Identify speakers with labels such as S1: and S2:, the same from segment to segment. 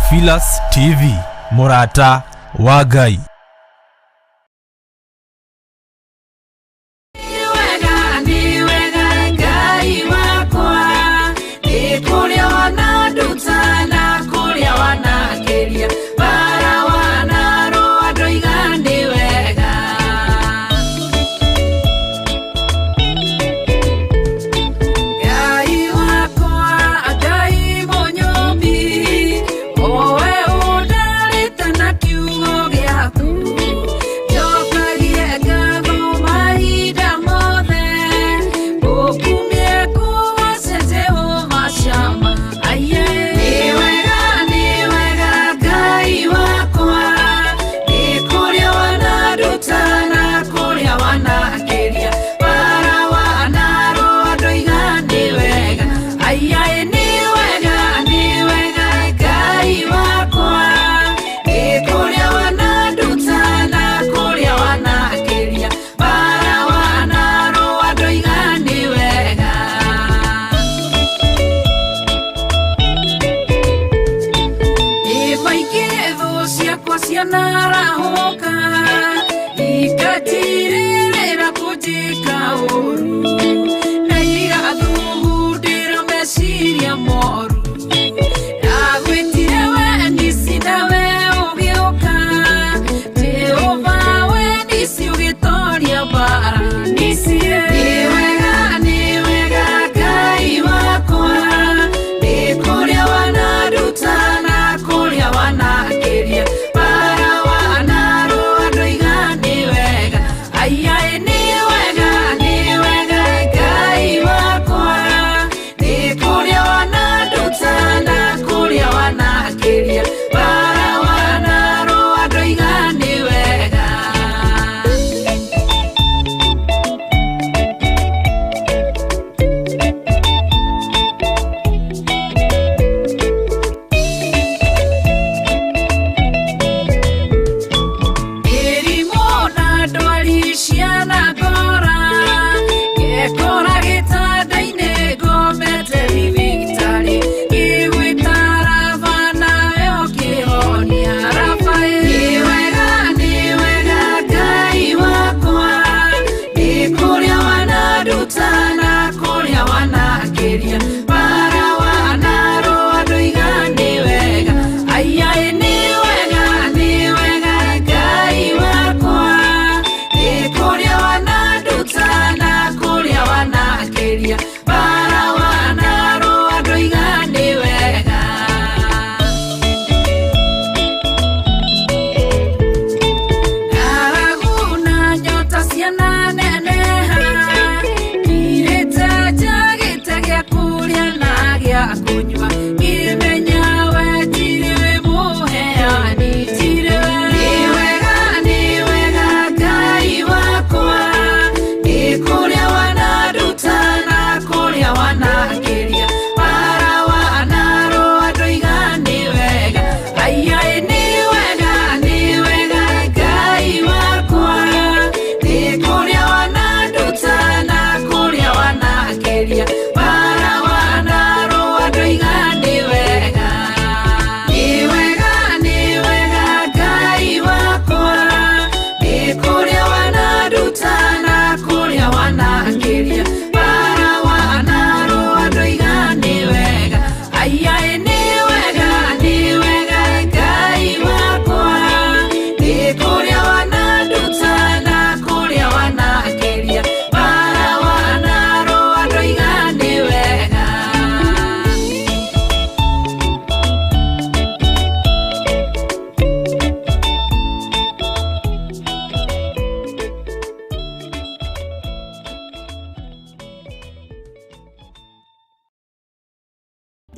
S1: Theophilus TV, mũrata wa Ngai.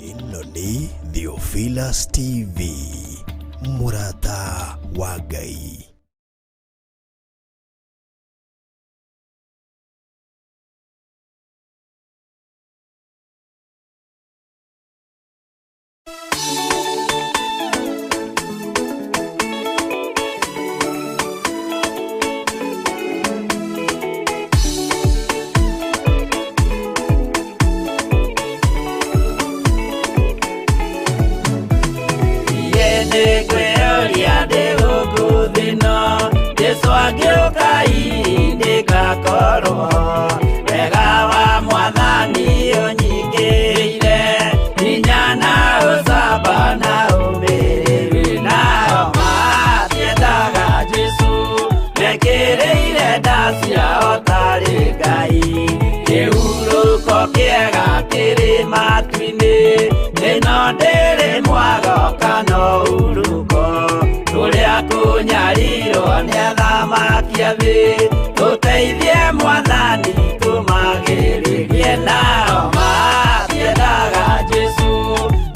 S2: Ĩno nĩ Theophilus TV, mũrata wa Ngai.
S3: ciao tarĩ Ngai. Kĩhurũko kĩega kĩrĩ matu-inĩ, ĩno ndĩrĩ mwago kana ũhurũko. Kũrĩa kũnyarirwo nĩ athamaki a thĩ, tũteithie Mwathani tũmagĩrĩrie nao matiendaga Jesũ,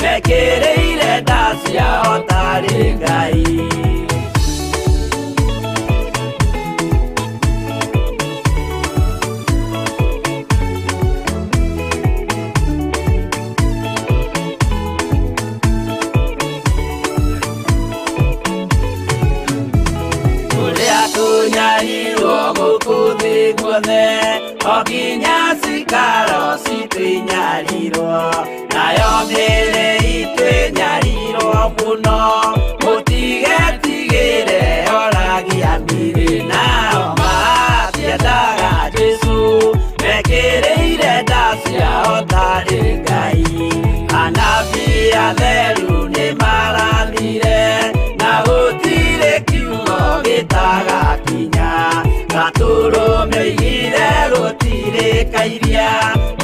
S3: mekĩrĩire nda ciao tarĩ Ngai. Kũrĩa kũnyarirwo gũkũ thĩ guothe, o nginya cikaro citũ inyarirwo, nayo mĩĩrĩ itũ ĩnyarirwo mũno, mũtigetigĩre oragia mĩĩrĩ nao matiendaga Jesũ, mekĩrĩire nda ciao tarĩ Ngai. Anabii atheru nĩmarathire, na gũtirĩ kiugo gĩtagakinya, gatũrũme oigire gũtirĩ kairia,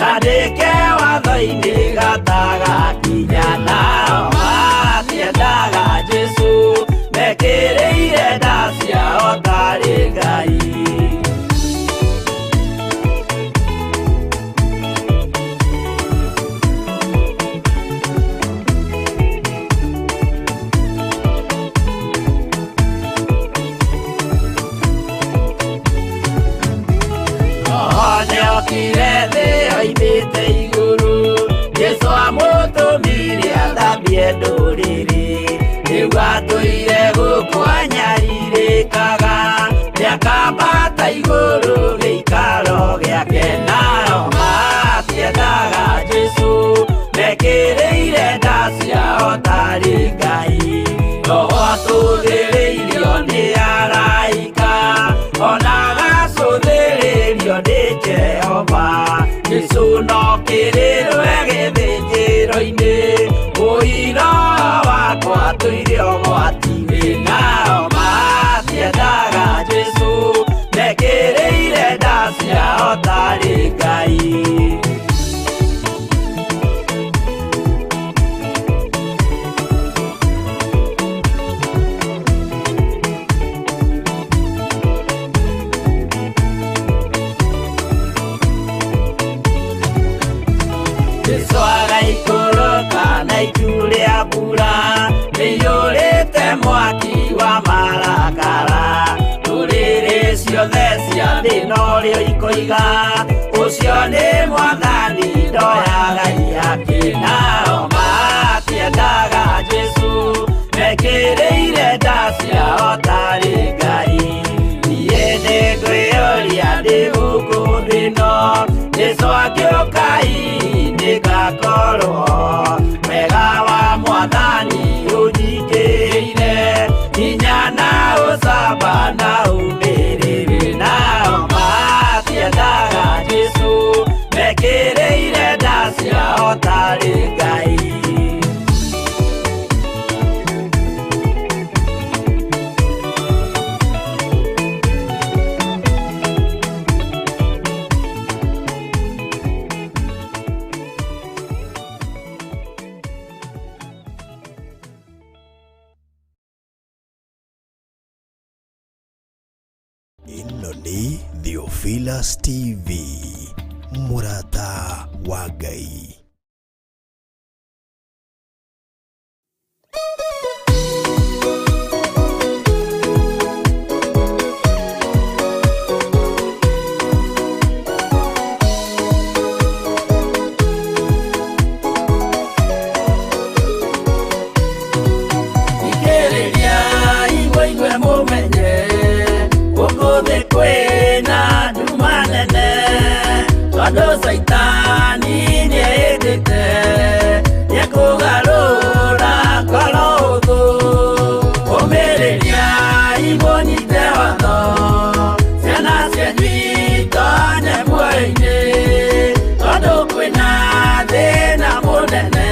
S3: kandĩke watho-inĩ gatagakinya, nao matiendaga Jesũ, mekĩrĩire nda ciao tarĩ Ngai. Nĩokire thĩ oimĩte igũrũ, Jesũ amũtũmire athambie ndũrĩrĩ, rĩu atũire gũkũ anyarirĩkaga, nĩakambata igũrũ gĩikaro gĩake, nao matiendaga Jesũ, mekĩrĩire nda ciao tarĩ Ngai. Roho atũthĩrĩirio nĩ araika, ona agacũthĩrĩrio nĩ Jehova, Jesũ no kĩrĩrwe gĩthĩnjĩro-inĩ, ũira wakwa tũire ũgwati-inĩ, nao matiendaga Jesũ, mekĩrĩire nda ciao tarĩ Ngai. Jesũ agaikũrũka na itu rĩa mbura, rĩiyũrĩte mwaki wa marakara, ndũrĩrĩ ciothe cia thĩ norĩo ikoiga, ũcio nĩ Mwathani ndoyaga ihaki, nao matiendaga Jesũ, mekĩrĩire nda ciao tarĩ Ngai. Niĩ nĩngwĩyũria ndĩ gũkũ thĩ ĩno, Jesũ angĩũka hihi nĩngakorwo, wega wa Mwathani ũnyingĩrĩire, hinya na ũcamba na ũmĩrĩru, nao matiendaga Jesũ, mekĩrĩire nda ciao tarĩ Ngai.
S2: Ĩno nĩ Theophilus TV, mũrata wa Ngai.
S3: Ikĩrĩria igwe mũmenye, gũkũ thĩ kwĩna nduma nene, tondũ Caitani nĩehĩtĩte, nĩekũgarũra ngoro ũthũ. Ũmĩrĩria imũnyite watho, ciana cianyu itonye muoyo-inĩ, tondũ kwĩna thĩna mũnene,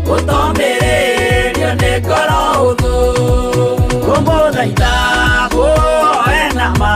S3: gũtomĩrĩrio nĩ ngoro ũthũ. Kũmũthaitha muoe na ma,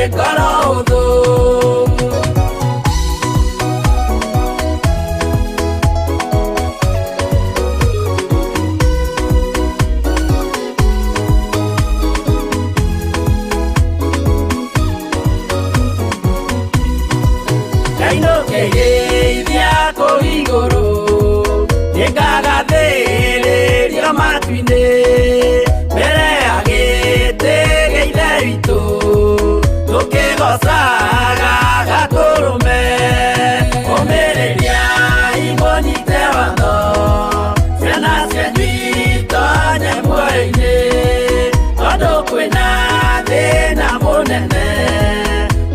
S3: nĩ ngoro hũthũ. Ndainũkĩgeithia kũu igũrũ, nĩngagathĩrĩrio matu-inĩ, mbere ya gĩtĩ gĩa Ithe witũ, tũkĩgoocaga Gatũrũme. Ũmĩrĩriai mũnyite watho, ciana cianyu itonye muoyo-inĩ, tondũ kwĩna thĩna mũnene,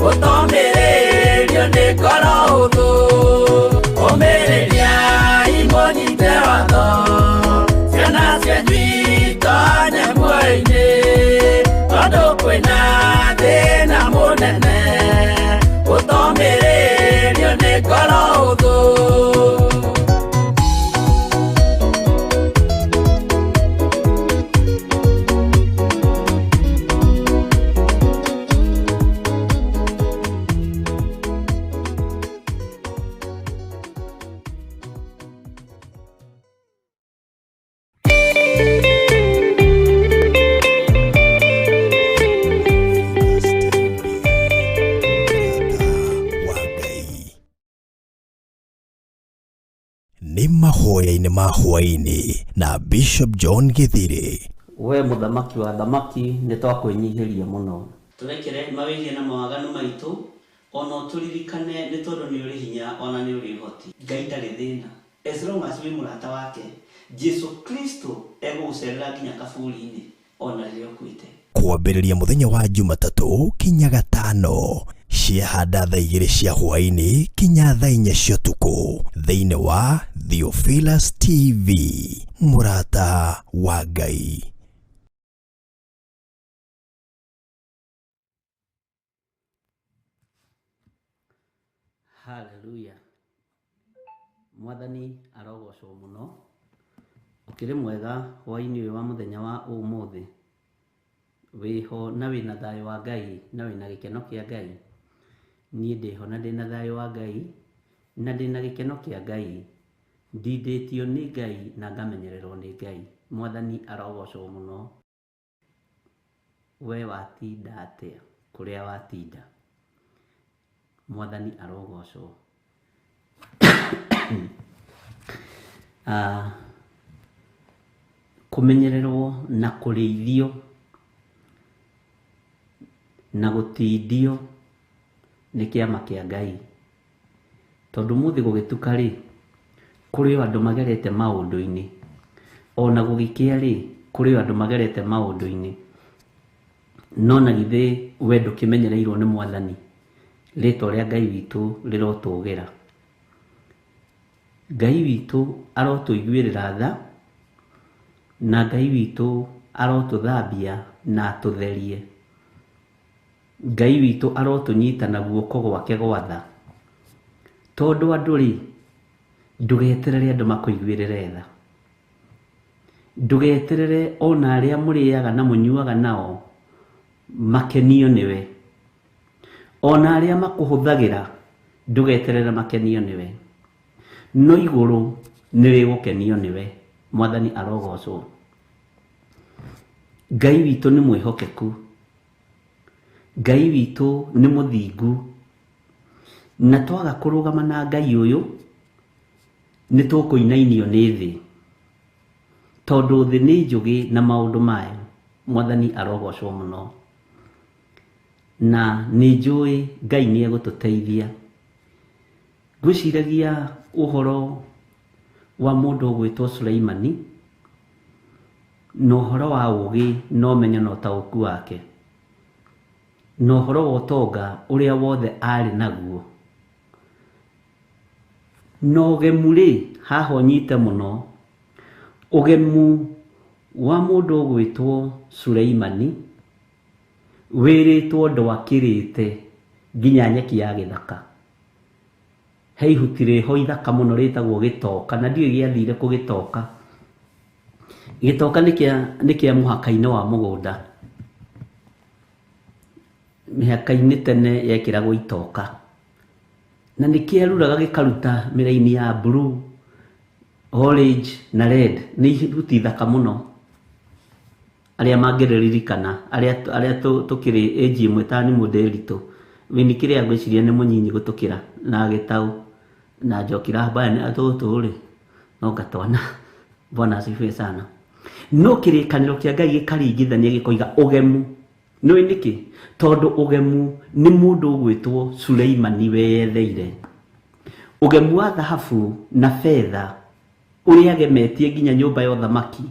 S3: ũtomĩrĩrio nĩ ngoro hũthũ. Ũmĩrĩriai mũnyite watho, ciana cianyu itonye muoyo-inĩ, tondũ kwĩna thĩna mũnene, ũtomĩrĩrio nĩ ngoro hũthũ.
S2: Wa Ngai. Nĩ mahoya-inĩ ma hwaĩ-inĩ na Bishop John Githiri.
S4: We mũthamaki wa thamaki nĩ twakwĩnyihĩria mũno.
S5: Tũrekere mawĩhia na mawaganu maitũ, ona ũtũririkane nĩ tondũ nĩ ũrĩ hinya ona nĩ ũrĩ ũhoti. Ngai ndarĩ thĩna, as long as wĩ mũrata wake, Jesu Kristo egũgũcerera nginya kaburi-inĩ ona rĩrĩa ũkuĩte.
S2: Kwambĩrĩria mũthenya wa Jumatatũ kinya Gatano ciahanda thaa 2 cia hwaĩ-inĩ kinya thaa 4 cia ũtukũ thĩinĩ wa Theophilus TV, mũrata wa Ngai.
S5: Haleluya. Mwathani arogocwo mũno. Ũkĩrĩ mwega hwaĩ-inĩ ũyũ wa mũthenya wa ũmũthĩ. Wĩho na wĩna thayũ wa Ngai na wĩna gĩkeno kĩa Ngai. Niĩ ndĩho na ndĩna thayũ wa Ngai na ndĩna gĩkeno kĩa Ngai. Ndindĩtio nĩ Ngai na ngamenyererwo nĩ Ngai. Mwathani arogocwo mũno. We watinda atĩa kũrĩa watinda? Mwathani arogocwo. Kũmenyererwo na kũrĩithio na gũtindio nĩ kĩama kĩa Ngai. Tondũ mũthĩ gũgĩtuka rĩ, kũrĩ o andũ magerete maũndũ-inĩ. Ona gũgĩkĩa rĩ, kũrĩ o andũ magerete maũndũ-inĩ. No na githĩ we ndũkĩmenyereirwo nĩ Mwathani, rĩtwa rĩa Ngai witũ rĩrotũgĩra. Ngai witũ arotũiguĩrĩra tha, na Ngai witũ arotũthambia na atũtherie. Ngai witũ arotũnyita na guoko gwake gwa tha. Tondũ andũ rĩ, ndũgeterere andũ makũiguĩrĩre tha. Ndũgeterere ona arĩa mũrĩaga na mũnyuaga nao makenio nĩwe. Ona arĩa makũhũthagĩra ndũgeterere makenio nĩwe. No igũrũ nĩ rĩgũkenio nĩwe. Mwathani arogocwo. Ngai witũ nĩ mwĩhokeku. Ngai witũ nĩ mũthingu. Na twaga kũrũgama na Ngai ũyũ nĩ tũkũinainio nĩ thĩ. Tondũ thĩ nĩ njũgĩ na maũndũ mayo. Mwathani arogocwo mũno. Na nĩ njũĩ Ngai nĩ egũtũteithia. Ngwĩciragia ũhoro wa mũndũ ũgwĩtwo Suleimani na ũhoro wa ũgĩ na ũmenyo na ũtaũku wake, na ũhoro wa ũtonga ũrĩa wothe arĩ naguo. Na ũgemu rĩ, haha ũnyite mũno, ũgemu wa mũndũ ũgwĩtwo Suleimani wĩrĩtwo ndwakĩrĩte nginya nyeki ya gĩthaka. He ihuti rĩho ithaka mũno rĩtagwo gĩtoka, na ndiũĩ gĩathire kũgĩtoka. Gĩtoka nĩ kĩa mũhaka-inĩ wa mũgũnda. Mĩhaka-inĩ tene yekĩragwo itoka, na nĩ kĩeruraga gĩkaruta mĩraini ya blue, orange na red. Nĩ ihuti thaka mũno, arĩa mangĩrĩririkana, arĩa tũkĩrĩ age ĩmwe ta nĩ mũndĩritũ wini kĩrĩa ngwĩciria nĩ mũnyinyi gũtũkĩra na gĩtau na Njoki Rambaya nĩ tũtũ rĩ no ngatwana. Bwana asifiwe sana. No kĩrĩkanĩro kĩa Ngai gĩkaringithania gĩkoiga ũgemu. Nĩũĩ nĩkĩ? Tondũ ũgemu nĩ mũndũ ũgwĩtwo Suleimani weyetheire. Ũgemu wa thahabu na betha ũrĩa agemetie nginya nyũmba ya ũthamaki,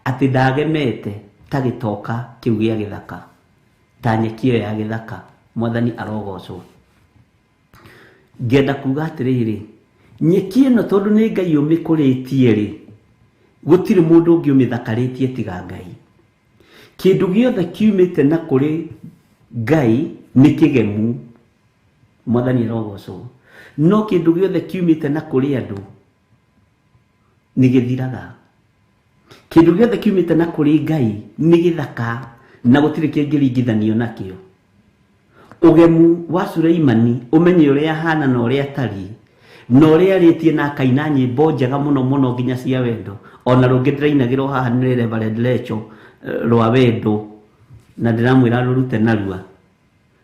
S5: atĩ ndagemete ta gĩtoka kĩu gĩa gĩthaka, ta nyeki ĩyo ya gĩthaka. Mwathani arogocwo. Ngenda kuga atĩrĩrĩ, nyeki ĩno tondũ nĩ Ngai ũmĩkũrĩtie rĩ, gũtirĩ mũndũ ũngĩ ũmĩthakarĩtie tiga Ngai. Kĩndũ gĩothe kiumĩte na kũrĩ Ngai nĩ kĩgemu. Mwathani arogocwo. No kĩndũ gĩothe kiumĩte na kũrĩ andũ nĩ gĩthiraga. Kĩndũ gĩothe kiumĩte na kũrĩ Ngai nĩ gĩthaka na gũtirĩ kĩngĩringithanio nakĩo. Ũgemu wa Suleimani, ũmenye ũrĩa ahana na ũrĩa atariĩ, na ũrĩa arĩtie na akaina nyĩmbo njega mũno mũno nginya cia wendo. Ona rũngĩ ndĩrainagĩrwo haha nĩ Reverend Lecho rwa wendo, na ndĩramwĩra rũrute narua.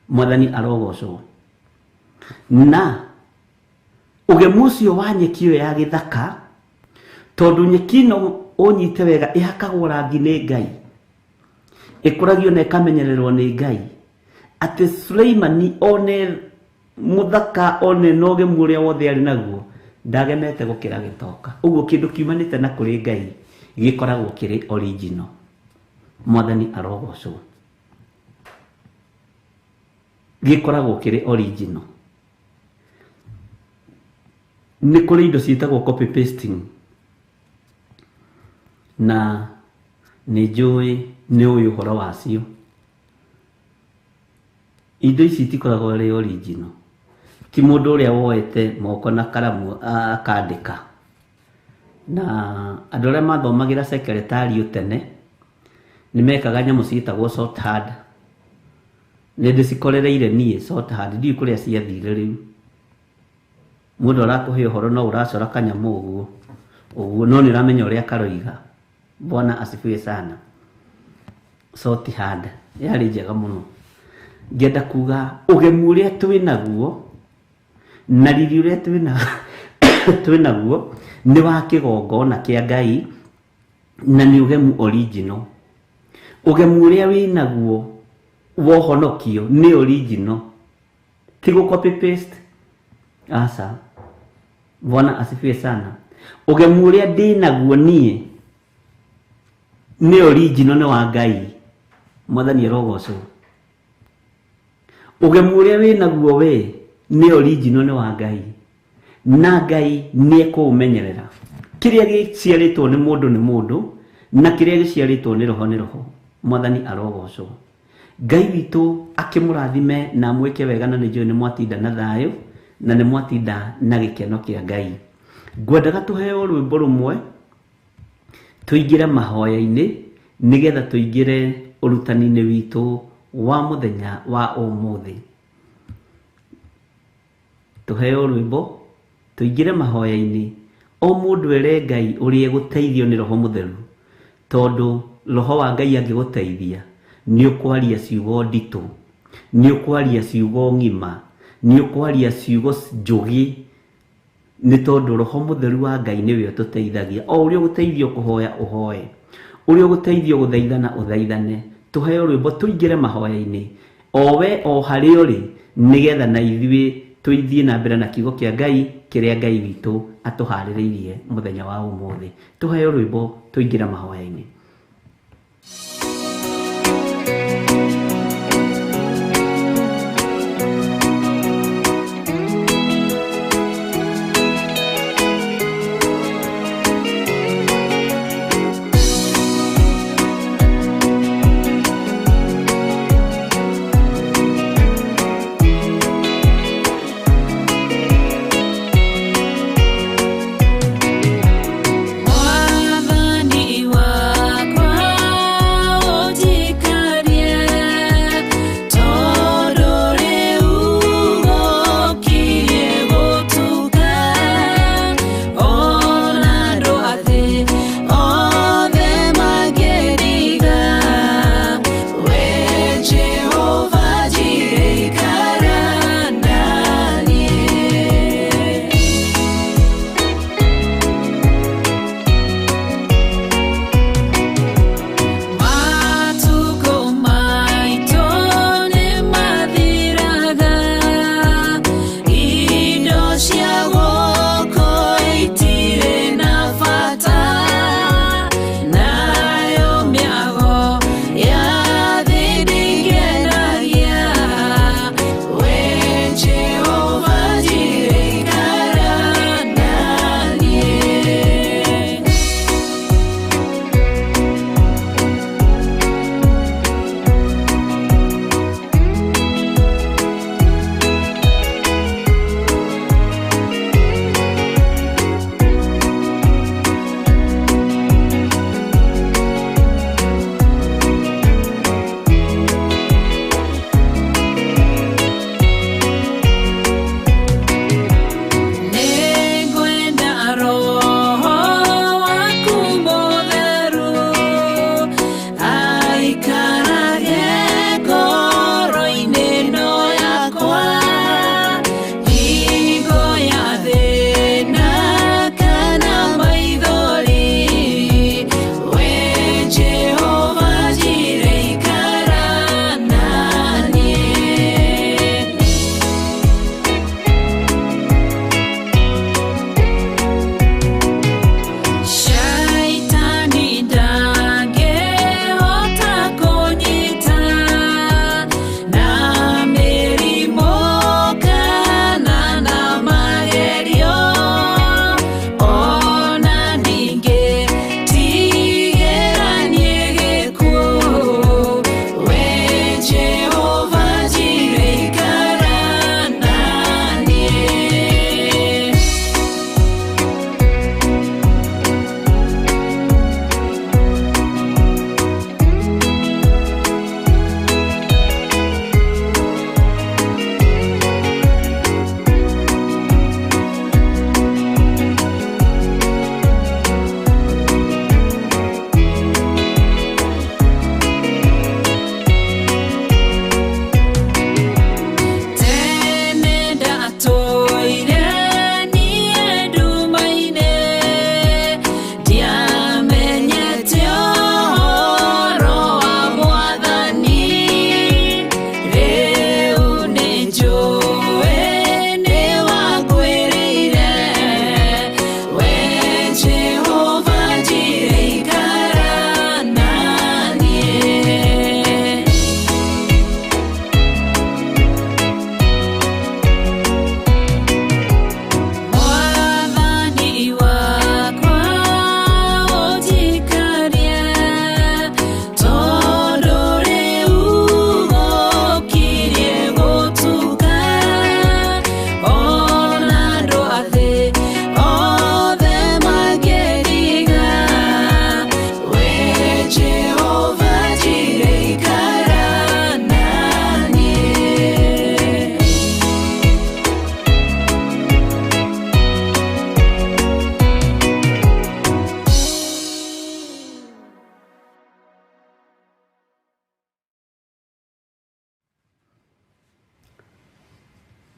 S5: Mwathani arogocwo. Na ũgemu ũcio wa nyeki ĩyo ya gĩthaka, tondũ nyeki ĩno ũnyite wega ĩhakagwo rangi nĩ Ngai, ĩkũragio na ĩkamenyererwo nĩ Ngai, atĩ Suleimani one mũthaka one na ũgemu ũrĩa wothe arĩ naguo ndagemete gũkĩra gĩtoka. Ũguo kĩndũ kiumanĩte na kũrĩ Ngai gĩkoragwo kĩrĩ original. Mwathani arogocwo. Gĩkoragwo kĩrĩ original. Nĩ kũrĩ indo ciĩtagwo copy pasting, na nĩ njũĩ nĩ ũĩ ũhoro wacio. Indo ici itikoragwo arĩ original. Ti mũndũ ũrĩa woete moko na karamu akandĩka. Na andũ arĩa mathomagĩra secretariat tene nĩ mekaga nyamũ ciĩtagwo shorthand. Nĩ ndĩcikorereire niĩ shorthand, ndiũĩ kũrĩa ciathire rĩu. Mũndũ arakũhe ũhoro no ũracora kanyamũ ũguo ũguo, no nĩ ũramenya ũrĩa karoiga. Bwana asifiwe sana. Shorthand yarĩ njega mũno. Ngenda kuga ũgemu ũrĩa twĩ naguo na riri ũrĩa twĩ naguo nĩ wa kĩgongona kĩa Ngai, na nĩ ũgemu original. Ũgemu ũrĩa wĩ naguo wa ũhonokio nĩ original, ti gũ copy paste. Aca. Bwana asifiwe sana. Ũgemu ũrĩa ndĩ naguo niĩ nĩ original, nĩ wa Ngai. Mwathani arogocwo. Ũgemu ũrĩa wĩ naguo we nĩ original, nĩ wa Ngai, na Ngai nĩ ekũũmenyerera. Kĩrĩa gĩciarĩtwo nĩ mũndũ nĩ mũndũ, na kĩrĩa gĩciarĩtwo nĩ roho nĩ roho. Mwathani arogocwo. Ngai witũ akĩmũrathime na amwĩke wega, na nĩ njũĩ nĩ mwatinda na thayũ na nĩ mwatinda na gĩkeno kĩa Ngai. Ngwendaga tũheo rwĩmbo rũmwe tũingĩre mahoya-inĩ, nĩgetha tũingĩre ũrutani-inĩ witũ wa mũthenya wa ũmũthĩ. Tũheo rwĩmbo tũingĩre mahoya-inĩ, o mũndũ ere Ngai ũrĩa egũteithio nĩ Roho Mũtheru, tondũ Roho wa Ngai angĩgũteithia nĩ ũkwaria ciugo nditũ, nĩ ũkwaria ciugo ng'ima, nĩ ũkwaria ciugo njũgĩ, nĩ tondũ Roho Mũtheru wa Ngai nĩwe ũtũteithagia. O ũrĩa ũgũteithio kũhoya ũhoe, ũrĩa ũgũteithio gũthaithana ũthaithane. Tũheo rwĩmbo tũingĩre mahoya-inĩ, o we o harĩa ũrĩ, nĩgetha na ithuĩ tũithiĩ na mbere na kiugo kĩa Ngai kĩrĩa Ngai witũ atũharĩrĩirie mũthenya wa ũmũthĩ. Tũheo rwĩmbo tũingĩre mahoya-inĩ.
S6: Mwathani wakwa.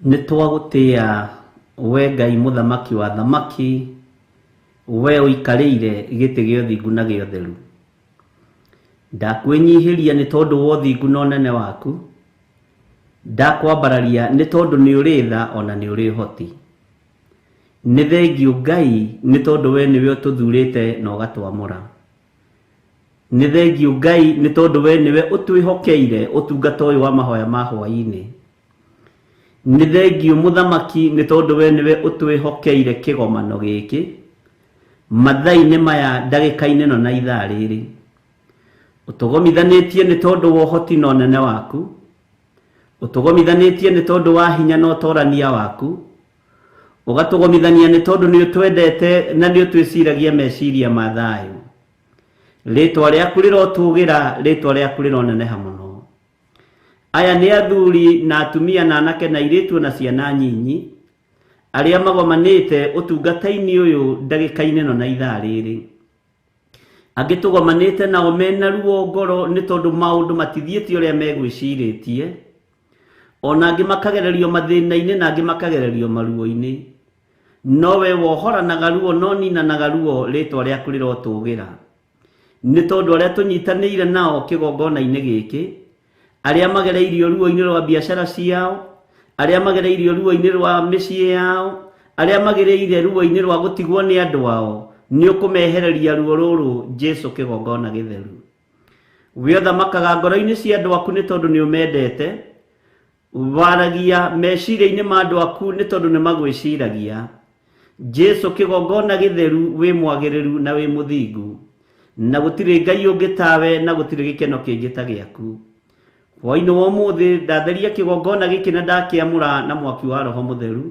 S5: Nĩ twagũtĩa we Ngai mũthamaki wa thamaki, we ũikarĩire gĩtĩ gĩa ũthingu na gĩa ũtheru. Ndakwĩnyihĩria nĩ tondũ wa ũthingu na ũnene waku, ndakwambararia nĩ tondũ nĩ ũrĩ tha ona nĩ ũrĩ ũhoti. Nĩ thengiũ Ngai nĩ tondũ we nĩwe ũtũthurĩte na ũgatwamũra. Nĩ thengiũ Ngai nĩ tondũ we nĩwe ũtwĩhokeire ũtungata ũyũ wa mahoya ma hwaĩ-inĩ. Nĩ thengiũ mũthamaki nĩ tondũ we nĩwe ũtwĩhokeire kĩgomano gĩkĩ mathaa-inĩ maya ndagĩka-inĩ ĩno na ithaa rĩrĩ. Ũtũgomithanĩtie nĩ tondũ wa ũhoti na ũnene waku, ũtũgomithanĩtie nĩ tondũ wa hinya na ũtorania waku, ũgatũgomithania nĩ tondũ nĩ ũtwendete na nĩ ũtwĩciragia meciria ma thayũ. Rĩtwa rĩaku rĩrotũgĩra, rĩtwa rĩaku rĩroneneha mũno. Aya nĩ athuri na atumia na anake na airĩtu na ciana nyinyi arĩa magomanĩte ũtungata-inĩ ũyũ ndagĩka-inĩ ĩno na ithaa rĩrĩ. Angĩ tũgomanĩte nao mena ruo ngoro nĩ tondũ maũndũ matithiĩte ũrĩa megwĩcirĩtie, ona angĩ makagererio mathĩna-inĩ na angĩ makagererio maruo-inĩ. No we wohoranaga ruo no ninanaga ruo, rĩtwa rĩaku rĩrotũgĩra. Nĩ tondũ arĩa tũnyitanĩire nao kĩgongona-inĩ gĩkĩ, arĩa magereirio ruo-inĩ rwa biacara ciao, arĩa magereirio ruo-inĩ rwa mĩciĩ yao, arĩa magereire ruo-inĩ rwa gũtigwo nĩ andũ ao, nĩ ũkũmehereria ruo rũrũ Jesu kĩgongona gĩtheru. We ũthamakaga ngoro-inĩ cia andũ aku nĩ tondũ nĩ ũmendete, waragia meciria-inĩ ma andũ aku nĩ tondũ nĩ magwĩciragia. Jesu kĩgongona gĩtheru, wĩ mwagĩrĩru na wĩ mũthingu, na gũtirĩ Ngai ũngĩ tawe na gũtirĩ gĩkeno kĩngĩ ta gĩaku. Hwaĩ-inĩ wa ũmũthĩ ndatheria kĩgongona gĩkĩ na ndakĩamũra na mwaki wa Roho Mũtheru.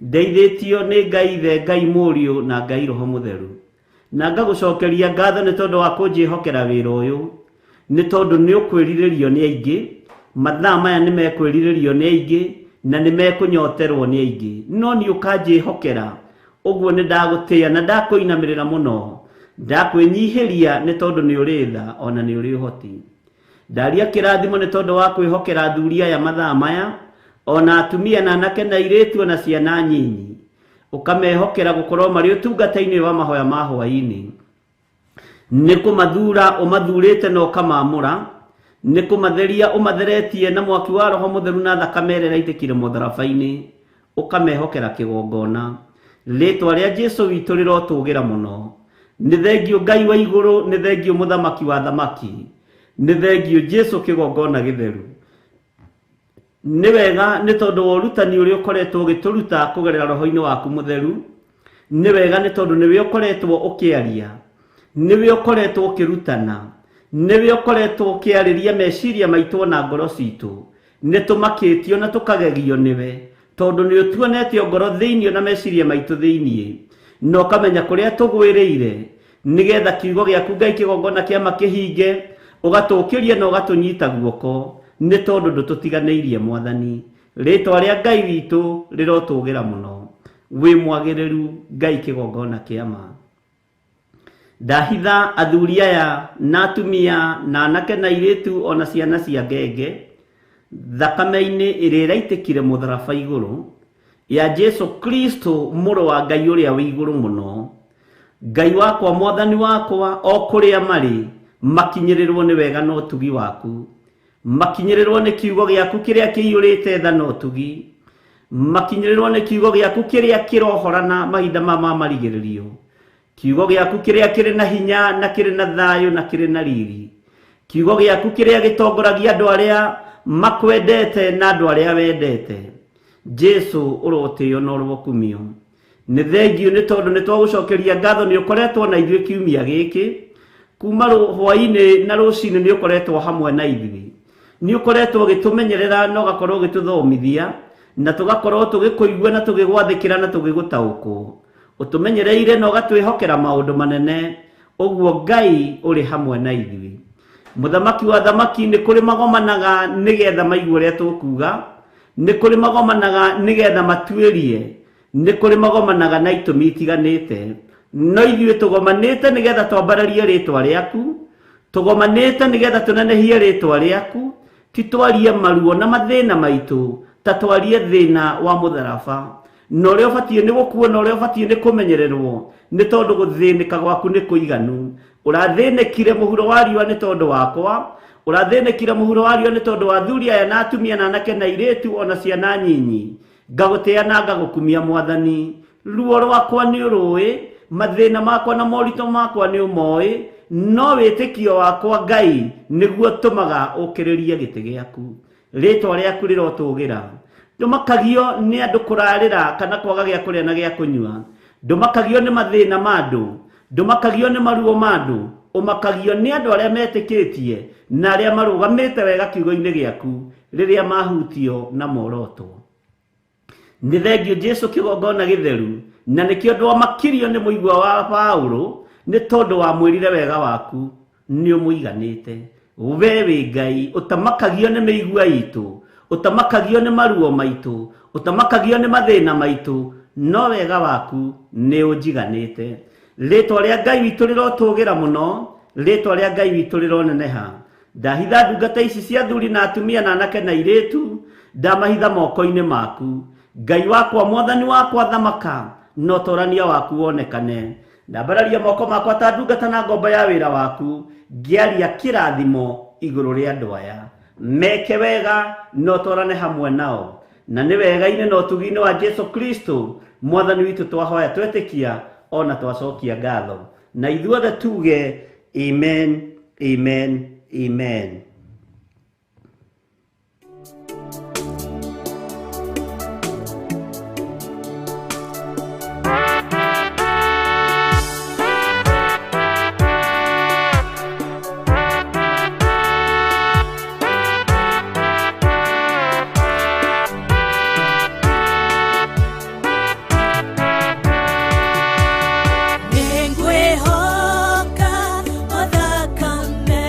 S5: Ndeithĩtio nĩ Ngai Ithe, Ngai Mũriũ na Ngai Roho Mũtheru. Na ngagũcokeria ngatho nĩ tondũ wa kũnjĩhokera wĩra ũyũ, nĩ tondũ nĩ ũkwĩrirĩrio nĩ aingĩ, mathaa maya nĩ mekwĩrirĩrio nĩ aingĩ na nĩ mekũnyoterwo nĩ aingĩ, no nĩ ũkanjĩhokera. Ũguo nĩ ndagũtĩa na ndakũinamĩrĩra mũno, ndakwĩnyihĩria nĩ tondũ nĩ ũrĩ tha ona nĩ ũrĩ ũhoti. Ndaria kĩrathimo nĩ tondũ wa kwĩhokera athuri aya mathaa maya, ona atumia na anake na airĩtu ona ciana nyinyi, ũkamehokera gũkorwo marĩ ũtungata-inĩ wa mahoya ma hwaĩ-inĩ. Nĩ kũmathura ũmathurĩte na ũkamamũra, nĩ kũmatheria ũmatheretie na mwaki wa Roho Mũtheru na thakame ĩrĩa ĩraitĩkire mũtharaba-inĩ, ũkamehokera kĩgongona. Rĩtwa rĩa Jesu witũ rĩrotũgĩra mũno. Nĩ thengiũ Ngai wa igũrũ, nĩ thengiũ mũthamaki wa thamaki, nĩ thengiũ Jesu kĩgongona gĩtheru. Nĩ wega nĩ tondũ wa ũrutani ũrĩa ũkoretwo ũgĩtũruta kũgerera roho-inĩ waku mũtheru. Nĩ wega nĩ tondũ nĩwe ũkoretwo ũkĩaria, nĩwe ũkoretwo ũkĩrutana, nĩwe ũkoretwo ũkĩarĩria meciria maitũ na ngoro citũ. Nĩ tũmakĩtio na tũkagegio nĩwe, tondũ nĩ ũtuonetio ngoro thĩinĩ na meciria maitũ thĩinĩ, na ũkamenya kũrĩa tũgwĩrĩire, nĩgetha kiugo gĩaku Ngai kĩgongona kĩama kĩhinge, ũgatũũkĩria na ũgatũnyita guoko, nĩ tondũ ndũtũtiganĩirie Mwathani. Rĩtwa rĩa Ngai witũ rĩrotũgĩra mũno. Wĩ mwagĩrĩru Ngai kĩgongona kĩama. Ndahitha athuri aya na atumia na anake na airĩtu ona ciana cia ngenge thakame-inĩ ĩrĩa ĩraitĩkire mũtharaba igũrũ ya Jesu Kristo mũrũ wa Ngai ũrĩa wĩ igũrũ mũno. Ngai wakwa, Mwathani wakwa, o kũrĩa marĩ makinyĩrĩrwo nĩ wega na ũtugi waku, makinyĩrĩrwo nĩ kiugo gĩaku kĩrĩa kĩiyũrĩte tha na ũtugi, makinyĩrĩrwo nĩ kiugo gĩaku kĩrĩa kĩrohorana mahinda ma marigĩrĩrio, kiugo gĩaku kĩrĩa kĩrĩ na hinya na kĩrĩ na thayũ na kĩrĩ na riri, kiugo gĩaku kĩrĩa gĩtongoragia andũ arĩa makwendete na andũ arĩa wendete. Jesu ũrotĩo na ũrokumio. Nĩ thengiũ nĩ tondũ nĩ twagũcokeria ngatho nĩ ũkoretwo na ithuĩ kiumia gĩkĩ, kuma hwaĩ-inĩ na rũcinĩ nĩ ũkoretwo hamwe na ithuĩ, nĩ ũkoretwo ũgĩtũmenyerera na ũgakorwo ũgĩtũthomithia, na tũgakorwo tũgĩkũigua na tũgĩgwathĩkĩra na tũgĩgũtaũkwo. Ũtũmenyereire na ũgatwĩhokera maũndũ manene, ũguo Ngai ũrĩ hamwe na ithuĩ. Mũthamaki wa thamaki, nĩ kũrĩ magomanaga nĩgetha maigue ũrĩa tũkuga, nĩ kũrĩ magomanaga nĩgetha matuĩrie, nĩ kũrĩ magomanaga na itũmi itiganĩte, no ithuĩ tũgomanĩte nĩgetha twambararie rĩtwa rĩaku, tũgomanĩte nĩgetha tũnenehie rĩtwa rĩaku, ti twarie maruo na mathĩna maitũ, Ta twarie thĩna wa mũtharaba na ũrĩa ũbatiĩ nĩ gũkuo na ũrĩa ũbatiĩ nĩ kũmenyererwo, nĩ tondũ gũthĩnĩka gwaku nĩ kũiganu. Ũrathĩnĩkire mũhuro wa riũa nĩ tondũ wakwa, ũrathĩnĩkire mũhuro wa riũa nĩ tondũ wa athuri aya na atumia na anake na airĩtu ona ciana nyinyi. Ngagũtĩa na ngagũkumia Mwathani. Ruo rwakwa nĩ ũrũĩ, mathĩna makwa na moritũ makwa nĩ ũmoĩ, no wĩtĩkio wakwa Ngai nĩguo tũmaga ũkĩrĩrie gĩtĩ gĩaku. Rĩtwa rĩaku rĩrotũgĩra. Ndũmakagio nĩ andũ kũrarĩra kana kwaga gĩa kũrĩa na gĩa kũnyua. Ndũmakagio nĩ mathĩna ma andũ, ndũmakagio nĩ maruo ma andũ, ũmakagio nĩ andũ arĩa metĩkĩtie na arĩa marũgamĩte wega kiugo-inĩ gĩaku rĩrĩa mahutio na morotwo. Nĩ thengio Jesu kĩgongona gĩtheru, na nĩkĩo ndwamakirio nĩ mũigua wa Paulo, nĩ tondũ wamwĩrire wega waku nĩ ũmũiganĩte. We wĩ Ngai ũtamakagio nĩ mĩigua itũ, ũtamakagio nĩ maruo maitũ, ũtamakagio nĩ mathĩna maitũ, no wega waku nĩ ũnjiganĩte. Rĩtwa rĩa Ngai witũ rĩrotũgĩra mũno, rĩtwa rĩa Ngai witũ rĩroneneha. Ndahitha ndungata ici cia athuri na atumia na anake na airĩtu, ndamahitha moko-inĩ maku. Ngai wakwa, Mwathani wakwa, thamaka na ũtorania waku wonekane. Ndambararia moko makwa ta ndungata na ngombo ya wĩra waku, ngĩaria kĩrathimo igũrũ rĩa andũ aya. Meke wega na ũtwarane hamwe nao, na nĩ wega-inĩ na ũtugi-inĩ wa Jesu Kristo Mwathani witũ twahoya twetĩkia ona twacokia ngatho, na ithuothe tuge amen, amen, amen.
S6: Nĩngwĩhoka o thakame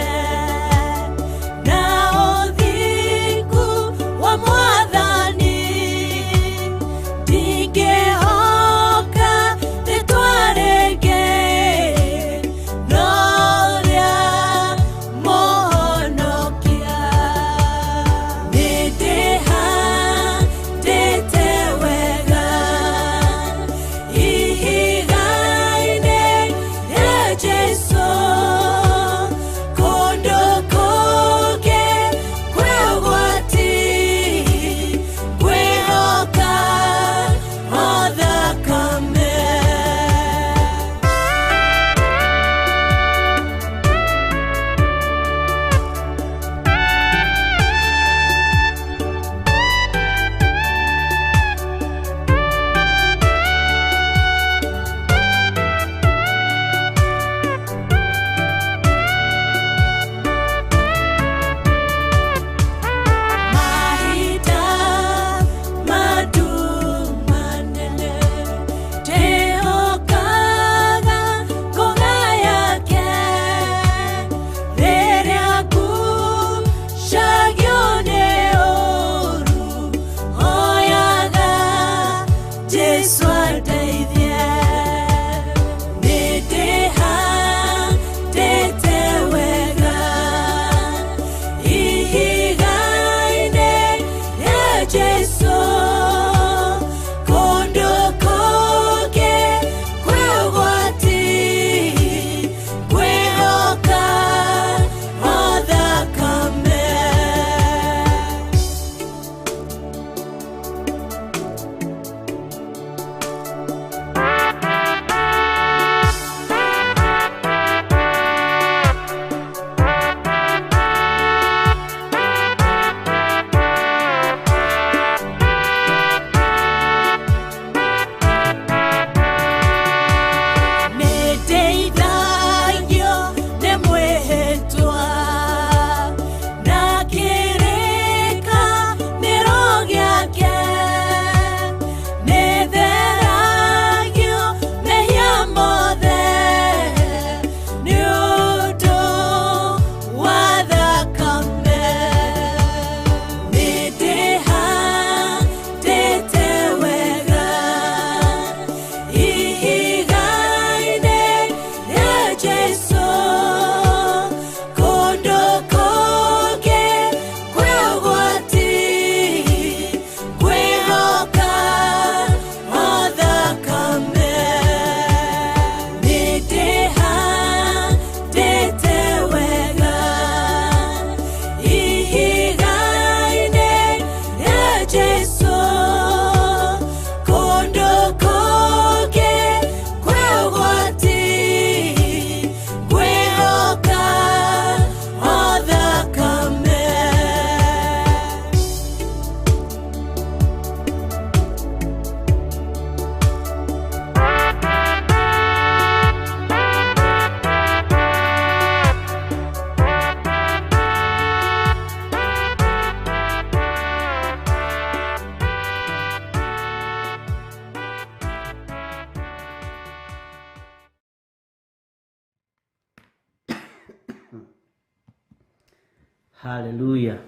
S5: Haleluya.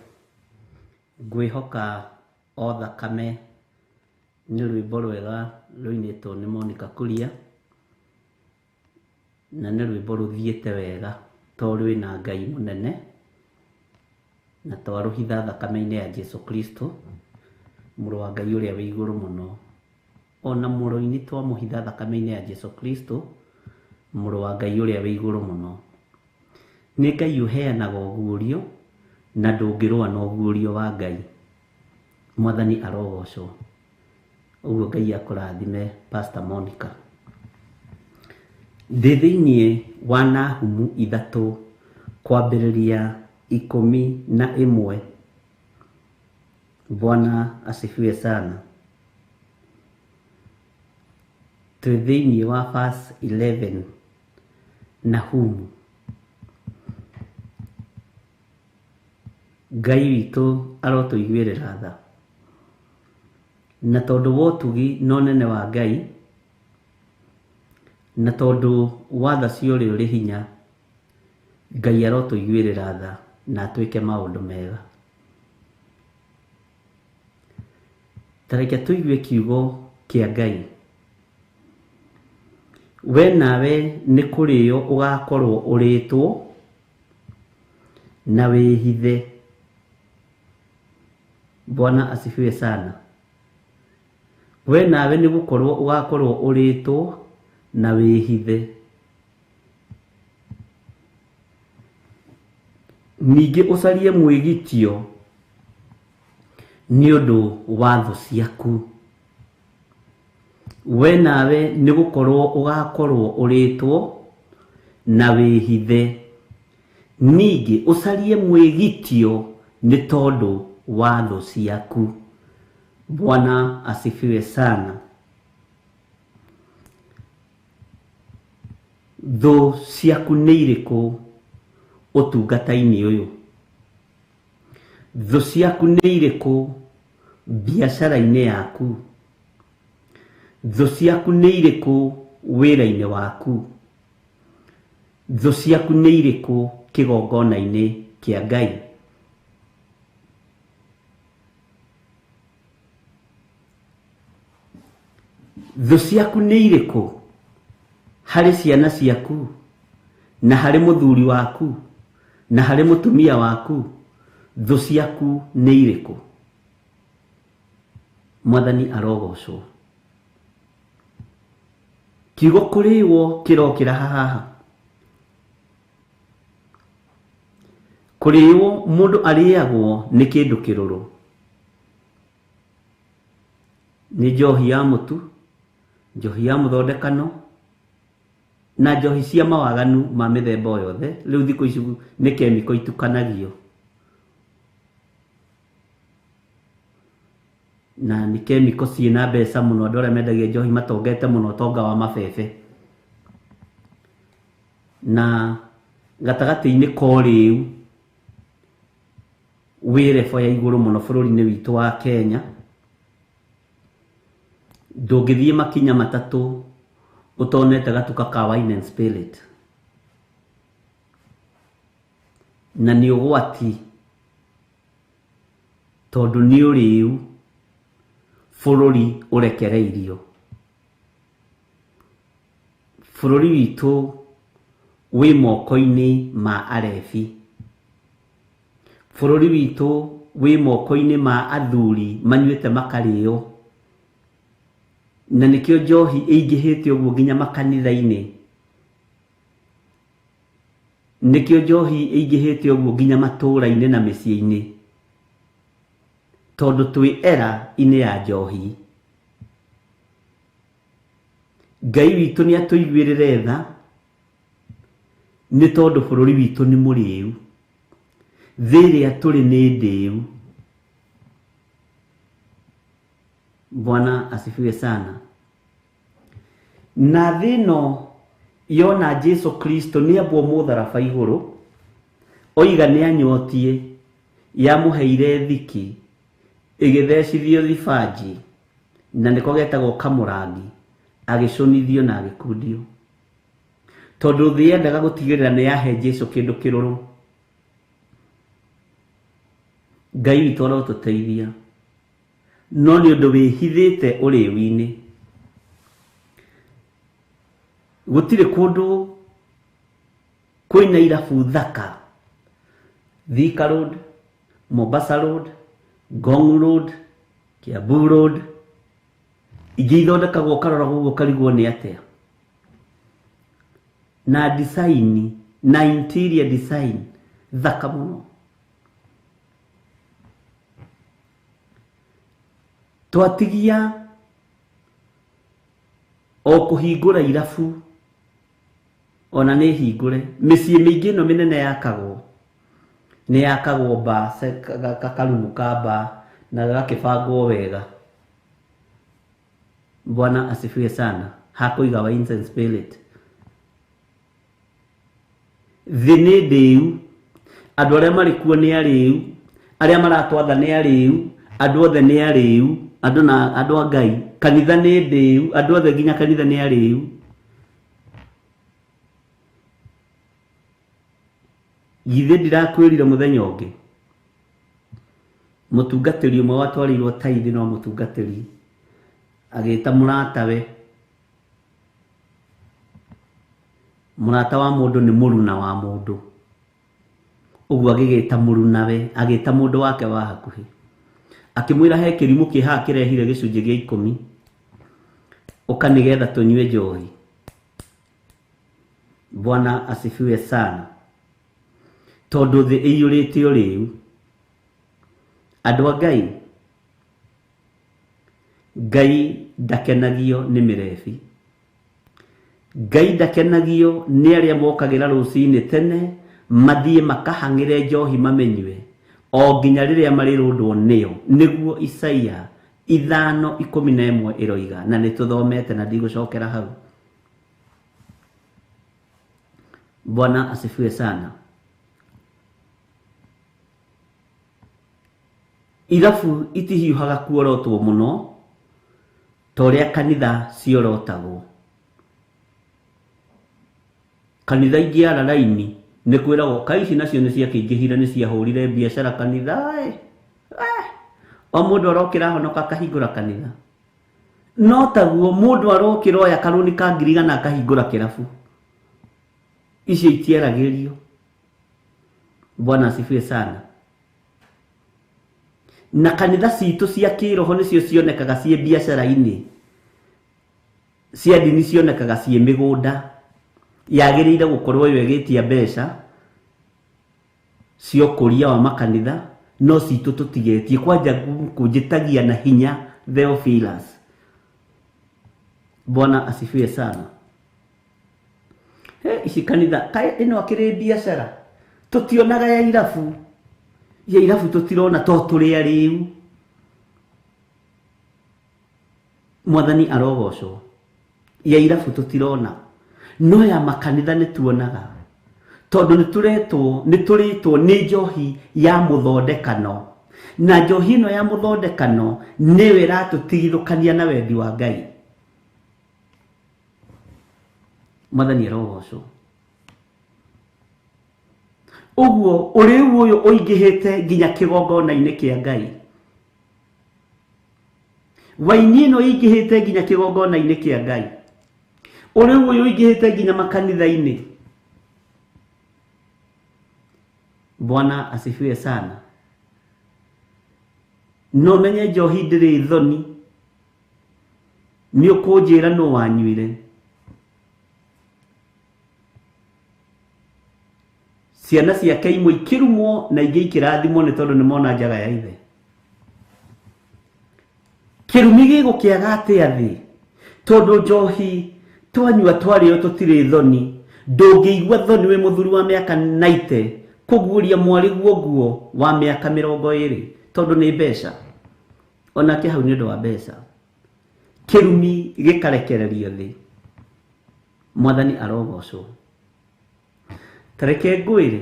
S5: Ngwĩhoka o thakame nĩ rwĩmbo rwega rũinĩtwo nĩ Monica Kuria, na nĩ rwĩmbo rũthiĩte wega tondũ rwĩna Ngai mũnene, na twarũhitha thakame-inĩ ya Jesu Kristo, mũrũ wa Ngai ũrĩa wĩ igũrũ mũno. Ona mũrũ-inĩ twamũhitha thakame-inĩ ya Jesu Kristo, mũrũ wa Ngai ũrĩa wĩ igũrũ mũno. Nĩ Ngai ũheanaga ũguũrio, na ndũngĩrũa na ũguũrio wa Ngai. Mwathani arogocwo. Ũguo Ngai akũrathime Pastor Monica. Ndĩ thĩinĩ wa Nahumu 3 kwambĩrĩria 11. Bwana asifiwe sana. Twĩ thĩinĩ wa verse 11 Nahumu. Ngai witũ arotũiguĩrĩra tha. Na tondũ wa ũtugi na ũnene wa Ngai, na tondũ wa tha cia ũrĩa ũrĩ hinya, Ngai arotũiguĩrĩra tha na atwĩke maũndũ mega. Ta reke tũigue kiugo kĩa Ngai. We nawe nĩ kũrĩo ũgakorwo ũrĩtwo na wĩhithe. Bwana asifiwe sana. We nawe nĩ gũkorwo ũgakorwo ũrĩtwo na wĩhithe. Ningĩ ũcarie mwĩgitio nĩ ũndũ wa thũ ciaku. We nawe nĩ gũkorwo ũgakorwo ũrĩtwo na wĩhithe. Ningĩ ũcarie mwĩgitio nĩ tondũ wa thũ ciaku. Bwana asifiwe sana. Thũ ciaku nĩ irĩkũ ũtungata-inĩ ũyũ? Thũ ciaku nĩ irĩkũ biacara-inĩ yaku? Thũ ciaku nĩ irĩkũ wĩra-inĩ waku? Thũ ciaku nĩ irĩkũ kĩgongona-inĩ kĩa Ngai? Thũ ciaku nĩ irĩkũ harĩ ciana ciaku, na harĩ mũthuri waku, na harĩ mũtumia waku? Thũ ciaku nĩ irĩkũ? Mwathani arogocwo. Kiugo kũrĩwo kĩrokĩra haha. Kũrĩwo mũndũ arĩagwo nĩ kĩndũ kĩrũrũ. Nĩ njohi ya mũtu, njohi ya mũthondekano, na njohi cia mawaganu ma mĩthemba o yothe. Rĩu thikũ ici nĩ kemiko itukanagio. Na nĩ kemiko ciĩna mbeca mũno, andũ arĩa mendagia njohi matongete mũno ũtonga wa mabebe. Na gatagatĩ-inĩ ka ũrĩu wĩ level ya igũrũ mũno bũrũri-inĩ witũ wa Kenya. Ndũngĩthiĩ makinya matatũ ũtonete gatuka ka wine and spirit. Na nĩ ũgwati tondũ nĩ ũrĩu bũrũri ũrekereirio. Bũrũri witũ wĩ moko-inĩ ma arebi. Bũrũri witũ wĩ moko-inĩ ma athuri manyuĩte makarĩo. Na nĩkĩo njohi ĩingĩhĩte ũguo nginya makanitha-inĩ. Nĩkĩo njohi ĩingĩhĩte ũguo nginya matũũra-inĩ na mĩciĩ-inĩ. Tondũ twĩ era-inĩ ya njohi. Ngai witũ nĩ atũiguĩrĩre tha, nĩ tondũ bũrũri witũ nĩ mũrĩu. Thĩ ĩrĩa tũrĩ nĩ ndĩu. Bwana asifiwe sana. Na thĩ ĩno yona Jesu Kristo nĩ ambwo mũtharaba igũrũ, oiga nĩ anyotie, yamũheire thiki, ĩgĩthecithio thibanji, na nĩko getagwo kamũrangi, agĩcũnithio na agĩkundio. Tondũ thĩ yendaga gũtigĩrĩra nĩ yahe Jesu kĩndũ kĩrũrũ. Ngai witũ arotũteithia no nĩ ũndũ wĩhithĩte ũrĩu-inĩ. Gũtirĩ kũndũ kwĩna irabu thaka, Thika Road, Mombasa Road, Ngong Road, Kiambu Road, ingĩ ithondekagwo ũkarora ũguo ũkarigwo nĩ atĩa. Na design na interior design thaka mũno. Twatigia o kũhingũra irabu, ona nĩ hingũre mĩciĩ mĩingĩ ĩno mĩnene yakagwo nĩ yakagwo ba kakarumu ka ba na gagakĩbangwo wega. Bwana asifiwe sana. Hakũiga wines and spirit. Thĩ nĩ ndĩu, andũ arĩa marĩ kuo nĩ arĩu, arĩa maratwatha nĩ arĩu, andũ othe nĩ arĩu, andũ na andũ a Ngai, kanitha nĩ ndĩu, andũ othe nginya kanitha nĩ arĩu. Githĩ ndirakwĩrire mũthenya ũngĩ mũtungatĩri ũmwe watwarĩirwo taithi no mũtungatĩri agĩta mũratawe. Mũrata wa mũndũ nĩ mũruna wa mũndũ, ũguo agĩgĩta mũrunawe, agĩta mũndũ wake wa hakuhĩ, akĩmwĩra he kĩrimũ kĩ haha kĩrehire gĩcunjĩ gĩa 10 ũka nĩgetha tũnyue njohi. Bwana asifiwe sana. Tondũ thĩ ĩiyũrĩte ũrĩu. Andũ a Ngai, Ngai ndakenagio nĩ mĩrebi, Ngai ndakenagio nĩ arĩa mokagĩra rũcinĩ tene mathiĩ makahang'ĩre njohi mamenyue o nginya rĩrĩa marĩrũndwo nĩyo, nĩguo Isaia 5:11 ĩroiga, na nĩ tũthomete na ndigũcokera hau. Bwana asifiwe sana. Irabu itihiũhaga kuorotwo mũno ta ũrĩa kanitha ciorotagwo. Kanitha ingĩ ara raini nĩ kwĩragwo kai ici nacio nĩ ciakĩingĩhire, nĩ ciahũrire biacara kanitha. O mũndũ arokĩra honoka akahingũra kanitha. No taguo mũndũ arokĩra oya karũni ka 100,000 akahingũra kĩrabu. Icio itiaragĩrio. Bwana asifiwe sana. Na kanitha citũ cia kĩroho nĩcio cionekaga ciĩ biacara-inĩ, cia ndini cionekaga ciĩ mĩgũnda, yagĩrĩire gũkorwo ĩyo ĩgĩtia mbeca cia ũkũria wa makanitha, no citũ tũtigetie. Kwanja kũnjĩtagia na hinya Theophilus. Bwana asifiwe sana. He, ici kanitha kaĩ ĩno akĩrĩ biacara, tũtionaga ya irabu, ya irabu tũtirona to tũrĩ arĩu. Mwathani arogocwo. Ya irabu tũtirona, no ya makanitha nĩ tuonaga, tondũ nĩ tũretwo, nĩ tũrĩtwo nĩ njohi ya mũthondekano, na njohi ĩno ya mũthondekano nĩyo ĩratũtigithũkania na wendi wa Ngai. Mwathani arogocwo. Ũguo ũrĩu ũyũ ũingĩhĩte nginya kĩgongona-inĩ kĩa Ngai. Waini ĩno ĩingĩhĩte nginya kĩgongona-inĩ kĩa Ngai. Ũrĩu ũyũ ũingĩhĩte nginya makanitha-inĩ. Bwana asifiwe sana. No menye njohi ndĩrĩ thoni, nĩ ũkũnjĩra nũ wanyuire. Ciana ciake imwe ikĩrumwo na ingĩ ikĩrathimwo nĩ tondũ nĩ mona njaga ya ithe. Kĩrumi gĩgũkĩaga atĩa thĩ? Tondũ njohi twanyua twarĩo tũtirĩ thoni. Ndũngĩigua thoni wĩ mũthuri wa mĩaka 90 kũguũria mwarĩguo nguo wa mĩaka 20 tondũ nĩ mbeca. Onake hau nĩ ũndũ wa mbeca. Kĩrumi gĩkarekererio thĩ. Mwathani arogocwo. Tareke ngwĩre,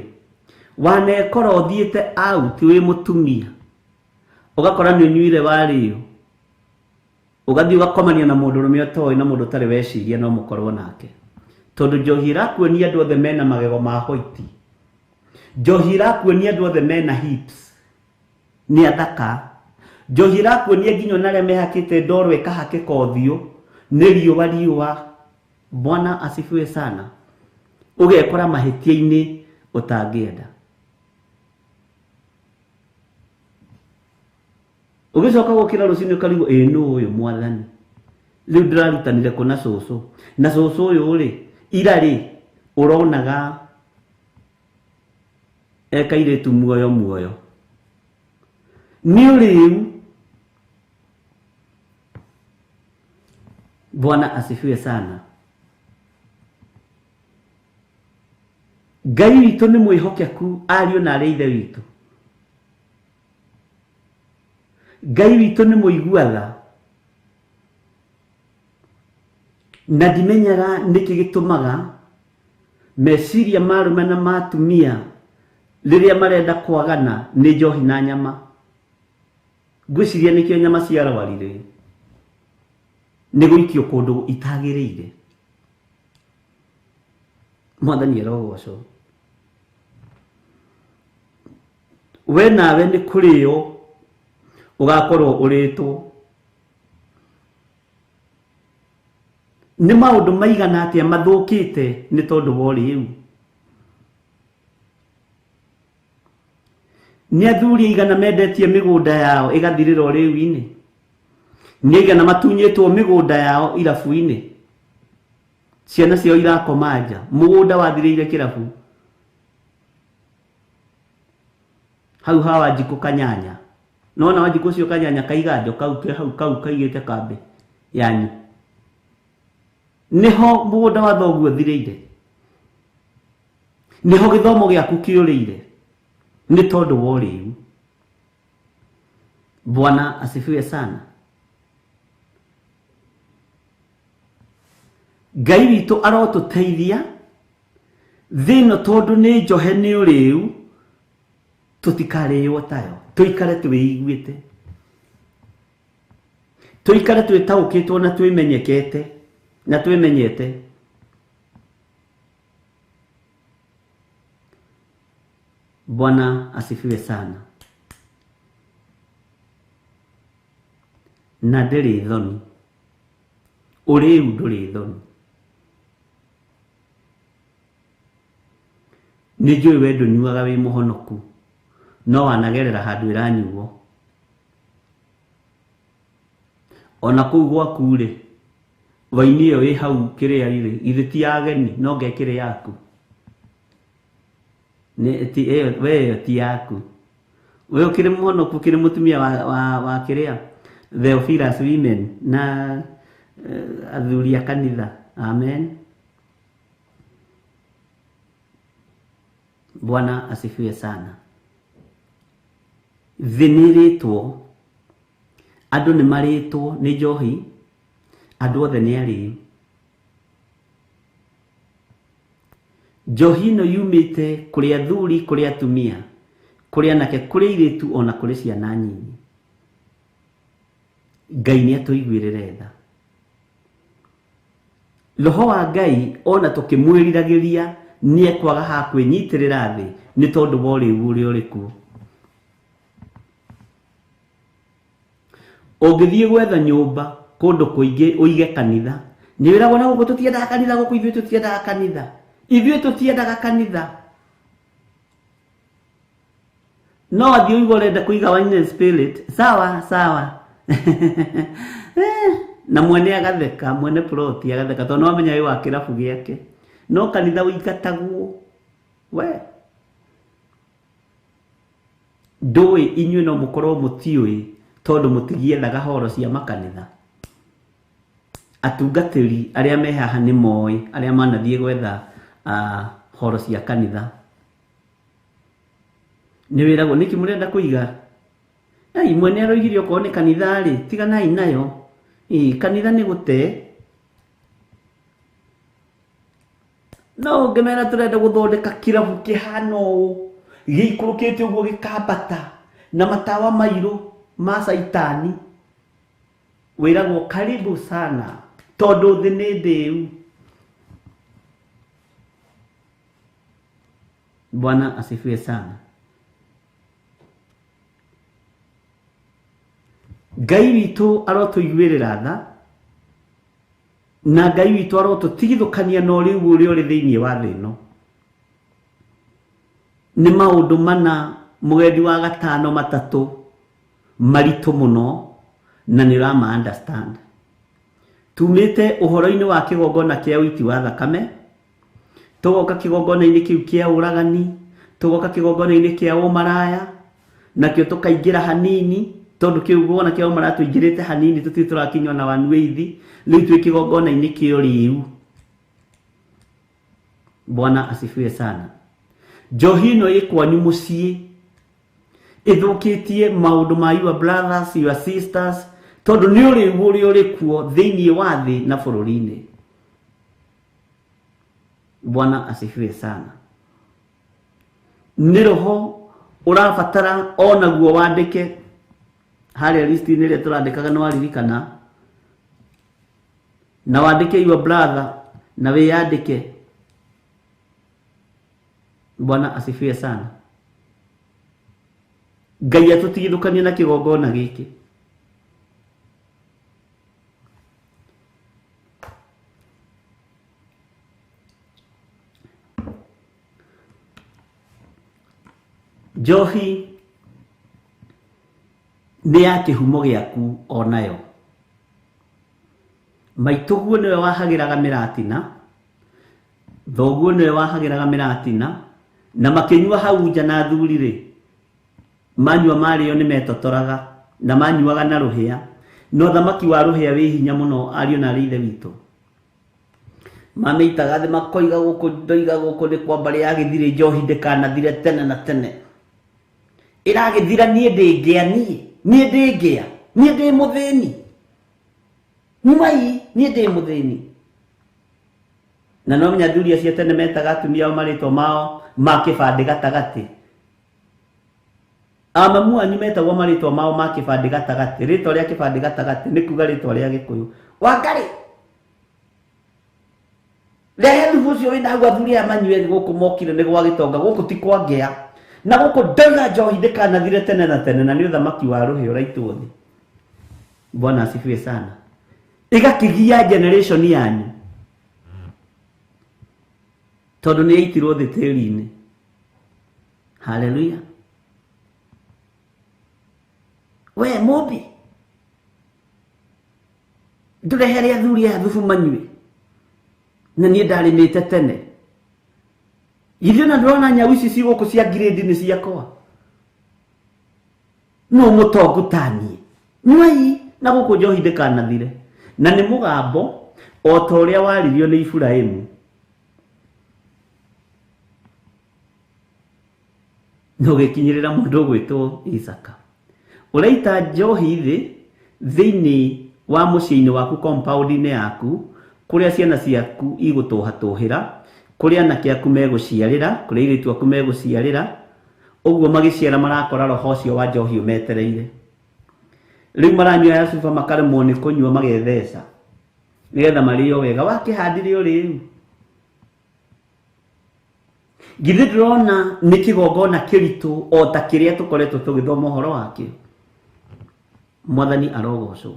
S5: wanekora ũthiĩte out wĩ mũtumia, ũgakora nĩ ũnyuire warĩo, ũgathiĩ ũgakomania na mũndũrũme ũtoĩ na mũndũ ũtarĩ weciria no mũkorwo nake. Tondũ njohi ĩrakuonia andũ othe mena magego ma white, njohi ĩrakuonia andũ othe mena hips, Nĩ athaka. Njohi ĩrakuonia nginya ona arĩa mehakĩte ndoro ĩkahakĩka ũthiũ nĩ riũa riũa. Bwana asifiwe sana. Ũgekora mahĩtia-inĩ ũtangĩenda. Ũgĩcoka gũkĩra rũcinĩ ũkarigwo ĩ nũ ũyũ mwathani. Rĩu ndĩrarutanire kũ na cũcũ. Na cũcũ ũyũ rĩ, ira rĩ, ũronaga ekairĩtu muoyo muoyo. Nĩ ũrĩu. Bwana asifiwe sana. Ngai witũ nĩ mwĩhokeku ariũ na arĩ ithe witũ. Ngai witũ nĩ mũigua tha. Na ndimenyaga nĩkĩ gĩtũmaga meciria ma arũme na ma atumia rĩrĩa marenda kwagana nĩ njohi na nyama. Ngwĩciria nĩkĩo nyama ciarwarire. Nĩ gũikio kũndũ itagĩrĩire. Mwathani arogocwo. We nawe nĩ kũrĩo ũgakorwo ũrĩtwo. Nĩ maũndũ maigana atĩa mathũkĩte nĩ tondũ wa ũrĩu. Nĩ athuri aigana mendetie mĩgũnda yao ĩgathirĩra ũrĩu-inĩ. Nĩ aigana matunyĩtwo mĩgũnda yao irabu-inĩ. Ciana ciao irakoma nja. Mũgũnda wathirĩire kĩrabu. Hau ha Wanjikũ Kanyanya. Nona Wanjikũ ũcio Kanyanya kaiganjo kau ke hau kau kaigĩte kambĩ yanyu. Nĩho mũgũnda wa thoguo ũthirĩire. Nĩho gĩthomo gĩaku kĩũrĩire. Nĩ tondũ wa ũrĩu. Bwana asifiwe sana. Ngai witũ arotũteithia thĩ ĩno tondũ nĩ njohe nĩ ũrĩu tũtikarĩo tayo. Tũikare twĩiguĩte. Tũikare twĩtaũkĩtwo na twĩmenyekete na twĩmenyete. Bwana asifiwe sana. Na ndĩrĩ thoni. Ũrĩu ndũrĩ thoni. Nĩ njũĩ we ndũnyuaga wĩ mũhonoku no wanagerera handũ ĩranyuo. Ona kũu gwaku rĩ, waini ĩyo ĩ hau kĩrĩa rĩ, githĩ ti ya ageni no ngekĩrĩ yaku. Nĩ ti ĩyo we ĩyo ti yaku. We ũkĩrĩ mũhonoku ũkĩrĩ mũtumia wa kĩrĩa Theophilus women na athuri a kanitha. Amen. Bwana asifiwe sana. Thĩ nĩ ĩrĩtwo, andũ nĩ marĩtwo nĩ njohi, andũ othe nĩ arĩu. Njohi ĩno yumĩte kũrĩ athuri, kũrĩ atumia, kũrĩ anake, kũrĩ airĩtu ona kũrĩ ciana nyinyi. Ngai nĩ atũiguĩrĩre tha. Roho wa Ngai ona tũkĩmwĩriragĩria nĩ ekwaga ha kwĩnyitĩrĩra thĩ nĩ tondũ wa ũrĩu ũrĩa ũrĩ kuo. Ũngĩthiĩ gwetha nyũmba kũndũ kũingĩ ũige kanitha, nĩ wĩragwo na gũkũ tũtiendaga kanitha, gũkũ ithuĩ tũtiendaga kanitha. Ithuĩ tũtiendaga kanitha. No athiĩ ũigue ũrenda kũiga wine and spirit, sawa sawa. Na mwene agatheka, mwene ploti agatheka tondũ no amenya wĩ wa kĩrabu gĩake. No kanitha ũingatagwo. We ndũĩ inyuĩ no mũkorwo mũtiũĩ tondũ mũtigiethaga horo cia makanitha. Atungatĩri arĩa me haha nĩ moĩ, arĩa manathiĩ gwetha horo cia kanitha. Nĩ wĩragwo nĩkĩ mũrenda kũiga? Ai, mwene aroigire okorwo nĩ kanitha rĩ, tiganai nayo. Ĩ, kanitha nĩ gũte. No ũngĩmera tũrenda gũthondeka kĩrabu kĩhana ũũ, gĩikũrũkĩte ũguo gĩkambata na matawa mairũ ma caitani, wĩragwo karibu sana tondũ thĩ nĩ ndĩu. Bwana asifiwe sana. Ngai witũ arotũiguĩrĩra tha na Ngai witũ arotũtigithũkania na ũrĩu ũrĩa ũrĩ thĩinĩ wa thĩ ĩno. Nĩ maũndũ mana mũgendi wa gatano matatũ maritũ mũno na nĩ ũrama understand. Tumĩte ũhoro-inĩ wa kĩgongona kĩa ũiti wa thakame, tũgoka kĩgongona-inĩ kĩu kĩa ũragani, tũgoka kĩgongona-inĩ kĩa ũmaraya, nakĩo tũkaingĩra hanini tondũ kĩgongona kĩa ũmaraya tũingĩrĩte hanini tũtirĩ tũrakinywo na one weithi, rĩu twĩ kĩgongona-inĩ kĩa ũrĩu. Bwana asifiwe sana. Njohi ĩno ĩ kwanyu mũciĩ ĩthũkĩtie maũndũ ma your brothers, your sisters, tondũ nĩ ũrĩu ũrĩa ũrĩ kuo thĩinĩ wa thĩ na bũrũri-inĩ. Bwana asifiwe sana. Nĩ roho ũrabatara onaguo wandĩke harĩa list-inĩ ĩrĩa tũrandĩkaga nĩ waririkana, na wandĩke your brother na wĩyandĩke. Bwana asifiwe sana. Ngai atũtigithũkanie na kĩgongona gĩkĩ. Njohi nĩ ya kĩhumo gĩaku onayo. Maitũguo nĩwe wahagĩraga mĩratina, thoguo nĩwe wahagĩraga mĩratina, na makĩnyua hau nja na athuri rĩ, manyua marĩo nĩ metotoraga na manyuaga na rũhĩa, no thamaki wa rũhĩa wĩ hinya mũno ariũ na arĩ ithe witũ. Mamĩitaga thĩ makoiga gũkũ ndoiga gũkũ nĩ kwa mbarĩ ya gĩthirĩ njohi ndĩkanathire tene na tene. Ĩragĩthira niĩ ndĩngĩa niĩ, niĩ ndĩngĩa, niĩ ndĩ mũthĩni. Nyuai, niĩ ndĩ mũthĩni. Na no menya athuri acio tene metaga atumia ao marĩtwa mao ma kĩbandĩ gatagatĩ. Amamu anyu metagwo marĩtwa mao ma kĩbandĩ gatagatĩ. Rĩtwa rĩa kĩbandĩ gatagatĩ nĩ kuga rĩtwa rĩa Gĩkũyũ. Wangarĩ, rehe thubu ũcio wĩna hau athuri aya manyue gũkũ mokire nĩ gwa gĩtonga, gũkũ ti kwa ngĩa. Na gũkũ ndauga njohi ndĩkanathire tene na tene, na nĩ ũthamaki wa rũhĩa ũraitwo thĩ. Bwana asifiwe sana. Ĩgakĩgia generation yanyu tondũ nĩ yaitirwo thĩ tĩri-inĩ. Haleluya. We mũmbi, ndũrehere athuri aya thubu manyue, na niĩ ndarĩmĩte tene. Ithuĩ na ndĩrona nyau ici ci gũkũ cia grade nĩ ciakwa. No mũtongu ta niĩ. Nyuai na gũkũ njohi ndĩkanathire. Na nĩ mũgambo o ta ũrĩa waririo nĩ Iburahĩmu. Na ũgĩkinyĩrĩra mũndũ ũgwĩtwo Isaka. Ũraita njohi thĩ thĩinĩ wa mũciĩ-inĩ waku, compound-inĩ yaku, kũrĩa ciana ciaku igũtũhatũhĩra, kũrĩa anake aku megũciarĩra, kũrĩa airĩtu aku megũciarĩra, ũguo magĩciara marakora roho ũcio wa njohi ũmetereire. Rĩu maranyua ya cuba makaremwo nĩ kũnyua magetheca nĩgetha marĩo wega. Wakĩhandire ũrĩu. Githĩ ndĩrona nĩ kĩgongona kĩritũ o ta kĩrĩa tũkoretwo tũgĩthoma ũhoro wakĩo. Mwathani arogocwo.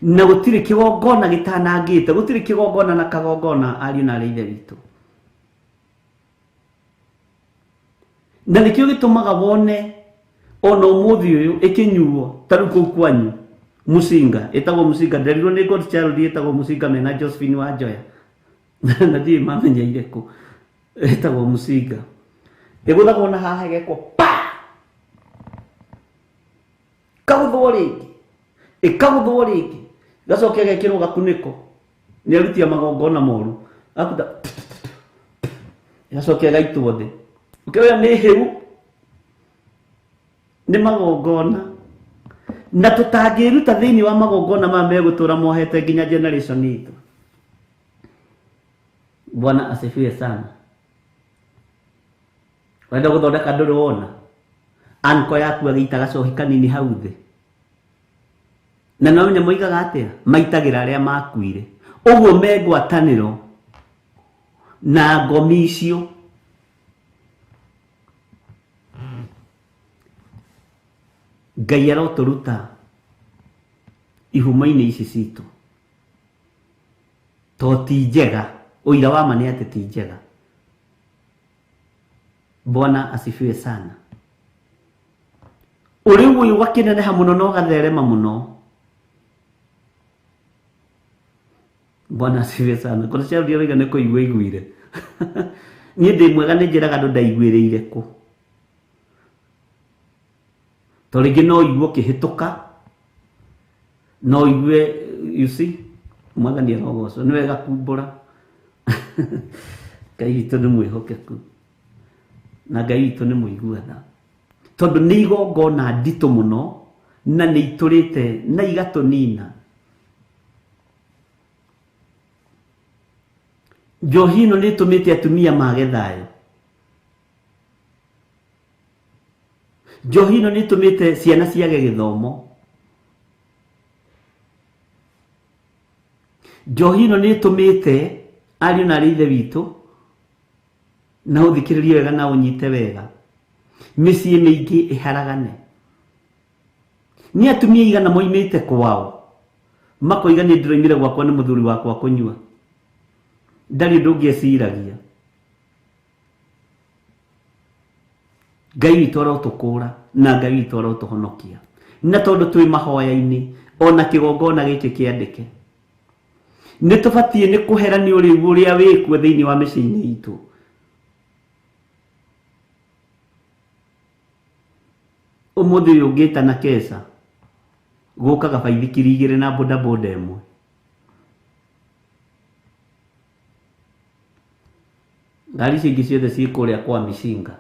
S5: Na gũtirĩ kĩgongona gĩtanangĩte, gũtirĩ kĩgongona na kagongona ariũ na arĩ ithe witũ. Na nĩkĩo gĩtũmaga wone ona ũmũthĩ ũyũ ĩkĩnyuo ta rĩu kũu kwanyu Mucinga, ĩtagwo Mucinga, nderirwo nĩ God Child ĩtagwo Mucinga mena Josephine wa Njoya. Na ndiũĩ mamenyeire kũ. Ĩtagwo Mucinga. Ĩgũthagwo na haha ĩgekwo pa! Ĩkagũthwo rĩngĩ. Ĩkagũthwo rĩngĩ. Ĩgacoka ĩgekĩrwo gakunĩko. Nĩ aruti a magongona moru. Akuta ĩgacoka ĩgaitwo thĩ. Ũkĩoya nĩ hĩu, nĩ magongona. Na tũtangĩruta thĩinĩ wa magongona maya megũtũra mohete nginya generation itũ. Bwana asifiwe sana. Wenda gũthondeka ndũrĩ wona anko yaku agĩita gacohi kanini hau thĩ. Na no menya moigaga atĩa? Maitagĩra arĩa makuire. Ũguo me ngwatanĩro na ngomi icio. Ngai arotũruta Ihumo-inĩ ici citũ. To ti njega, ũira wa ma nĩ atĩ ti njega. Bwana asifiwe sana. Ũrĩu ũyũ ũgakĩneneha mũno na ũgatherema mũno. Bwana asifiwe sana. Kũrĩ cia ũrĩa ũrauga nĩ kũigua aiguire. Niĩ ndĩ mwega nĩ njĩraga andũ ndaiguĩrĩire kũ. To rĩngĩ no ũigue ũkĩhĩtũka, no ũigue, you see, Mwathani arogocwo, nĩ wega kumbũra. Ngai witũ nĩ mwĩhokeku na Ngai witũ nĩ mũigua tha, tondũ nĩ igongona nditũ mũno na nĩ itũrĩte na igatũnina. Njohi ĩno nĩ ĩtũmĩte atumia mage thayũ. Njohi ĩno nĩ ĩtũmĩte ciana ciage gĩthomo. Njohi ĩno nĩ ĩtũmĩte ariũ na aarĩ a Ithe witũ, na ũthikĩrĩrie wega na ũnyite wega, mĩciĩ mĩingĩ ĩharagane. Nĩ atumia igana moimĩte kwao makoiga nĩ ndĩroimire gwakwa nĩ mũthuri wakwa kũnyua, ndarĩ ũndũ ũngĩ eciragia. Ngai witũ arotũkũra na Ngai witũ arotũhonokia. Na tondũ twĩ mahoya-inĩ ona kĩgongona gĩkĩ kĩandĩke, nĩ tũbatiĩ nĩ kũhera nĩ ũrĩu ũrĩa wĩkuo thĩinĩ wa mĩciĩ-inĩ itũ. Ũmũthĩ ũyũ ũngĩtana keca gũkaga baithikiri igĩrĩ na bodaboda ĩmwe. Ngari icio ingĩ ciothe ciĩ kũrĩa kwa mĩcinga.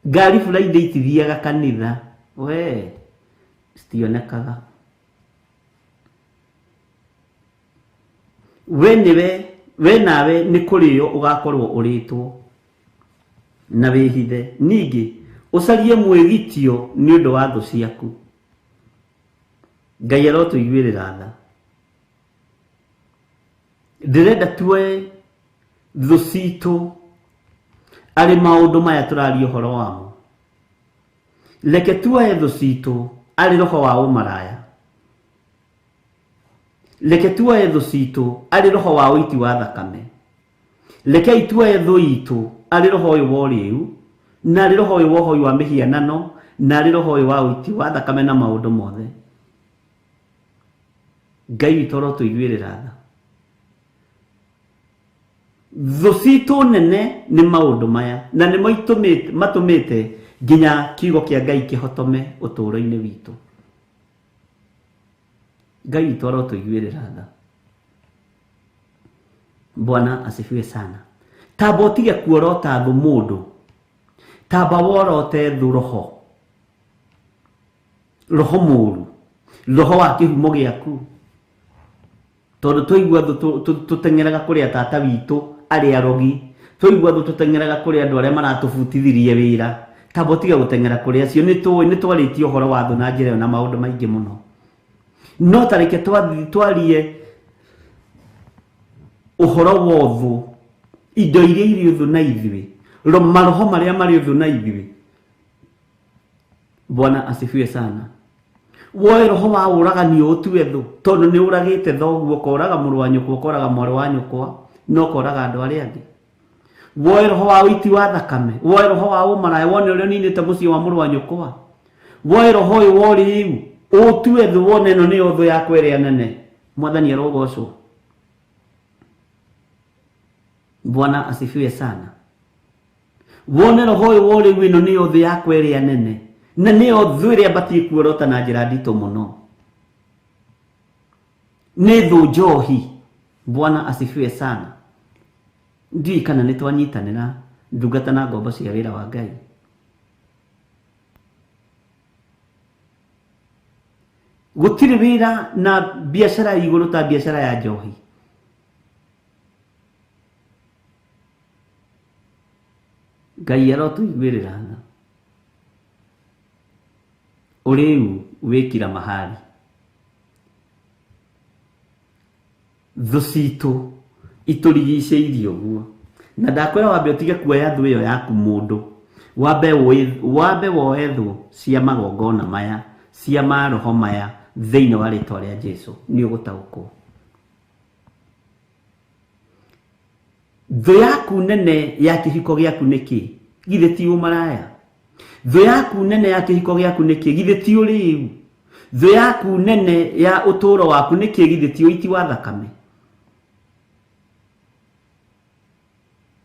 S5: Ngari Friday itithiaga kanitha, we citionekaga. We nĩwe, we nawe nĩ kũrĩo ũgakorwo ũrĩtwo na wĩhithe. Ningĩ ũcarie mwĩgitio nĩ ũndũ wa thũ ciaku. Ngai arotũiguĩrĩra tha. Ndĩrenda tuoe thũ citũ arĩ maũndũ maya tũraria ũhoro wamo. Reke tuoe thũ citũ arĩ roho wa ũmaraya. Reke tuoe thũ citũ arĩ roho wa ũiti wa thakame. Rekei tuoe thũ itũ arĩ roho ũyũ wa ũrĩu, na arĩ roho ũyũ wa ũhoi wa mĩhianano, na arĩ roho ũyũ wa ũiti wa thakame na maũndũ mothe. Ngai witũ arotũiguĩrĩra tha. Thũ citũ nene nĩ maũndũ maya, na nĩmo matũmĩte nginya kiugo kĩa Ngai kĩhotome ũtũũro-inĩ witũ. Ngai witũ arotũiguĩrĩra tha. Bwana asifiwe sana. Tamba ũtige kuorota thũ mũndũ, tamba worote thũ roho, roho mũũru, roho wa kĩhumo gĩaku. Tondũ twaigua thũ tũteng'eraga kũrĩ tata witũ arĩa arogi, twaigua thũ tũteng'eraga kũrĩ andũ arĩa maratũbutithirie wĩra. Tamba ũtige gũteng'era kũrĩ acio. Nĩ tũĩ, nĩ twarĩtie ũhoro wa thũ na njĩra ĩyo na maũndũ maingĩ mũno. No ta reke twarie ũhoro wa ũthũ, indo iria irĩ ũthũ na ithuĩ, maroho marĩa marĩ ũthũ na ithuĩ. Bwana asifiwe sana. Woe roho wa ũragani ũtue thũ, tondũ nĩ ũragĩte thoguo, ũkoraga mũrũ wa nyũkwa, ũkoraga mwarĩ wa nyũkwa, na ũkoraga andũ arĩa angĩ. Woe roho wa ũiti wa thakame, woe roho wa ũmaraya, wone ũrĩa ũninĩte mũciĩ wa mũrũ wa nyũkwa. Woe roho ũyũ wa ũrĩu, ũtue thũ, wone ĩno nĩyo thũ yakwa ĩrĩa nene. Mwathani arogocwo. Bwana asifiwe sana. Wone roho ũyũ wa ũrĩu, ĩno nĩyo thũ yakwa ĩrĩa nene, na nĩyo thũ ĩrĩa batiĩ kuorota na njĩra nditũ mũno. Nĩ thũ njohi. Bwana asifiwe sana. Ndiũĩ kana nĩ twanyitanĩra ndungata na ngombo cia wĩra wa Ngai. Gũtirĩ wĩra na biacara ya igũrũ ta biacara ya njohi. Ngai arotũiguĩrĩra tha. Ũrĩu wĩ kila mahali. Thũ citũ itũrigicĩirie ũguo. Na ndakwĩra wambe ũtige kuoya thũ ĩyo yaku mũndũ. Wambe woe thũ cia magongona maya, cia maroho maya thĩinĩ wa rĩtwa rĩa Jesu, nĩ ũgũtaũkwo. Thũ yaku nene ya kĩhiko gĩaku nĩ kĩ? Githĩ ti ũmaraya? Thũ yaku nene ya kĩhiko gĩaku nĩ kĩ? Githĩ ti ũrĩu? Thũ yaku nene ya ũtũũro waku nĩ kĩ? Githĩ ti ũiti wa thakame?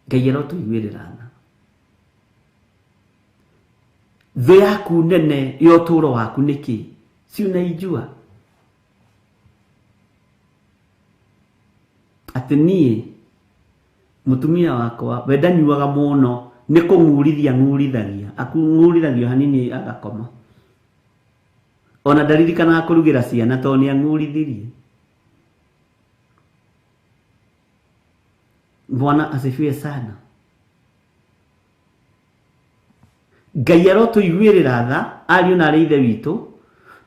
S5: Ngai arotũiguĩrĩra tha. Thũ yaku nene ya ũtũũro waku nĩ kĩ? Si unaijua? Atĩ niĩ mũtumia wakwa we ndanyuaga mũno, nĩ kũng'urithia ng'urithagia, akũng'urithagio hanini agakoma. Ona ndaririkanaga kũrugĩra ciana tondũ nĩ ang'urithirie. Bwana asifiwe sana. Ngai arotũiguĩrĩra tha ariũ na arĩ ithe witũ,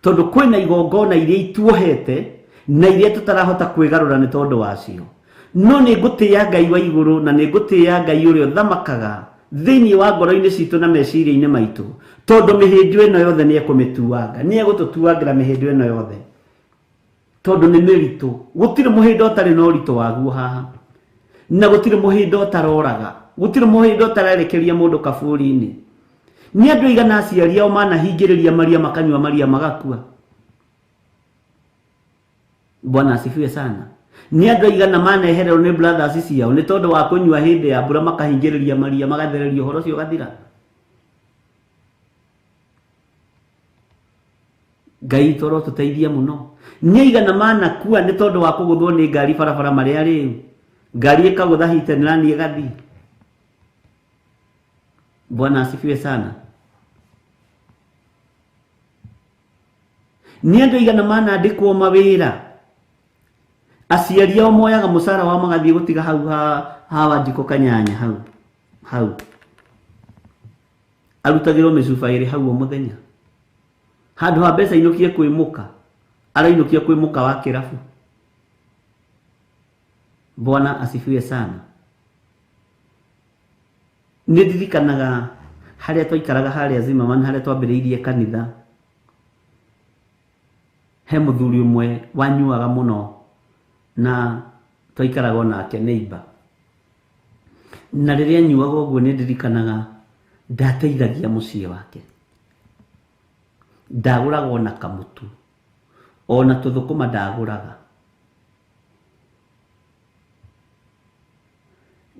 S5: tondũ kwĩna igongona iria ituohete na iria tũtarahota kwĩgarũra nĩ tondũ wacio. No nĩ ngũtĩĩa Ngai wa igũrũ na nĩ ngũtĩĩa Ngai ũrĩa ũthamakaga thĩinĩ wa ngoro-inĩ citũ na meciria-inĩ maitũ, tondũ mĩhĩndo ĩno yothe nĩ ekũmĩtuanga, nĩ egũtũtuangĩra mĩhĩndo ĩno yothe, tondũ nĩ mĩritũ. Gũtirĩ mũhĩndo ũtarĩ na ũritũ waguo haha, na gũtirĩ mũhĩndo ũtaroraga, gũtirĩ mũhĩndo ũtarerekeria mũndũ kaburi-inĩ. Nĩ andũ aigana aciari ao manahingĩrĩria maria makanyua maria magakua. Bwana asifiwe sana. Nĩ andũ aigana manehererwo nĩ brothers ciao nĩ tondũ wa kũnyua hĩndĩ ya mbura, makahingĩrĩria maria magathereria ũhoro ũcio ũgathira. Ngai witũ arotũteithia mũno. Nĩ aigana manakua nĩ tondũ wa kũgũthwo nĩ ngari barabara marĩ arĩu, ngari ĩkagũtha hit and run ĩgathiĩ. Bwana asifiwe sana. Nĩ andũ aigana manandĩkwo mawĩra, aciari ao moyaga mũcara wao magathiĩ gũtiga hau ha Wanjikũ Kanyanya hau hau, arutagĩrwo mĩcuba ĩrĩ hau o mũthenya, handũ ha mbeca inũkie kwĩ mũka, arainũkia kwĩ mũka wa kĩrabu. Bwana asifiwe sana. Nĩ ndirikanaga harĩa twaikaraga harĩa Zimmerman, harĩa twambĩrĩirie kanitha, he mũthuri ũmwe wanyuaga mũno na twaikaraga nake neighbor. Na rĩrĩa anyuaga ũguo nĩ ndirikanaga ndateithagia mũciĩ wake, ndagũraga ona kamũtu ona tũthũkũma ndagũraga,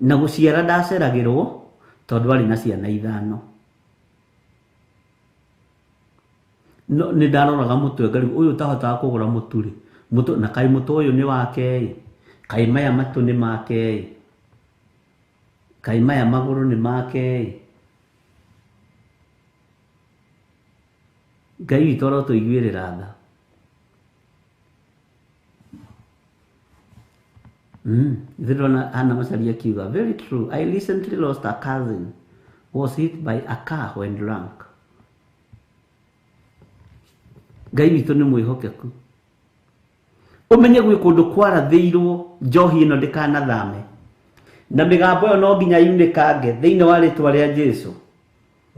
S5: na gũciara ndaceragĩrwo tondũ arĩ na ciana ithano. No nĩ ndaroraga mũtwe ngarigwo ũyũ ũtahotaga kũgũra mũtu rĩ, mũtũ na kaĩ mũtũ ũyũ nĩ wake ĩ, kaĩ maya matũ nĩ make ĩ, kaĩ maya magũrũ nĩ make ĩ. Ngai witũ arotũiguĩrĩra tha. Ndĩrona Anna Macharia akiuga, very true. I recently lost a cousin, was hit by a car when drunk. Ngai witũ nĩ mwĩhokeku. Ũmenye gwĩ kũndũ kwarathĩirwo njohi ĩno ndĩkanathame, na mĩgambo ĩyo no nginya yunĩkange thĩinĩ wa rĩtwa rĩa Jesu.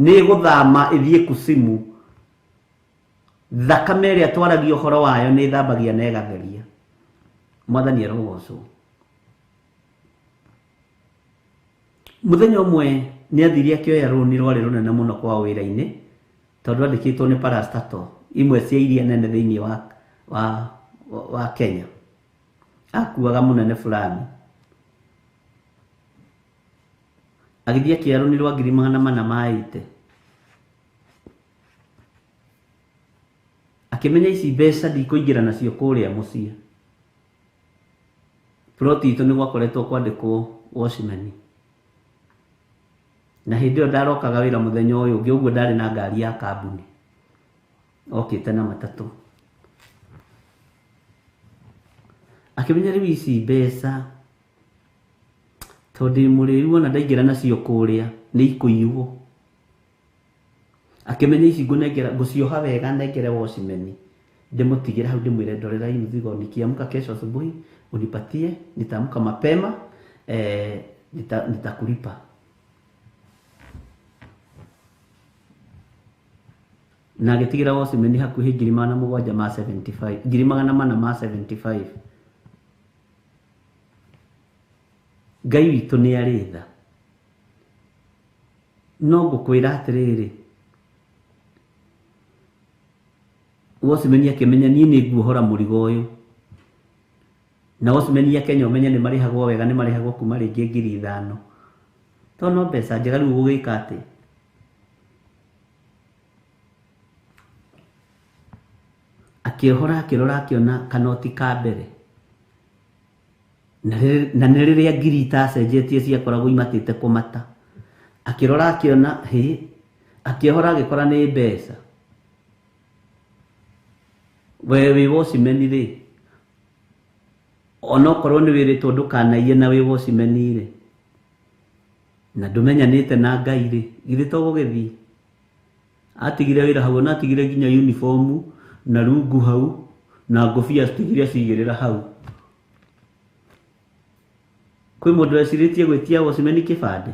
S5: Nĩ ĩgũthama ĩthiĩ kusimu. Thakame ĩrĩa twaragia ũhoro wayo nĩ ĩthambagia na ĩgatheria. Mwathani arogocwo. Mũthenya ũmwe nĩ athire akĩoya rũni rwarĩ rũnene mũno kwao wĩra-inĩ, tondũ andĩkĩtwo nĩ parastatal imwe cia iria nene thĩinĩ wa Kenya. Akuaga mũnene fulani. Agĩthiĩ akĩoya rũni rwa 480,000. Akĩmenya ici mbeca ndikũingĩra nacio kũrĩa mũciĩ. Ploti itũ nĩ gwakoretwo kwandĩkwo watchman. Na hĩndĩ ĩyo ndarokaga wĩra mũthenya ũyũ ũngĩ, ũguo ndarĩ na ngari ya kambuni, okĩte na matatũ. Akĩmenya rĩu ici mbeca tondũ ndĩ mũrĩu ona ndaingĩra nacio kũrĩa nĩ ikũiywo. Akĩmenya ici ngũnengera, ngũcioha wega nengere watchman, ndĩmũtigĩre hau ndĩmwĩre ndorera hii mzigo, nikiamka kesho asubuhi unipatie, nitaamka mapema, nitakulipa. Na agĩtigĩra watchman hakuhĩ 775 475. Ngai witũ nĩ arĩ tha. No ngũkwĩra atĩrĩrĩ, watchman akĩmenya niĩ nĩ nguohora mũrigo ũyũ. Na watchman a Kenya ũmenye nĩ marĩhagwo wega, nĩ marĩhagwo kuma rĩngĩ 5,000. Tondũ no mbeca njega rĩu ũgũgĩka atĩa? Akĩohora akĩrora akĩona kanoti ka mbere. Na nĩ rĩrĩa ngiri itacenjetie ciakoragwo imatĩte kũmata. Akĩrora akĩona hĩ, akĩohora agĩkora nĩ mbeca. We wĩ watchman rĩ, onokorwo nĩ wĩrĩtwo ndũkanaiye na wĩ watchman rĩ, na ndũmenyanĩte na Ngai rĩ, githĩ to gũgĩthiĩ? Atigire wĩra hau, ona atigire nginya uniform na rungu hau na ngũbia atigire acigĩrĩra hau. Kwĩ mũndũ wecirĩtie gwĩtia watchman kĩbandĩ?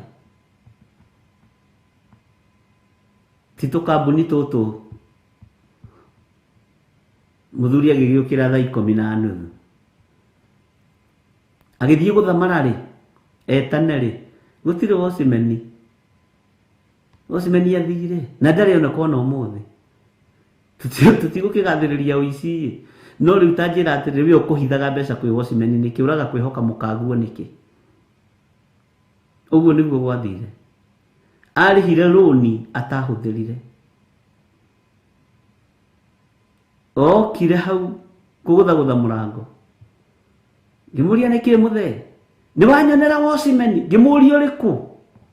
S5: Ti tũkambuni tũtũ. Mũthuri agĩgĩũkĩra thaa 10:30. Agĩthiĩ gũthamara rĩ, etane rĩ, gũtirĩ watchman. Watchman athire na ndarĩ oneka ona ũmũthĩ. Tũtigũkĩgathĩrĩria ũici. No rĩu ta njĩra atĩrĩrĩ, we ũkũhithaga mbeca kwĩ watchman nĩkĩ? Ũraga kwĩhoka mũkaguo nĩkĩ? Ũguo nĩguo gwathire. Arĩhire rũni atahũthĩrire. Okire hau kũgũthagũtha mũrango. Ngĩmũria nĩkĩ mũthee? Nĩ wanyonera watchman? Ngĩmũria ũrĩkũ?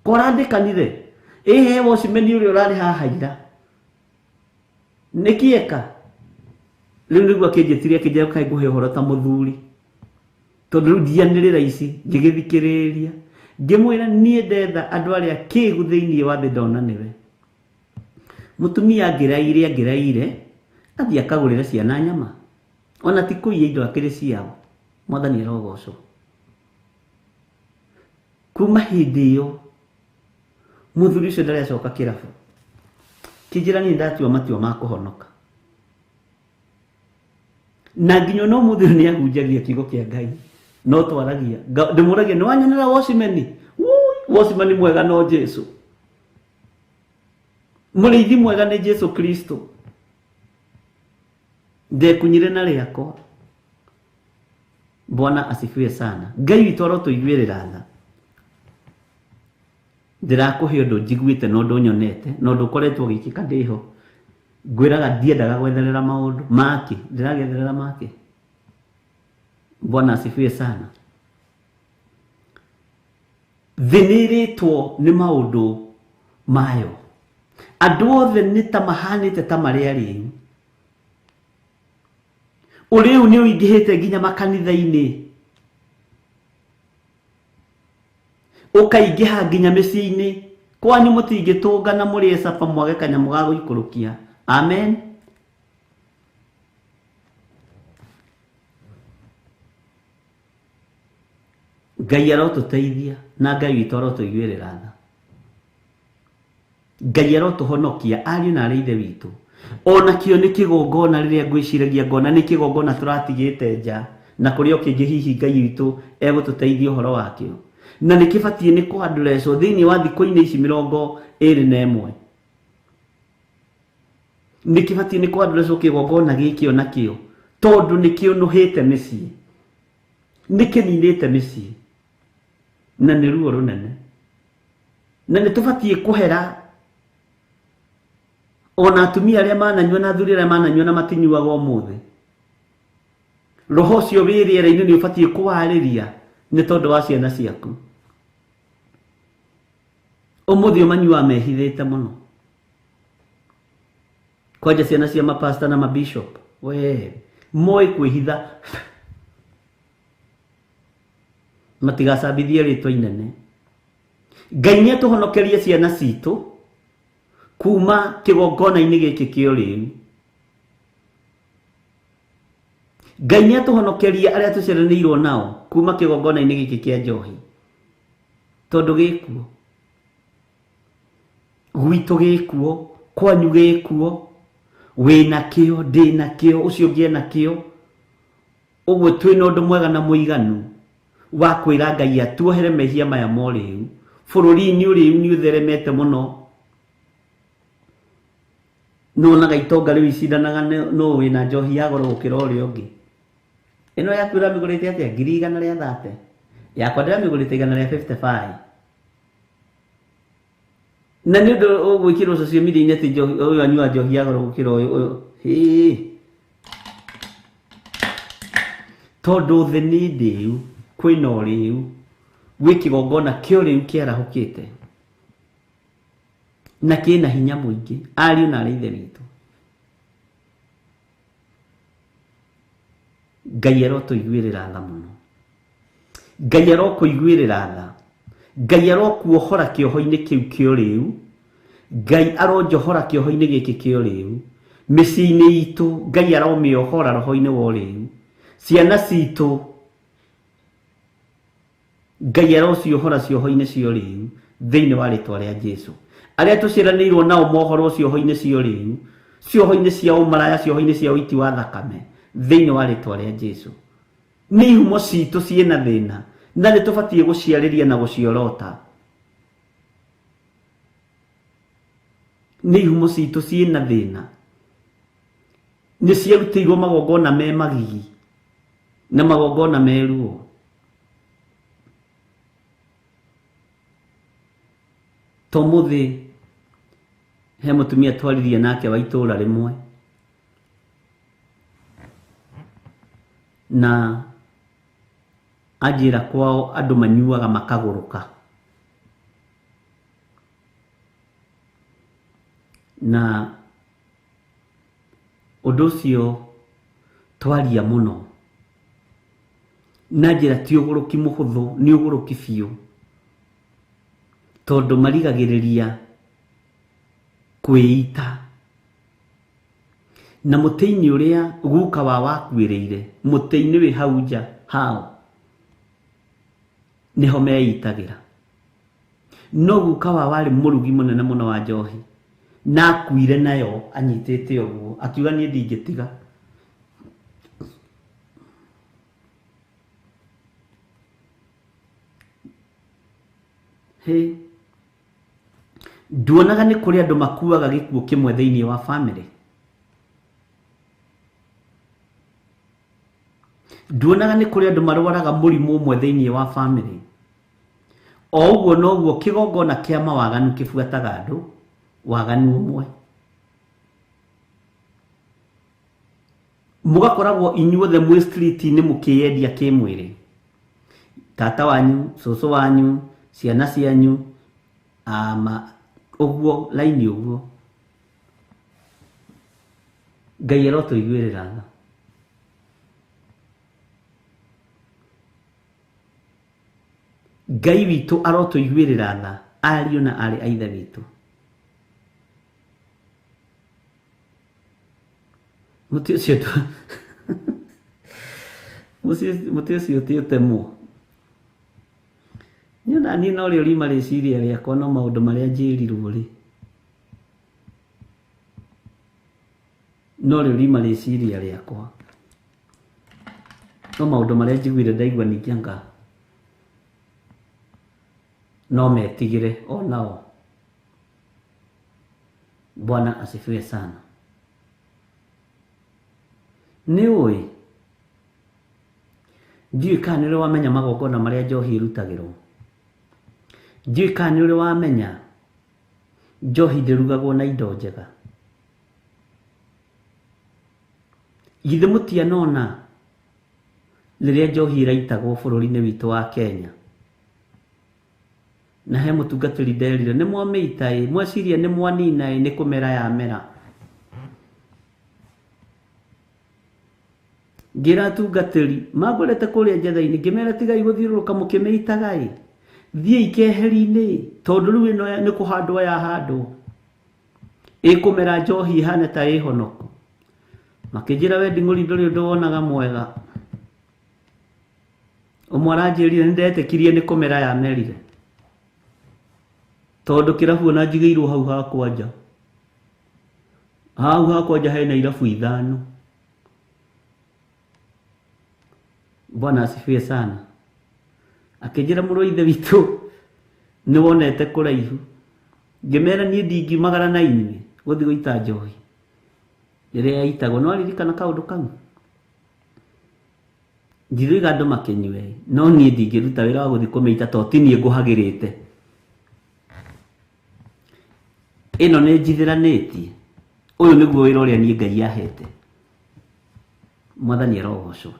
S5: Korandĩkanire. Ĩhe watchman ũrĩa ũrarĩ haha ira. Nĩkĩ eka? Rĩu nĩguo akĩnjĩtirie akĩnjĩra kaĩ ngũhe ũhoro ta mũthuri. Tondũ rĩu ndianĩrĩra ici, ngĩgĩthikĩrĩria. Ngĩmwĩra niĩ ndetha andũ arĩa kĩgu thĩinĩ wa thĩ ndona nĩwe. Mũtumia angĩraire athiĩ akagũrĩre ciana nyama. Ona ti kũiya indo akĩrĩ ciao. Mwathani arogocwo. Kuma hĩndĩ ĩyo mũthuri ũcio ndarecoka kĩrabu. Kĩnjĩra niĩ ndatua matua ma kũhonoka. Na nginya ona ũmũthĩ ũyũ nĩahunjagia kiugo kĩa Ngai. No twaragia. Ndĩmũragia nĩ wanyonera watchman? Watchman mwega no Jesu. Mũrĩithi mwega nĩ Jesu Kristo. Ndekunyire na rĩakwa. Bwana asifiwe sana. Ngai witũ arotũiguĩrĩra tha. Ndĩrakũhe ũndũ njiguĩte na ũndũ nyonete na ũndũ ũkoretwo ũgĩkĩka ndĩho. Ngwĩraga ndiendaga gwetherera maũndũ make, ndĩragetherera make. Bwana asifiwe sana. Thĩ nĩ ĩrĩtwo nĩ maũndũ mayo. Andũ othe nĩ ta mahanĩte ta marĩ arĩu. Ũrĩu nĩ ũingĩhĩte nginya makanitha-inĩ. Ũkaingĩha nginya mĩciĩ-inĩ. Kwanyu mũtingĩtũngana mũrĩe capa mwage kanyamũ ga gũikũrũkia. Amen. Ngai arotũteithia na Ngai witũ arotũiguĩrĩra tha. Ngai arotũhonokia ariũ na arĩ ithe witũ. Ona kĩo nĩ kĩgongona rĩrĩa ngwĩciragia ngona nĩ kĩgongona tũratigĩte nja na kũrĩ o kĩngĩ hihi Ngai witũ egũtũteithia ũhoro wakĩo. Na nĩ kĩbatiĩ nĩ kũandresswo thĩinĩ wa thikũ-inĩ ici 21. Nĩ kĩbatiĩ nĩ kũandresswo kĩgongona gĩkĩ ona kĩo tondũ nĩ kĩũnũhĩte mĩciĩ. Nĩ kĩninĩte mĩciĩ. Na nĩ ruo rũnene. Na nĩ tũbatiĩ kũhera ona atumia arĩa mananyua na athuri arĩa mananyua na matinyuaga ũmũthĩ. Roho ũcio wĩ rĩera-inĩ nĩ ũbatiĩ kũwarĩria nĩ tondũ wa ciana ciaku. Ũmũthĩ ũmanyuaga mehithĩte mũno. Kwanja ciana cia mapasta na mabishop, we moĩ kwĩhitha matigacambithie rĩtwa inene. Ngai nĩ atũhonokerie ciana citũ kuma kĩgongona-inĩ gĩkĩ kĩa ũrĩu. Ngai nĩ atũhonokerie arĩa tũciaranĩirwo nao kuma kĩgongona-inĩ gĩkĩ kĩa njohi. Tondũ gĩkuo. Gwitũ gĩkuo, kwanyu gĩkuo. Wĩna kĩo, ndĩna kĩo, ũcio ũngĩ ena kĩo. Ũguo twĩna ũndũ mwega na mũiganu wa kwĩra Ngai atuohere mehia maya ma ũrĩu. Bũrũri-inĩ ũrĩu nĩ ũtheremete mũno. Nĩwonaga itonga rĩu icindanaga nũ wĩna njohi ya goro gũkĩra ũrĩa ũngĩ. Ĩno yaku ũramĩgũrĩte atĩa? 130,000. Yakwa ndĩramĩgũrĩte 155. Na nĩ ũndũ ũgwĩkĩrwo social media-inĩ atĩ njohi ũyũ anyua njohi ya goro gũkĩra ũyũ ũyũ. Hĩĩ. Tondũ thĩ nĩ ndĩu, kwĩna ũrĩu, gwĩ kĩgongona kĩa ũrĩu kĩarahũkĩte na kĩna hinya mũingĩ, ariũ na arĩ ithe witũ. Ngai arotũiguĩrĩra tha mũno. Ngai arokũiguĩrĩra tha. Ngai arokuohora kĩoho-inĩ kĩu kĩa ũrĩu. Ngai aronjohora kĩoho-inĩ gĩkĩ kĩa ũrĩu. Mĩciĩ-inĩ itũ Ngai aromĩohora roho-inĩ wa ũrĩu. Ciana citũ Ngai arociohora cioho-inĩ cia ũrĩu thĩinĩ wa rĩtwa rĩa Jesu. Arĩa tũciaranĩirwo nao mohorwo cioho-inĩ cia ũrĩu, cioho-inĩ cia ũmaraya, cioho-inĩ cia ũiti wa thakame thĩinĩ wa rĩtwa rĩa Jesu. Nĩ ihumo citũ ciĩna thĩna na nĩ tũbatiĩ gũciarĩria na gũciorota. Nĩ ihumo citũ ciĩna thĩna, nĩ ciarutĩirwo magongona me magigi na magongona me ruo. To mũthĩ he mũtumia twaririe nake wa itũra rĩmwe na anjĩra kwao andũ manyuaga makagũrũka. Na ũndũ ũcio twaria mũno na njĩra ti ũgũrũki mũhũthũ, nĩ ũgũrũki biũ, tondũ marigagĩrĩria kwĩita. Na mũtĩ-inĩ ũrĩa guka wa wakuĩrĩire, mũtĩ-inĩ wĩ hau nja hao nĩho meitagĩra. No guka wa warĩ mũrugi mũnene mũno wa njohi, na akuire nayo anyitĩte ũguo, akiuga niĩ ndingĩtiga. Hĩ, nduonaga nĩ kũrĩ andũ makuaga gĩkuũ kĩmwe thĩinĩ wa family. Nduonaga nĩ kũrĩ andũ marwaraga mũrimũ ũmwe thĩinĩ wa family. O ũguo noguo kĩgongona kĩa mawaganu kĩbuataga andũ waganu ũmwe. Mũgakoragwo inyuothe mwĩ street-inĩ mũkĩyendia kĩmwĩrĩ. Tata wanyu, cũcũ wanyu, ciana cianyu, ama ũguo laini ũguo. Ngai arotũiguĩrĩra tha. Ngai witũ arotũiguĩrĩra tha, ariũ na aarĩ a ithe witũ. Mũtĩ ũcio mũtĩ ũcio ti ũtemwo. Niĩ ona niĩ no rĩo riuma rĩciria rĩakwa, no maũndũ marĩa njĩrirwo rĩ, no rĩo riuma rĩciria rĩakwa, no maũndũ marĩa njiguire ndaigua ningĩ anga no metigĩre onao. Bwana asifiwe sana. Nĩ ũĩ ndiũĩ kana nĩ ũrĩ wamenya magongona marĩa njohi ĩrutagĩrwo. Ndiũĩ kana nĩ ũrĩ wamenya njohi ndĩrugagwo na indo njega. Githĩ mũtianona rĩrĩa njohi ĩraitagwo bũrũri-inĩ witũ wa Kenya? Na he mũtungatĩri nderire nĩ mwamĩita ĩ, mweciria nĩ mwanina ĩ, nĩ kũmera yamera. Ngĩra atungatĩri mangorete kũrĩa njetha-inĩ, ngĩmera tigai gũthiũrũrũka mũkĩmĩitaga ĩ, thiĩi keheri-inĩ, tondũ rĩu ĩno nĩ kũhandwo yahandwo, ĩkũmera njohi ĩhane ta ĩhonoku. Makĩnjĩra we nding'ũri ndũrĩ ũndũ wonaga mwega. Ũmwe aranjĩrire nĩ ndetĩkirie nĩ kũmera yamerire, tondũ kĩrabu ona njigĩirwo hau hakwa nja. Hau hakwa nja hena irabu 5. Bwana asifiwe sana. Akĩnjĩra mũrũ wa ithe witũ nĩ wonete kũraihu. Ngĩmera niĩ ndingiumagara na inyuĩ gũthiĩ gũita njohi rĩrĩa yaitagwo. Nĩ waririkana kaũndũ kau? Ndiroiga andũ makĩnyue, no niĩ ndingĩruta wĩra wa gũthiĩ kũmĩita tondũ ti niĩ ngũhagĩrĩte. Ĩno nĩ njithĩranĩtie. Ũyũ nĩguo wĩra ũrĩa niĩ Ngai ahete. Mwathani arogocwo.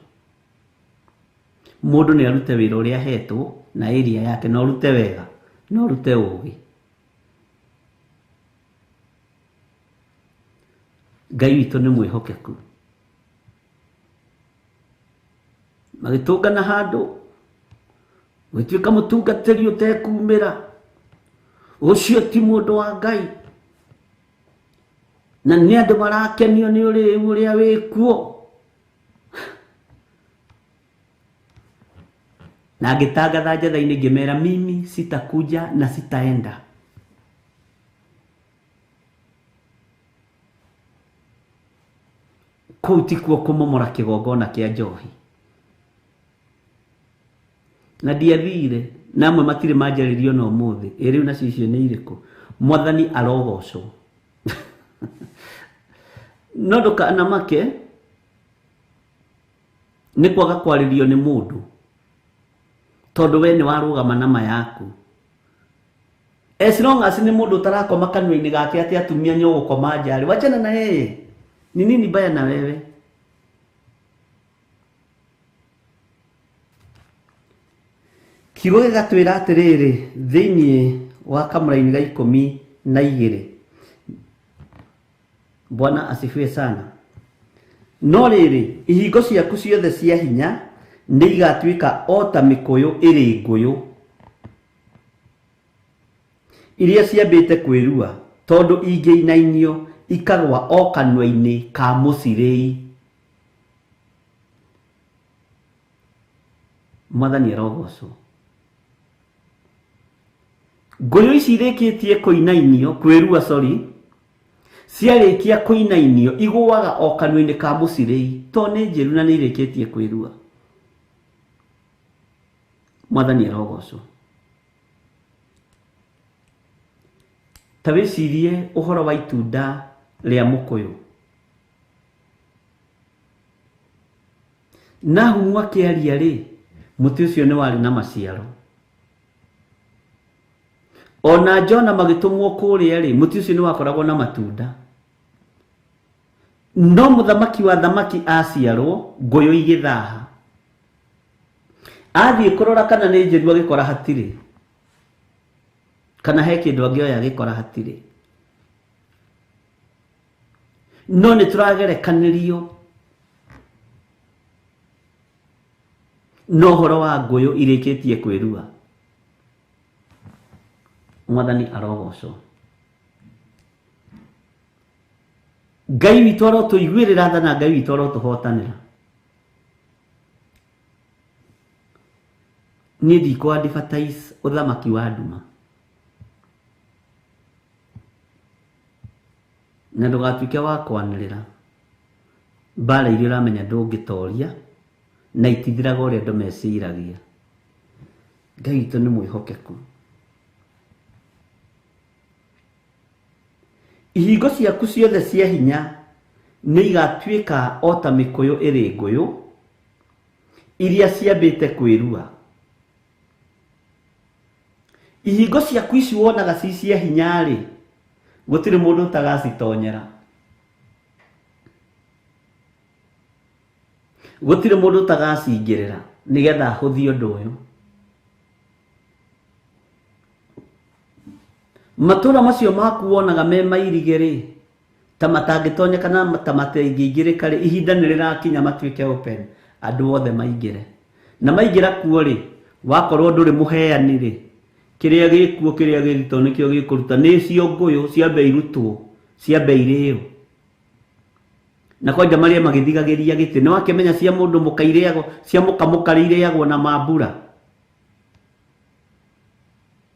S5: Mũndũ nĩ arute wĩra ũrĩa ahetwo na area yake, na ũrute wega, na ũrute ũgĩ. Ngai witũ nĩ mwĩhokeku. Magĩtũngana handũ, gũtuĩka mũtungatĩri ũtekumĩra, ũcio ti mũndũ wa Ngai, na nĩ andũ marakenio nĩ ũrĩu ũrĩa wĩkuo. Na ngĩtangatha njatha-inĩ ngĩmera, mimi sitakuja na sitaenda. Kũu tikuo kũmomora kĩgongona kĩa njohi. Na ndiathire, na amwe matirĩ manjarĩrio na ũmũthĩ. Ĩ rĩu nacio icio nĩ irĩkũ? Mwathani arogocwo. No ndũkanamake nĩ kwaga kwarĩrio nĩ mũndũ, tondũ we nĩ warũgama na ma yaku. As long as nĩ mũndũ ũtarakoma kanua-inĩ gake atĩ atumia nĩ ũgũkoma nja rĩ, wachana na yeye. Ni nini baya na wewe? Kiugo gĩgatwĩra atĩrĩrĩ thĩinĩ wa kamũraini ga 12. Bwana asifiwe sana. No rĩrĩ, ihingo ciaku ciothe cia hinya nĩ igatuĩka o ta mĩkũyũ ĩrĩ ngũyũ iria ciambĩte kwĩrua, tondũ ingĩinainio ikagwa o kanua-inĩ ka mũcirĩi. Mwathani arogocwo. Ngũyũ ici irĩkĩtie kũinainio, kwĩrua, sorry, ciarĩkia kũinainio igũaga o kanua-inĩ ka mũcirĩi, tondũ nĩ njĩru na nĩ irĩkĩtie kwĩrua. Mwathani arogocwo. Ta wĩcirie ũhoro wa itunda rĩa mũkũyũ. Nahumu akĩaria rĩ, mũtĩ ũcio nĩ warĩ na maciaro. Ona Jona magĩtũmwo kũrĩa rĩ, mũtĩ ũcio nĩ wakoragwo na matunda. No mũthamaki wa thamaki aciarwo, ngũyũ igĩthaha. Athiĩ kũrora kana nĩ njĩru agĩkora hatirĩ, kana he kĩndũ angĩoya agĩkora hatirĩ. No nĩ tũragerekanĩrio no ũhoro wa ngũyũ irĩkĩtie kwĩrua. Mwathani arogocwo. Ngai witũ arotũiguĩrĩra tha na Ngai witũ arotũhotanĩra. Niĩ ndikũ advertise ũthamaki wa nduma, na ndũgatuĩke wa kwanĩrĩra mbara iria ũramenya ndũngĩtoria na itithiraga ũrĩa andũ meciragia. Ngai witũ nĩ mwĩhokeku. Ihingo ciaku ciothe cia hinya nĩ igatuĩka o ta mĩkũyũ ĩrĩ ngũyũ iria ciambĩte kwĩrua. Ihingo ciaku ici wonaga ci cia hinya rĩ, gũtirĩ mũndũ ũtagacitonyera. Gũtirĩ mũndũ ũtagacingĩrĩra nĩgetha ahũthie ũndũ ũyũ. Matũũra macio maku wonaga me mairige rĩ, ta matangĩtonyeka na ta matingĩingĩrĩka rĩ, ihinda nĩ rĩrakinya matuĩke open, andũ othe maingĩre. Na maingĩra kuo rĩ, wakorwo ndũrĩ mũheani rĩ, kĩrĩa gĩkuo kĩrĩa gĩthito nĩkĩo gĩkũruta. Nĩ cio ngũyũ ciambe irutwo, ciambe irĩo. Na kwanja marĩa magĩthigagĩria gĩtĩ, nĩ wakĩmenya cia mũndũ mũka irĩagwo, cia mũka mũkarĩ irĩagwo na mambura.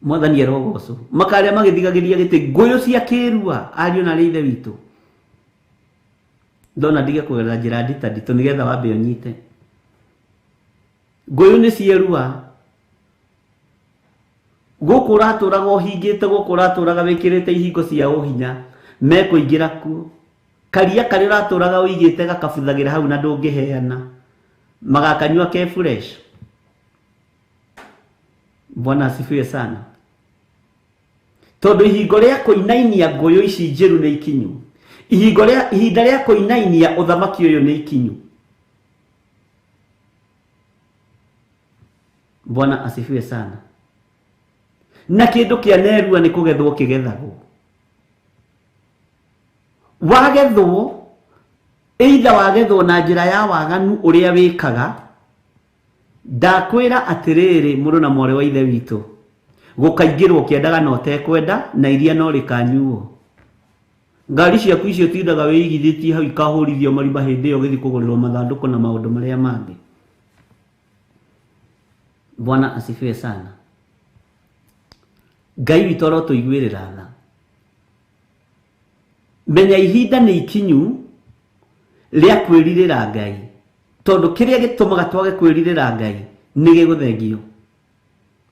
S5: Mwathani arogocwo. Makarĩa magĩthigagĩria gĩtĩ, ngũyũ cia kĩrua, ariũ na arĩ ithe witũ. Ndona ndige kũgerera njĩra nditanditũ nĩgetha wambe ũnyite. Ngũyũ nĩ cierua. Gũkũ ũratũraga ũhingĩte, gũkũ ũratũraga wĩkĩrĩte ihingo cia ũhinya, mekũingĩra kuo. Karia karĩa ũratũraga ũigĩte gakabuthagĩra hau na ndũngĩheana, magakanyua ke fresh. Bwana asifiwe sana. Tondũ ihingo rĩa kũinainia ngũyũ ici njĩru nĩ ikinyu. Ihinda rĩa kũinainia ũthamaki ũyũ nĩ ikinyu. Bwana asifiwe sana. Na kĩndũ kĩa nerua nĩ kũgethwo kĩgethagwo. Wagethwo, either wagethwo na njĩra ya waganu ũrĩa wĩkaga, ndakwĩra atĩrĩrĩ mũrũ na mwarĩ wa ithe witũ, gũkaingĩrwo kĩendaga na ũtekwenda, na iria no rĩkanyuo. Ngari ciaku icio tindaga wĩigithĩtie hau ikahũrithio marima hĩndĩ ĩyo ũgĩthiĩ kũgũrĩrwo mathandũkũ na maũndũ marĩa mangĩ. Bwana asifiwe sana. Ngai witũ arotũiguĩrĩra tha. Menya ihinda nĩ ikinyu rĩa kwĩrirĩra Ngai, tondũ kĩrĩa gĩtũmaga twage kwĩrirĩra Ngai nĩ gĩgũthengio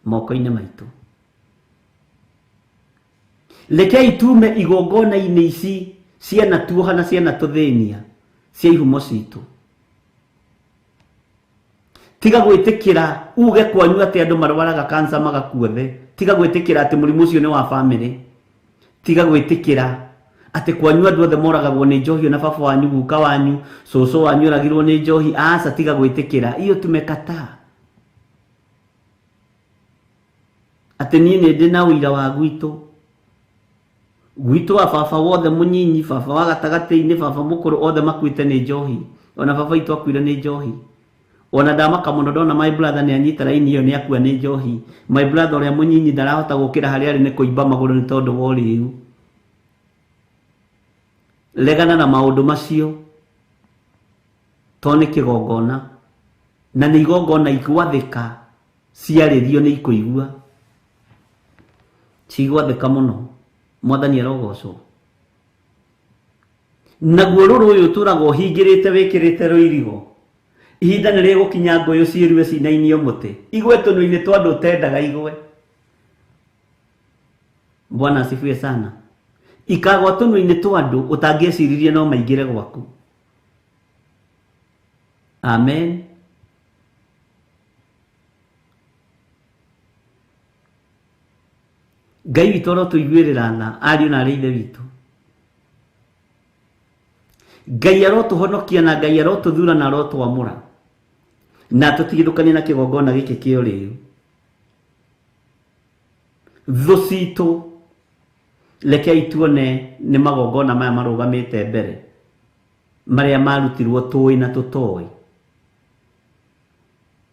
S5: moko-inĩ maitũ. Rekei tume igongona-inĩ ici cianatuoha na cianatũthĩnia cia ihumo citũ. Tiga gwĩtĩkĩra uge kwanyu atĩ andũ marwaraga cancer magakua othe. Tiga gwĩtĩkĩra atĩ mũrimũ ũcio nĩ wa famĩlĩ. Tiga gwĩtĩkĩra atĩ kwanyu andũ othe moragagwo nĩ njohi, na baba wanyu, guka wanyu, cũcũ wanyu oragirwo nĩ njohi. Aca, tiga gwĩtĩkĩra. Iyo tumekataa. Atĩ niĩ nĩ ndĩ na ũira wa gwitũ. Gwitũ wa baba wothe mũnyinyi, baba wa gatagatĩ-inĩ, baba mũkũrũ, othe makuĩte nĩ njohi. Ona baba witũ akuire nĩ njohi. Ona ndamaka mũno ndona my brother nĩ anyita raini ĩyo nĩ akua nĩ njohi. My brother ũrĩa mũnyinyi ndarahota gũkĩra harĩa arĩ nĩ kũimba magũrũ nĩ tondũ wa ũrĩu. Regana na maũndũ macio, tondũ nĩ kĩgongona, na nĩ igongona igwathĩka, ciarĩrio nĩ ikũigua. Cigwathĩka mũno. Mwathani arogocwo. Naguo rũrũ ũyũ ũtũraga ũhingĩrĩte wĩkĩrĩte rũirigo, ihinda nĩ rĩgũkinya ngũyũ ciĩrue cinainio mũtĩ, igwe tũnua-inĩ twa andũ ũtendaga igwe. Bwana asifiwe sana. Ikagwa tũnua-inĩ twa andũ ũtangĩeciririe no maingĩre gwaku. Amen. Ngai witũ arotũiguĩrĩra tha, ariũ na arĩ ithe witũ. Ngai arotũhonokia na Ngai arotũthura na arotwamũra, na tũtigithũkanie na kĩgongona gĩkĩ kĩa ũrĩu. Thũ citũ rekei tuone nĩ magongona maya marũgamĩte mbere, marĩa marutirwo tũĩ na tũtoĩ.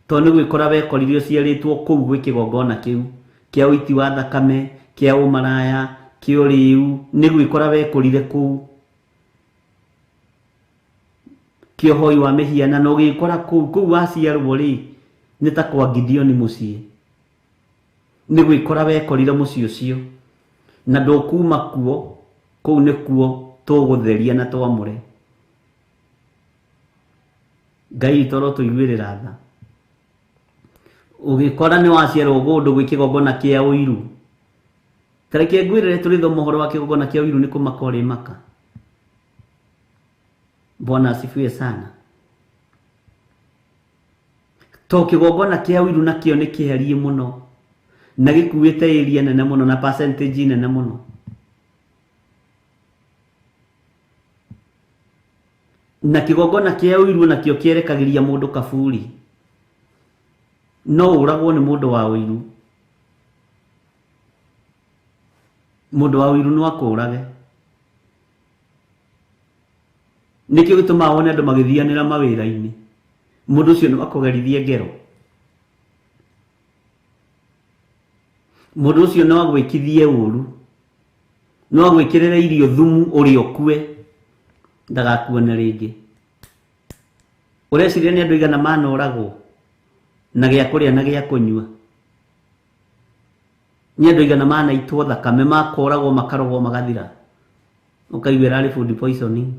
S5: Tondũ nĩ gwĩkora wekorire ũciarĩtwo kũu gwĩ kĩgongona kĩu kĩa ũiti wa thakame, kĩa ũmaraya, kĩa ũrĩu, nĩ gwĩkora wekorire kũu, kĩa ũhoi wa mĩhianano, ũgĩkora kũu, kũu waciarwo rĩ nĩ ta kwa Gideoni mũciĩ. Nĩ gwĩkora wekorire mũciĩ ũcio, na ndũkuma kuo, kũu nĩkuo tũgũtheria na twamũre. Ngai witũ arotũiguĩrĩra tha. Ũgĩkora nĩ waciarwo kũndũ gwĩ kĩgongona kĩa ũiru, ta reke ngwĩrĩre tũrĩthoma ũhoro wa kĩgongona kĩa ũiru nĩ kũmaka ũrĩmaka. Bwana asifiwe sana. To kĩgongona kĩa ũiru nakĩo nĩ kĩherie mũno, na gĩkuĩte area nene mũno na percentage nene mũno. Na kĩgongona kĩa ũiru nakĩo kĩerekagĩria mũndũ kaburi. No ũragwo nĩ mũndũ wa ũiru. Mũndũ wa ũiru no akũrage. Nĩkĩo gĩtũmaga wone andũ magĩthianĩra mawĩra-inĩ. Mũndũ ũcio no akũgerithie ngero. Mũndũ ũcio no agwĩkithie ũru, no agwĩkĩrĩre irio thumu ũrĩa ũkue, ndagakuone rĩngĩ. Ũreciria nĩ andũ aigana manoragwo na gĩa kũrĩa na gĩa kũnyua? Nĩ andũ aigana manaitwo thakame, makoragwo makarogwo magathira, ũkaigua ĩrarĩ food poisoning.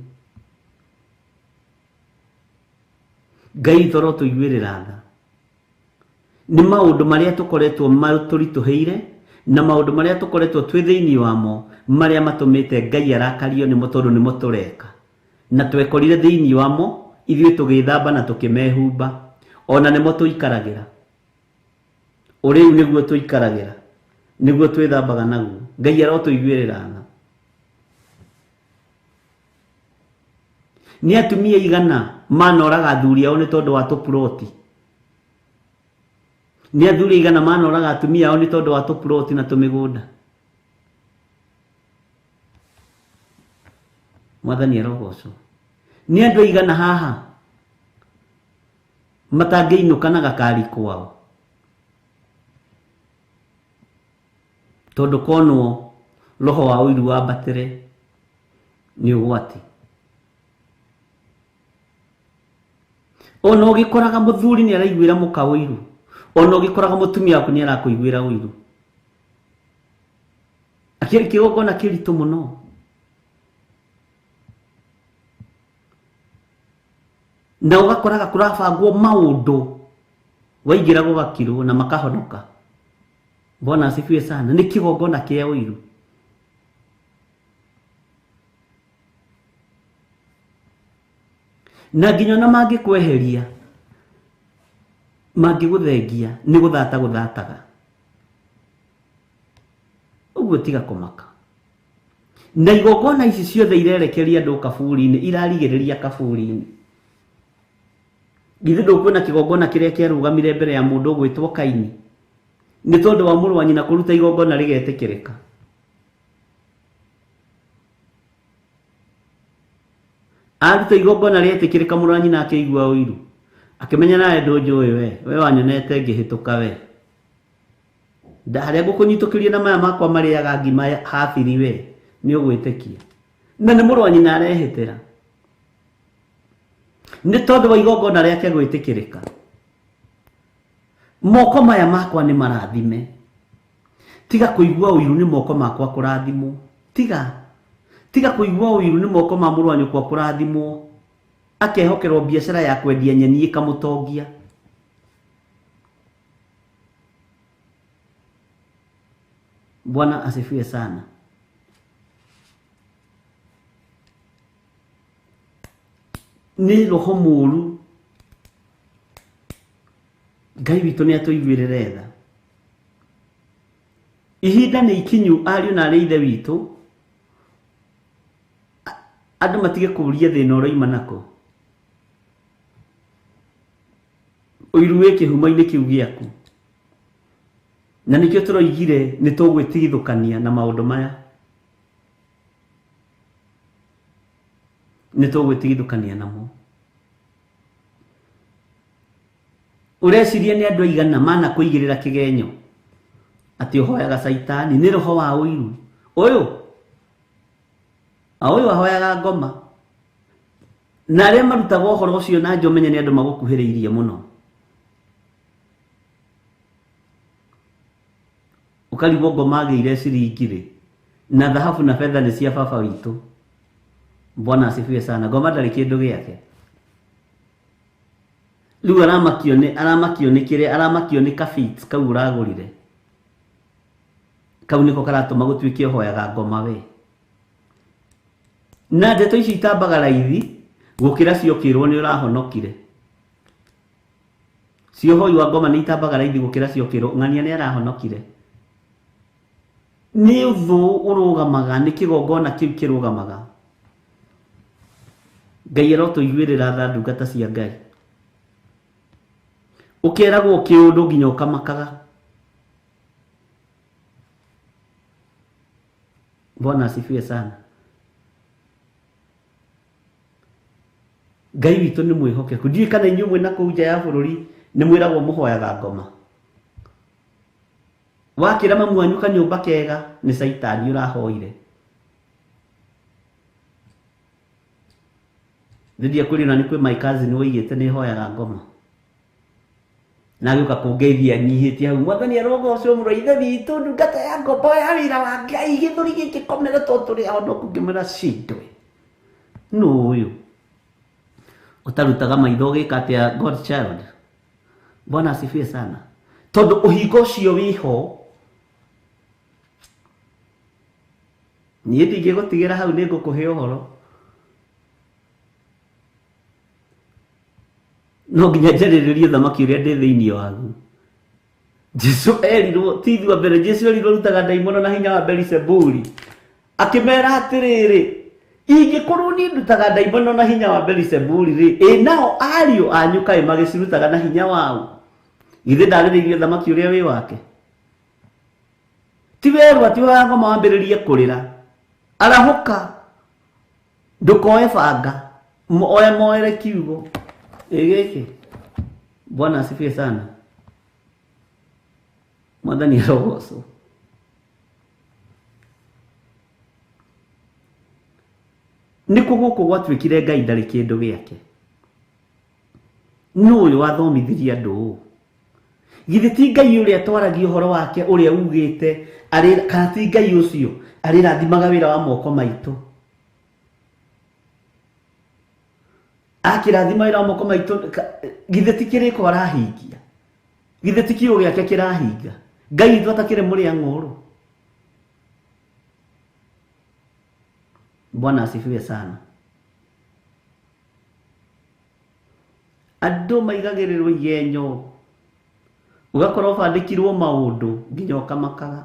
S5: Ngai toro tũiguĩrĩra tha. Nĩ maũndũ marĩa tũkoretwo matũritũhĩire na maũndũ marĩa tũkoretwo twĩ thĩinĩ wamo marĩa matũmĩte Ngai arakario nĩmo tondũ nĩmo tũreka. Na twekorire thĩinĩ wamo ithuĩ tũgĩthamba na tũkĩmehumba ona nĩmo tũikaragĩra. Ũrĩu nĩguo tũikaragĩra, nĩguo twĩthambaga naguo. Ngai arotũiguĩrĩra tha. Nĩ atumia igana manoraga athuri ao nĩ tondũ wa tũpuroti. Nĩ athuri igana manoraga atumia ao nĩ tondũ wa tũpuroti na tũmĩgũnda. Mwathani arogocwo. Nĩ andũ aigana haha matangĩinũka na gakari kwao tondũ konwo roho wa ũiru wambatĩre nĩ ũgwati. Ona ũgĩkoraga mũthuri nĩ araiguĩra mũka ũiru, ona ũgĩkoraga mũtumia waku nĩ arakũiguĩra ũiru. Akĩrĩ kĩgongona kĩritũ mũno. Na ũgakoraga kũrabangwo maũndũ waingĩra gũgakirwo na makahonoka. Bwana asifiwe sana. Nĩ kĩgongona kĩa ũiru. Na nginya ona mangĩkweheria, mangĩgũthengia, nĩ gũthata gũthataga. Ũguo tiga kũmaka. Na igongona ici ciothe irerekeria andũ kaburi-inĩ, irarigĩrĩria kaburi-inĩ. Githĩ ndũkuona kĩgongona kĩrĩa kĩarũgamire mbere ya mũndũ ũgwĩtwo Kaini? Nĩ tondũ wa mũrũ wa nyina kũruta igongona rĩgetĩkĩrĩka. Aruta igongona rĩetĩkĩrĩka mũrũ wa nyina akĩigua ũiru. Akĩmenya nawe ndũnjũĩ we, we wanyonete ngĩhĩtũka we. Harĩa ngũkũnyitũkĩria na maya makwa marĩaga ngima habiri we, nĩ ũgwĩtĩkia. Na nĩ mũrũ wa nyina arehĩtĩra. Nĩ tondũ wa igongona rĩake gwĩtĩkĩrĩka. Moko maya makwa nĩ marathime. Tiga kũigua ũiru nĩ moko makwa kũrathimwo. Tiga kũigua ũiru nĩ moko ma mũrũ wa nyũkwa kũrathimwo. Akehokerwo biacara ya kwendia nyeni ĩkamũtongia. Bwana asifiwe sana. Nĩ roho mũũru. Ngai witũ nĩ atũiguĩrĩre tha. Ihinda nĩ ikinyu ariũ na arĩ ithe witũ, andũ matige kũũria thĩna ũroima nako. Ũiru wĩ kĩhumo-inĩ kĩu gĩaku. Na nĩkĩo tũroigire nĩ tũgwĩtigithũkania na maũndũ maya. Nĩ tũgwĩtigithũkania namo. Ũreciria nĩ andũ aigana mana kũigĩrĩra kĩgenyo atĩ ũhoyaga caitani nĩ roho wa ũiru. Ũyũ ũyũ ahoyaga ngoma. Na arĩa marutaga ũhoro ũcio na nja ũmenye nĩ andũ magũkuhĩrĩirie mũno. Ũkarigwo ngoma agĩire ciringi rĩ, na thahabu na betha nĩ cia baba witũ. Bwana asifiwe sana. Ngoma ndarĩ kĩndũ gĩake. Rĩu aramakio nĩ kĩrĩa, aramakio nĩ kabits kau ũragũrire. Kau nĩko karatũma gũtuĩke ũhoyaga ngoma we. Na ndeto ici itambaga raithi gũkĩra ciokĩrwo nĩ ũrahonokire. Ciohoi wa ngoma nĩ itambaga raithi gũkĩra ciokĩrwo ng'ania nĩ arahonokire. Nĩ ũthũ ũrũgamaga, nĩ kĩgongona kĩu kĩrũgamaga. Ngai arotũiguĩrĩra tha ndungata cia Ngai. Ũkeragwo kĩũndũ nginya ũkamakaga. Bwana asifiwe sana. Ngai witũ nĩ mwĩhokeku. Ndiũĩ kana inyuĩ mwĩna kũu nja ya bũrũri nĩ mwĩragwo mũhoyaga ngoma. Wakĩra mamu wanyu kanyũmba kega nĩ caitani ũrahoire. Nĩ kwĩrĩ na nĩ kwĩ my cousin woigĩte nĩ hoyaga ngoma. Na agĩũka kũngeithia nyihĩtie hau. Mwathani arogocwo mũno ithe witũ ndungata ya ngombo ya wĩra wa Ngai gĩthũri gĩkĩ komere tondũ tũrĩ ahonoku. Ngĩmwĩra cindwe. Nũ ũyũ? Ũtarutaga maitho ũgĩka atĩa God child? Bwana asifiwe sana. Tondũ ũhingo ũcio wĩho, niĩ ndingĩgũtigĩra hau, nĩ ngũkũhe ũhoro. No nginya njarĩrĩrie thamaki ũrĩa ndĩ thĩinĩ waguo. Jesu erirwo ti ithuĩ a mbere, Jesu erirwo rutaga ndaimono na hinya wa Beelizebuli. Akĩmera atĩrĩrĩ, ingĩkorwo niĩ ndutaga ndaimono na hinya wa Beelizebuli rĩ, ĩ nao ariũ anyu kaĩ magĩcirutaga na hinya waũ? Githĩ ndarĩrĩirie thamaki ũrĩa wĩ wake? Ti werũ atĩ wa ngoma wambĩrĩrie kũrĩra. Arahũka, ndũkoe banga, oya moere kiugo. Ĩ gĩkĩ. Bwana asifiwe sana. Mwathani arogocwo. Nĩkũ gũkũ gwatuĩkire Ngai ndarĩ kĩndũ gĩake? Nũ ũyũ wathomithirie andũ ũũ? Githĩ ti Ngai ũrĩa twaragia ũhoro wake ũrĩa ugĩte arĩ, kana ti Ngai ũcio arĩrathimaga wĩra wa moko maitũ? Akĩrathima wĩra wa moko maitũ, githĩ ti kĩrĩko arahingia? Githĩ ti kiugo gĩake kĩrahinga? Ngai witũ atakĩrĩ mũrĩa ng'ũrũ. Bwana asifiwe sana. Andũ maigagĩrĩrwo igenyo, ũgakora ũbandĩkirwo maũndũ nginya ũkamakaga.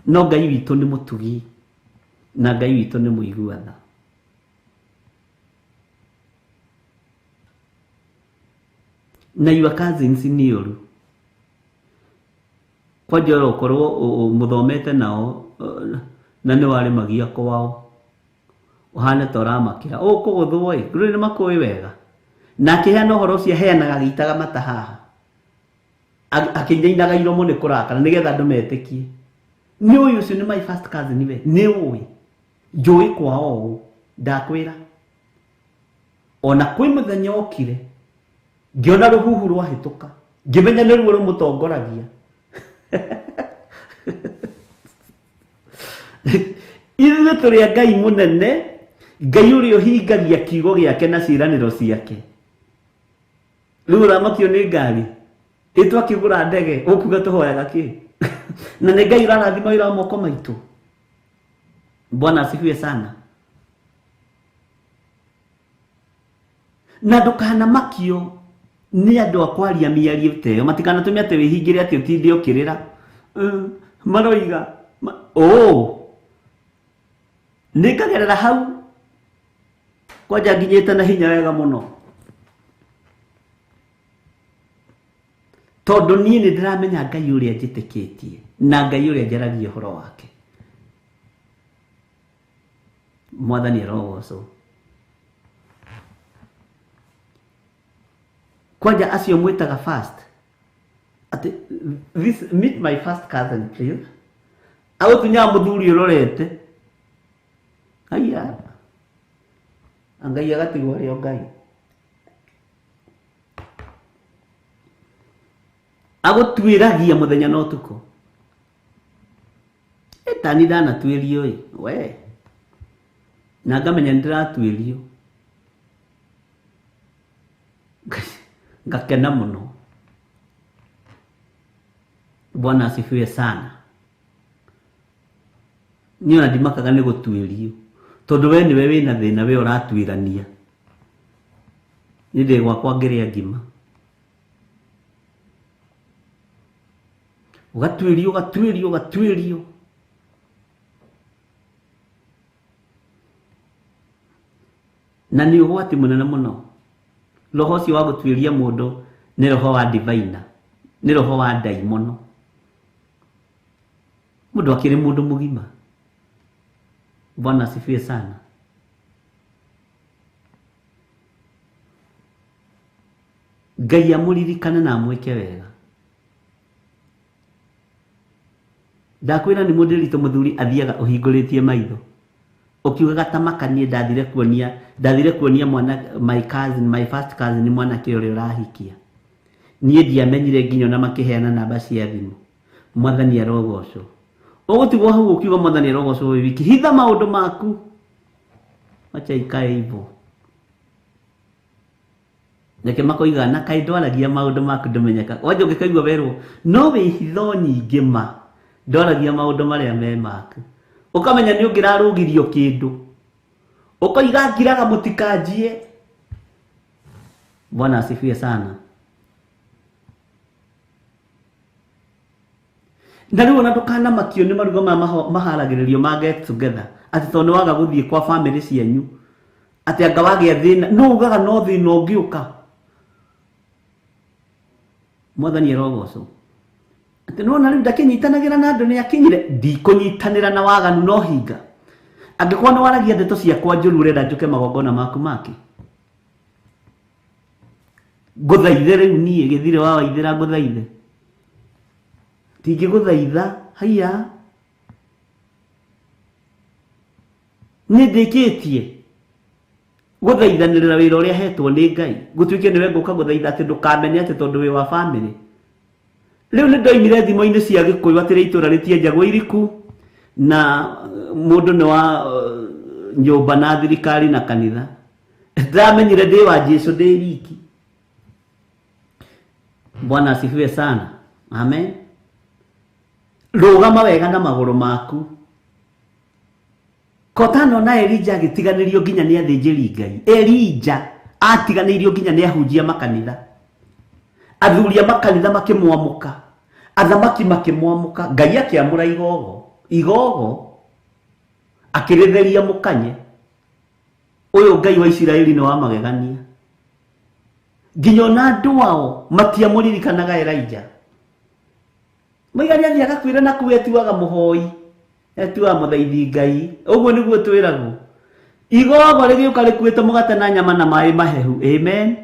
S5: No Ngai witũ nĩ mũtugi na Ngai witũ nĩ mũigua tha. Na your cousins nĩ ũru. Kwanja ũkorwo mũthomete nao na nĩ warĩmagia kwao, ũhane ta ũramakĩra ũkũgũthwo ĩ, rĩu nĩ makũĩ wega. Na akĩheana ũhoro ũcio aheanaga agĩitaga mata haha, akĩinainaga iromo nĩ kũrakara nĩgetha andũ metĩkie. Nĩ ũyũ ũcio nĩ my first cousin we, nĩ ũĩ njũĩ kwao ũũ, ndakwĩra. Ona kwĩ mũthenya okire ngĩona rũhuhu rwahĩtũka, ngĩmenya nĩruo rũmũtongoragia. Ithuĩ tũrĩ a Ngai mũnene, Ngai ũrĩa ũhingagia kiugo gĩake na ciĩranĩro ciake. Rĩu ũramakio nĩ ngari, ĩ twakĩgũra ndege, ũkuga tũhoyaga kĩ? Na nĩ Ngai ũrarathima wĩra wa moko maitũ. Bwana asifiwe sana. Na ndũkanamakio nĩ andũ a kwaria mĩario ta ĩyo, matikanatũme atĩ wĩhingĩre atĩ ũtinde ũkĩrĩra. Maroiga ũ nĩ ngagerera hau kwanja nginyĩte na hinya wega mũno, tondũ niĩ nĩ ndĩramenya Ngai ũrĩa njĩtĩkĩtie na Ngai ũrĩa njaragia ũhoro wake. Mwathani arogocwo. Kwanja acio mwĩtaga first, atĩ this meet my first cousin please, agũtunyaga mũthuri ũrorete aya Ngai agatigwo arĩ o Ngai, agũtuĩragia mũthenya na ũtukũ. Tani ndanatuĩrio ĩ we, na ngamenya nĩ ndĩratuĩrio, ngakena mũno. Bwana asifiwe sana. Niĩ ona ndimakaga nĩ gũtuĩrio, tondũ we nĩwe wĩna thĩna, we ũratuĩrania. Niĩ ndĩ gwakwa ngĩrĩa ngima. Ũgatuĩrio, ũgatuĩrio, ũgatuĩrio. Na nĩ ũgwati mũnene mũno. Roho ũcio wa gũtuĩria mũndũ nĩ roho wa divaina, nĩ roho wa ndaimono. Mũndũ akĩrĩ mũndũ mũgima. Bwana asifiwe sana. Ngai amũririkane na amwĩke wega. Ndakwĩra nĩ mũndĩritũ mũthuri athiaga ũhingũrĩtie maitho. Ũkiugaga ta maka niĩ ndathire kuonia, ndathire kuonia mwana, my cousin, my first cousin mwanake ũrĩa ũrahikia. Niĩ ndiamenyire nginya ona makĩheana namba cia thimũ. Mwathani arogocwo. Ũgũtigwo hau ũkiuga Mwathani arogocwo wĩ wiki. Hitha maũndũ maku, wacha ikae hivyo. Reke makoiga na kaĩ ndwaragia maũndũ maku ndũmenyeka. Wanja ũngĩkaigua werwo no wĩ hitho nyingĩ ma ndwaragia maũndũ marĩa me maku, ũkamenya nĩ ũngĩrarũgirio kĩndũ, ũkoiga ngiraga mũtikanjie. Bwana asifiwe sana. Na rĩu ona ndũkanamakio nĩ maruga maya maharagĩrĩrio ma get together, atĩ tondũ nĩ waga gũthiĩ kwa family cianyu, atĩ anga wagĩa thĩna, no ugaga no thĩna ũngĩũka. Mwathani arogocwo. Atĩ nĩwona rĩu ndakĩnyitanagĩra na andũ nĩakinyire, ndikũnyitanĩra na waganu no hinga. Angĩkorwo nĩ waragia ndeto ciakwa njũru ũrenda njũke magongona maku make, ngũthaithe rĩu niĩ gĩthire wa waithĩra ngũthaithe, tingĩgũthaitha haiya, nĩ ndĩkĩtie gũthaithanĩrĩra wĩra ũrĩa hetwo nĩ Ngai, gũtuĩke nĩwe ngũka gũthaitha atĩ ndũkamenye atĩ tondũ wĩ wa family. Rĩu nĩ ndoimire thimo-inĩ cia Gĩkũyũ atĩ itũra rĩtienjagwo iriku, na mũndũ nĩ wa nyũmba na thirikari na kanitha. Ndamenyire ndĩ wa Jesu ndĩ wiki. Bwana asifiwe sana. Amen. Rũgama wega na magũrũ maku. Kotano na Elija agĩtiganĩrio nginya nĩ athĩnjĩri Ngai. Elija atiganĩirio nginya nĩ ahunjia makanitha. Athuri a makanitha makĩmwamũka, athamaki makĩmwamũka, Ngai akĩamũra igogo, igogo akĩrĩtheria mũkanye. Ũyũ Ngai wa Isiraeli nĩ wa magegania. Nginya ona andũ ao matiamũririkanaga Elija. Moiga nĩ athiaga kwĩra na kũu etuaga mũhoi, etuaga mũthaithi Ngai. Ũguo nĩguo twĩragwo. Igogo rĩgĩũka rĩkuĩte mũgate na nyama na maĩ mahehu. Amen.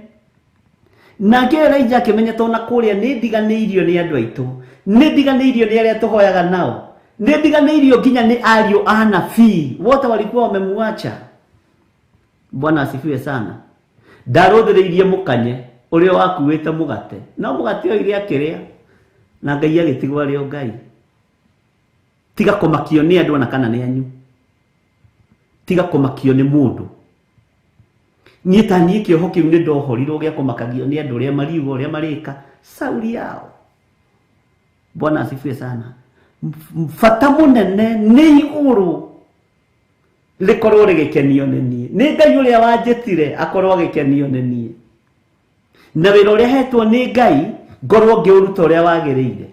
S5: Nake Elija akĩmenya tondũ na kũrĩa nĩ ndiganĩirio nĩ andũ aitũ, nĩ ndiganĩirio nĩ arĩa tũhoyaga nao, nĩ ndiganĩirio nginya nĩ ariũ a nabii, wote walikuwa wamemuacha. Bwana asifiwe sana. Ndarũthĩrĩirie mũkanye ũrĩa wakuĩte mũgate, no mũgate oire akĩrĩa, na Ngai agĩtigwo arĩ o Ngai. Tiga kũmakio nĩ andũ ona kana nĩ anyu, tiga kũmakio nĩ mũndũ. Niĩ ta niĩ kĩoho kĩu nĩ ndohorirwo gĩa kũmakagio nĩ andũ ũrĩa mariuga ũrĩa marĩka sauri yao. Bwana asifiwe sana. Bata mũnene nĩ igũrũ rĩkorwo rĩgĩkenio nĩ niĩ, nĩ Ngai ũrĩa wanjĩtire akorwo agĩkenio nĩ niĩ, na wĩra ũrĩa hetwo nĩ Ngai ngorwo ngĩũruta ũrĩa wagĩrĩire.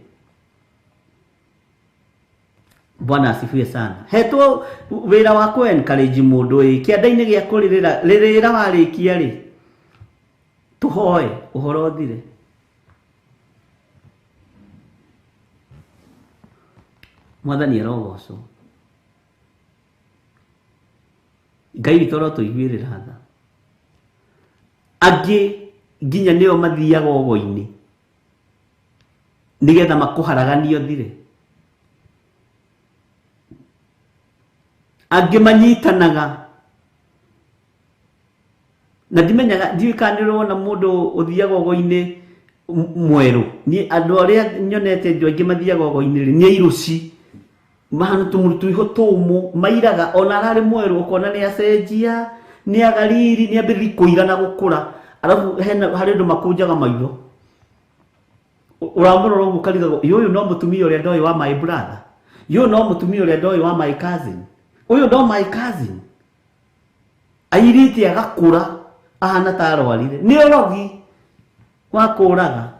S5: Bwana asifiwe sana. Hetwo wĩra wa kũ encourage mũndũ ĩ kĩanda-inĩ gĩa kũrĩrĩra, rĩrĩra warĩkia rĩ, tũhoe ũhoro ũthire. Mwathani arogocwo. Ngai witũ arotũiguĩrĩra tha. Angĩ nginya nĩo mathiaga ũgo-inĩ nĩgetha makũharaganie ũthire. Angĩ manyitanaga na ndimenyaga, ndiũĩ kana nĩ ũrona mũndũ ũthiaga ũgo-inĩ mwerũ. Niĩ andũ arĩa nyonete andũ aingĩ mathiaga ũgo-inĩ rĩ, nĩ airuci mahana tũmũrutũiho tũmũ, mairaga ona ararĩ mwerũ ũkona nĩ acenjia, nĩ agariri, nĩ ambĩrĩria kũira na gũkũra. Arabu hena harĩ andũ makũnjaga maitho, ũramũrora ũguo ũkarigagwo, ĩ ũyũ no mũtumia ũrĩa ndoĩ wa my brother, ũyũ no mũtumia ũrĩa ndoĩ wa my cousin, ũyũ no my cousin. Airĩte agakũra ahana ta arwarire, nĩ ũrogi wa kũraga.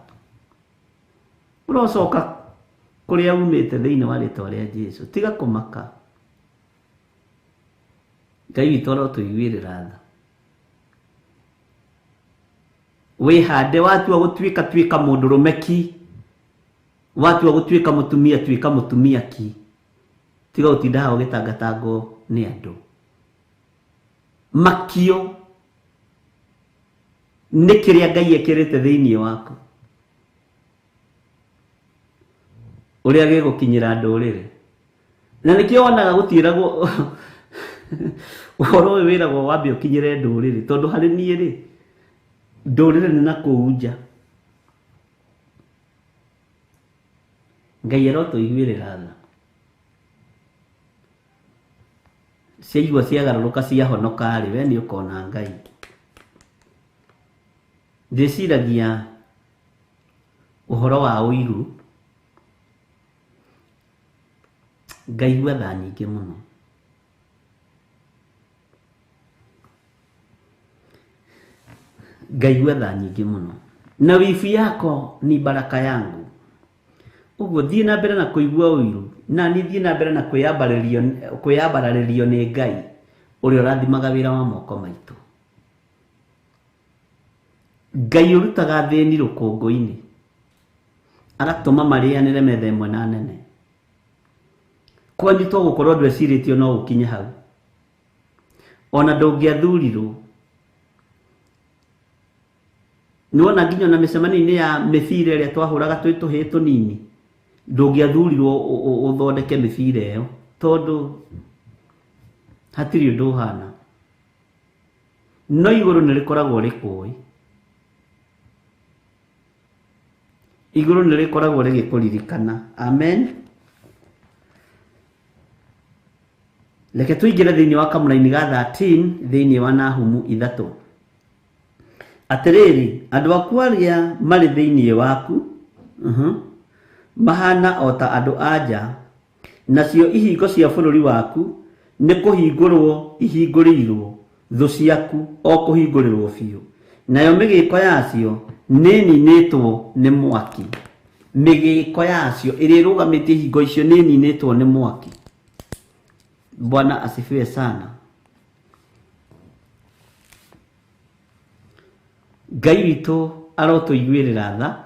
S5: Ũrocoka kũrĩa umĩte thĩinĩ wa rĩtwa rĩa Jesu. Tiga kũmaka. Ngai witũ arotũiguĩrĩra tha. Wĩhande, watua gũtuĩka tuĩka mũndũrũme ki, watua gũtuĩka mũtumia tuĩka mũtumia ki. Tiga gũtinda haha ũgĩtangatangwo nĩ andũ. Makio nĩ kĩrĩa Ngai ekĩrĩte thĩinĩ waku, ũrĩa gĩgũkinyĩra ndũrĩrĩ. Na nĩkĩo wonaga gũtiĩragwo ũhoro ũyũ wĩragwo wambe ũkinyĩre ndũrĩrĩ, tondũ harĩ niĩ rĩ, ndũrĩrĩ nĩ na kũu nja. Ngai arotũiguĩrĩra tha. Ciaigua ciagarũrũka ciahonoka rĩ, we nĩ ũkona Ngai. Ndĩciragia ũhoro wa ũiru, ngaigua tha nyingĩ mũno. Ngaigua tha nyingĩ mũno. Na wibu yako ni baraka yangu. Ũguo thiĩ na mbere na kũigua ũiru, na niĩ thiĩ na mbere na kwĩyambararĩrio nĩ Ngai ũrĩa ũrathimaga wĩra wa moko maitũ. Ngai ũrutaga thĩni rũkũngũ-inĩ, agatũma marĩanĩre metha ĩmwe na nene. Kwanyu to gũkorwo ndwecirĩtio no ũkinye hau. Ona ndũngĩathurirwo. Nĩwona nginya ona mĩcemanio-inĩ ya mĩbira ĩrĩa twahũraga twĩ tũhĩĩ tũnini, ndũngĩathurirwo ũthondeke mĩbira ĩyo, tondũ hatirĩ ũndũ ũhana. No igũrũ nĩ rĩkoragwo rĩkũĩ. Igũrũ nĩ rĩkoragwo rĩgĩkũririkana. Amen. Reke tũingĩre thĩinĩ wa kamũraini ga 13 thĩinĩ wa Nahumu 3. Atĩrĩrĩ, andũ aku arĩa marĩ thĩinĩ waku, mahana o ta andũ a nja, nacio ihingo cia bũrũri waku nĩ kũhingũrwo ihingũrĩirwo thũ ciaku o kũhingũrĩrwo biũ, nayo mĩgĩko yacio nĩĩninĩtwo nĩ mwaki. Mĩgĩko yacio ĩrĩa ĩrũgamĩtie ihingo icio nĩĩninĩtwo nĩ mwaki. Bwana asifiwe sana. Ngai witũ arotũiguĩrĩra tha,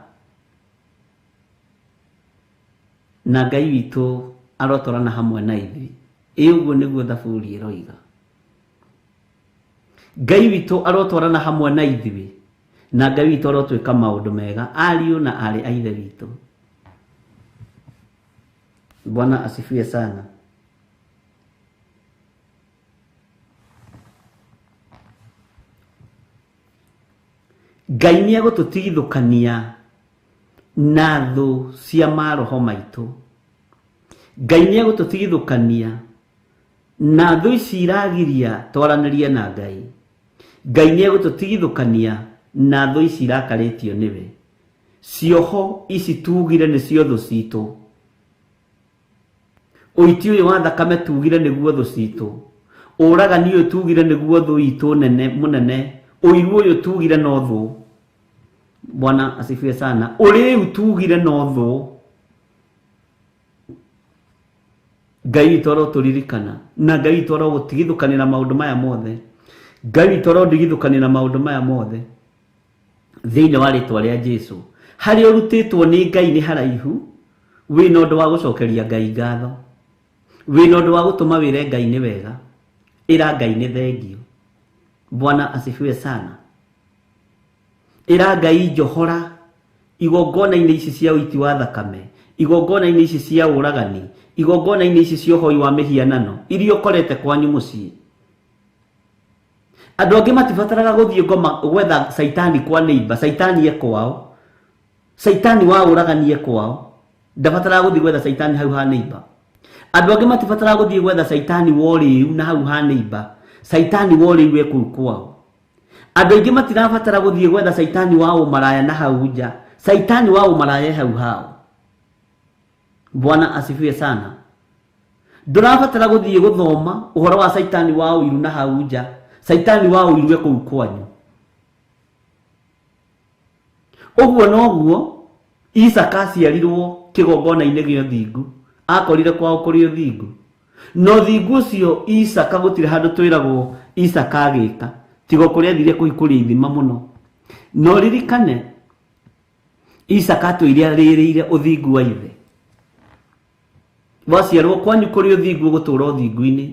S5: na Ngai witũ arotwarana hamwe na ithuĩ. Ĩ ũguo nĩguo Thaburi ĩroiga. Ngai witũ arotwarana hamwe na ithuĩ, na Ngai witũ arotwĩka maũndũ mega, ariũ na aarĩ a Ithe witũ. Bwana asifiwe sana. Ngai nĩ egũtũtigithũkania na thũ cia maroho maitũ. Ngai nĩ egũtũtigithũkania na thũ ici iragiria twaranĩrie na Ngai. Ngai nĩ egũtũtigithũkania na thũ ici irakarĩtio nĩwe. Cioho ici tugire nĩcio thũ citũ. Ũiti ũyũ wa thakame tugire nĩguo thũ citũ. Ũragani ũyũ tugire nĩguo thũ itũ nene mũnene. Ũiru ũyũ tugire no thũ. Bwana asifiwe sana. Ũrĩu tugire no thũ. Ngai witũ arotũririkana, na Ngai witũ arogũtigithũkanĩra na maũndũ maya mothe. Ngai witũ arondigithũkanĩra na maũndũ maya mothe thĩinĩ wa rĩtwa rĩa Jesu. Harĩa ũrutĩtwo nĩ Ngai nĩ haraihu, wĩna ũndũ wa gũcokeria Ngai ngatho, wĩna ũndũ wa gũtũma wĩre Ngai nĩ wega, ĩra Ngai nĩ thengio. Bwana asifiwe sana. Ĩra Ngai njohora igongona-inĩ ici cia ũiti wa thakame, igongona-inĩ ici cia ũragani, igongona-inĩ ici cia ũhoi wa mĩhianano iria ũkorete kwanyu mũciĩ. Andũ angĩ matibataraga gũthiĩ ngoma gwetha caitani kwa neighbor, caitani e kwao, caitani wa ũragani e kwao, ndabataraga gũthiĩ gwetha caitani hau ha neighbor. Andũ angĩ matibataraga gũthiĩ gwetha caitani wa ũrĩu na hau ha neighbor, caitani wa ũrĩu e kũu kwao. Andũ aingĩ matirabatara gũthiĩ gwetha caitani wa ũmaraya na hau nja, caitani wa ũmaraya e hau hao. Bwana asifiwe sana. Ndũrabatara gũthiĩ gũthoma ũhoro wa caitani wa ũiru na hau nja, caitani wa ũiru e kũu kwanyu. Ũguo noguo Isaka aciarirwo kĩgongona-inĩ gĩa ũthingu, akorire kwao kũrĩ ũthingu. Na ũthingu ũcio Isaka gũtirĩ handũ twĩragwo Isaka agĩka, tiga kũrĩa athire kũhikũria ithima mũno. Na ũririkane Isaka atũire arĩrĩire ũthingu wa ithe. Waciarwo kwanyu kũrĩ ũthingu ũgũtũra ũthingu-inĩ.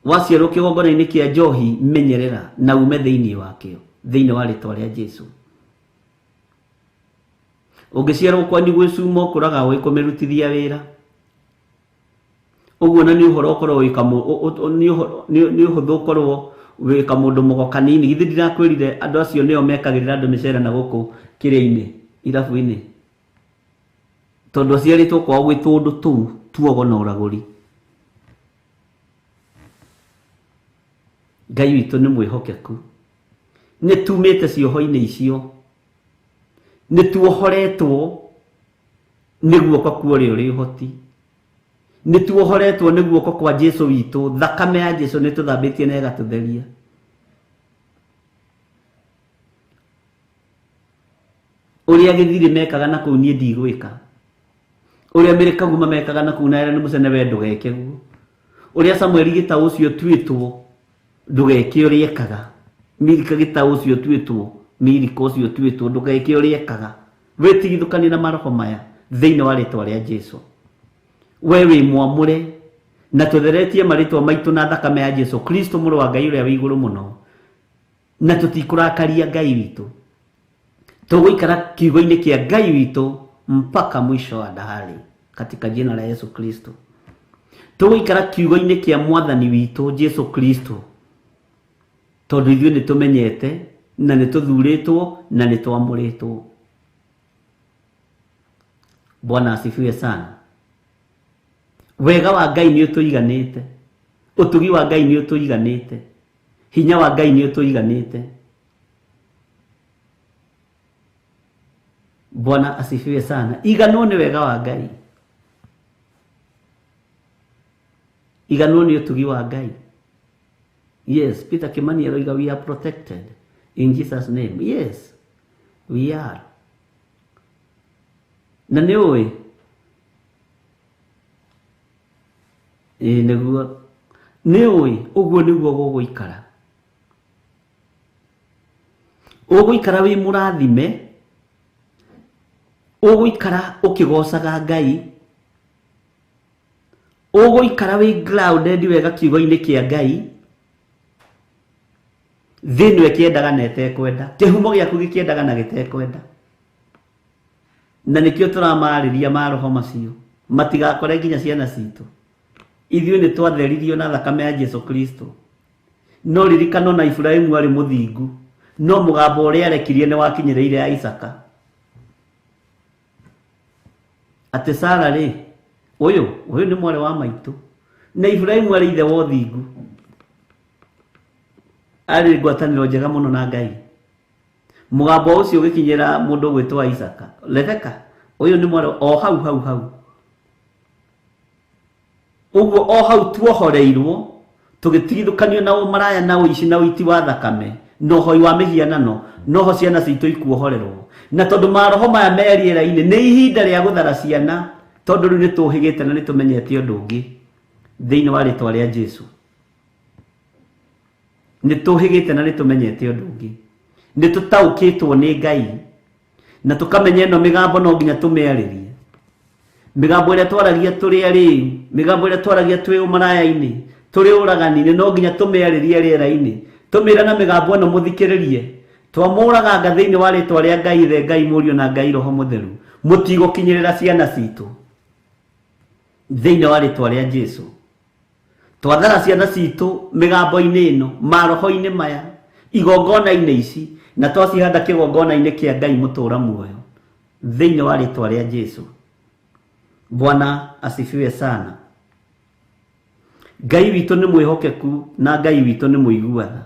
S5: Waciarwo kĩgongona-inĩ kĩa njohi menyerera na ume thĩinĩ wakĩo, thĩinĩ wa rĩtwa rĩa Jesu. Ũngĩciarwo kwanyu gwĩ cuma ũkũraga ũĩ kũmĩrutithia wĩra. Ũguo na nĩ ũhoro ũkorwo wĩ nĩ ũhũthũ ũkorwo wĩ kamũndũ mũgo kanini. Githĩ ndirakwĩrire andũ acio nĩo mekagĩrĩra andũ mĩcere na gũkũ kĩrĩa-inĩ, irabu-inĩ. Tondũ aciarĩtwo kwao gwĩ tũndũ tũu tuogo na ũragũri. Ngai witũ nĩ mwĩhokeku. Nĩ tumĩte cioho-inĩ icio, nĩ tuohoretwo nĩ guoko kwa ũrĩa ũrĩ ũhoti, nĩ tuohoretwo nĩ guoko kwa Jesu witũ. Thakame ya Jesu nĩ tũthambĩtie na ĩgatũtheria. Ũrĩa gĩthirĩ mekaga na kũu niĩ ndigwĩka, ũrĩa mĩrĩkaguma mekaga na kũu na Aaron Mũcene we ndũgeke guo, ũrĩa Samueli gĩtaũ ũcio tuĩtwo ndũgeke ũrĩa ekaga, Milika gĩtaũ ũcio tuĩtwo, Milika ũcio tuĩtwo ndũgeke ũrĩa ekaga. Wĩtigithũkanie na maroho maya thĩinĩ wa rĩtwa rĩa Jesu. We wĩ mwamũre na tũtheretie marĩtwa maitũ na thakame ya Jesu Kristo mũrũ wa Ngai ũrĩa wĩ igũrũ mũno, na tũtikũrakaria Ngai witũ. Tũgũikara kiugo-inĩ kĩa Ngai witũ mpaka mwisho wa dahari katika jina la Yesu Kristo. Tũgũikara kiugo-inĩ kĩa Mwathani witũ Jesu Kristo, tondũ ithuĩ nĩ tũmenyete na nĩ tũthurĩtwo na nĩ twamũrĩtwo. Bwana asifiwe sana. Wega wa Ngai nĩ ũtũiganĩte, ũtugi wa Ngai nĩ ũtũiganĩte, hinya wa Ngai nĩ ũtũiganĩte. Bwana asifiwe sana. Iganwo nĩ wega wa Ngai, iganwo nĩ ũtugi wa Ngai. Yes, Peter Kimani aroiga we are protected in Jesus name. Yes, we are. Na nĩ ũĩ ĩĩ nĩguo, nĩ ũĩ ũguo nĩguo gũgũikara. Ũgũikara wĩ mũrathime, ũgũikara ũkĩgocaga Ngai, ũgũikara wĩ grounded wega kiugo-inĩ kĩa Ngai. Thĩ ĩno ĩkĩendaga na ĩtekwenda, kĩhumo gĩaku gĩkĩendaga na gĩtekwenda. Na nĩkĩo tũramarĩria maroho macio matigakore nginya ciana citũ. Ithuĩ nĩ twatheririo na thakame ya Jesu Kristo. No ririkano na Iburahĩmu arĩ mũthingu, no mũgambo ũrĩa arekirie nĩ wakinyĩrĩire Isaka. Atĩ Sara rĩ, ũyũ nĩ mwarĩ wa maitũ, na Iburahĩmu arĩ ithe wa ũthingu, arĩ ngwatanĩro njega mũno na Ngai. Mũgambo ũcio ũgĩkinyĩra mũndũ ũgwĩtwo Isaka, Rebeka, ũyũ nĩ mwarĩ o hau hau hau. Ũguo o hau tuohoreirwo tũgĩtigithũkanio na ũmaraya na ũici na ũiti wa thakame na ũhoi wa mĩhianano, noho ciana citũ ikuohorerwo. Na tondũ maroho maya me rĩera-inĩ nĩ ihinda rĩa gũthara ciana, tondũ rĩu nĩ tũhĩgĩte na nĩ tũmenyete ũndũ ũngĩ thĩinĩ wa rĩtwa rĩa Jesu. Nĩ tũhĩgĩte na nĩ tũmenyete ũndũ ũngĩ, nĩ tũtaũkĩtwo nĩ Ngai na tũkamenya ĩno mĩgambo no nginya tũmĩarĩrie. Mĩgambo ĩrĩa twaragia tũrĩ arĩu, mĩgambo ĩrĩa twaragia twĩ ũmaraya-inĩ, tũrĩ ũragani-inĩ, no nginya tũmĩarĩrie rĩera-inĩ. Tũmĩre na mĩgambo ĩno mũthikĩrĩrie. Twamũraganga thĩinĩ wa rĩtwa rĩa Ngai Ithe, Ngai Mũriũ na Ngai Roho Mũtheru, mũtigũkinyĩrĩra ciana citũ thĩinĩ wa rĩtwa rĩa Jesu. Twathara ciana citũ mĩgambo-inĩ ĩno, maroho-inĩ maya, igongona-inĩ ici, na twacihanda kĩgongona-inĩ kĩa Ngai mũtũũra muoyo thĩinĩ wa rĩtwa rĩa Jesu. Bwana asifiwe sana. Ngai witũ nĩ mwĩhokeku na Ngai witũ nĩ mũiguatha.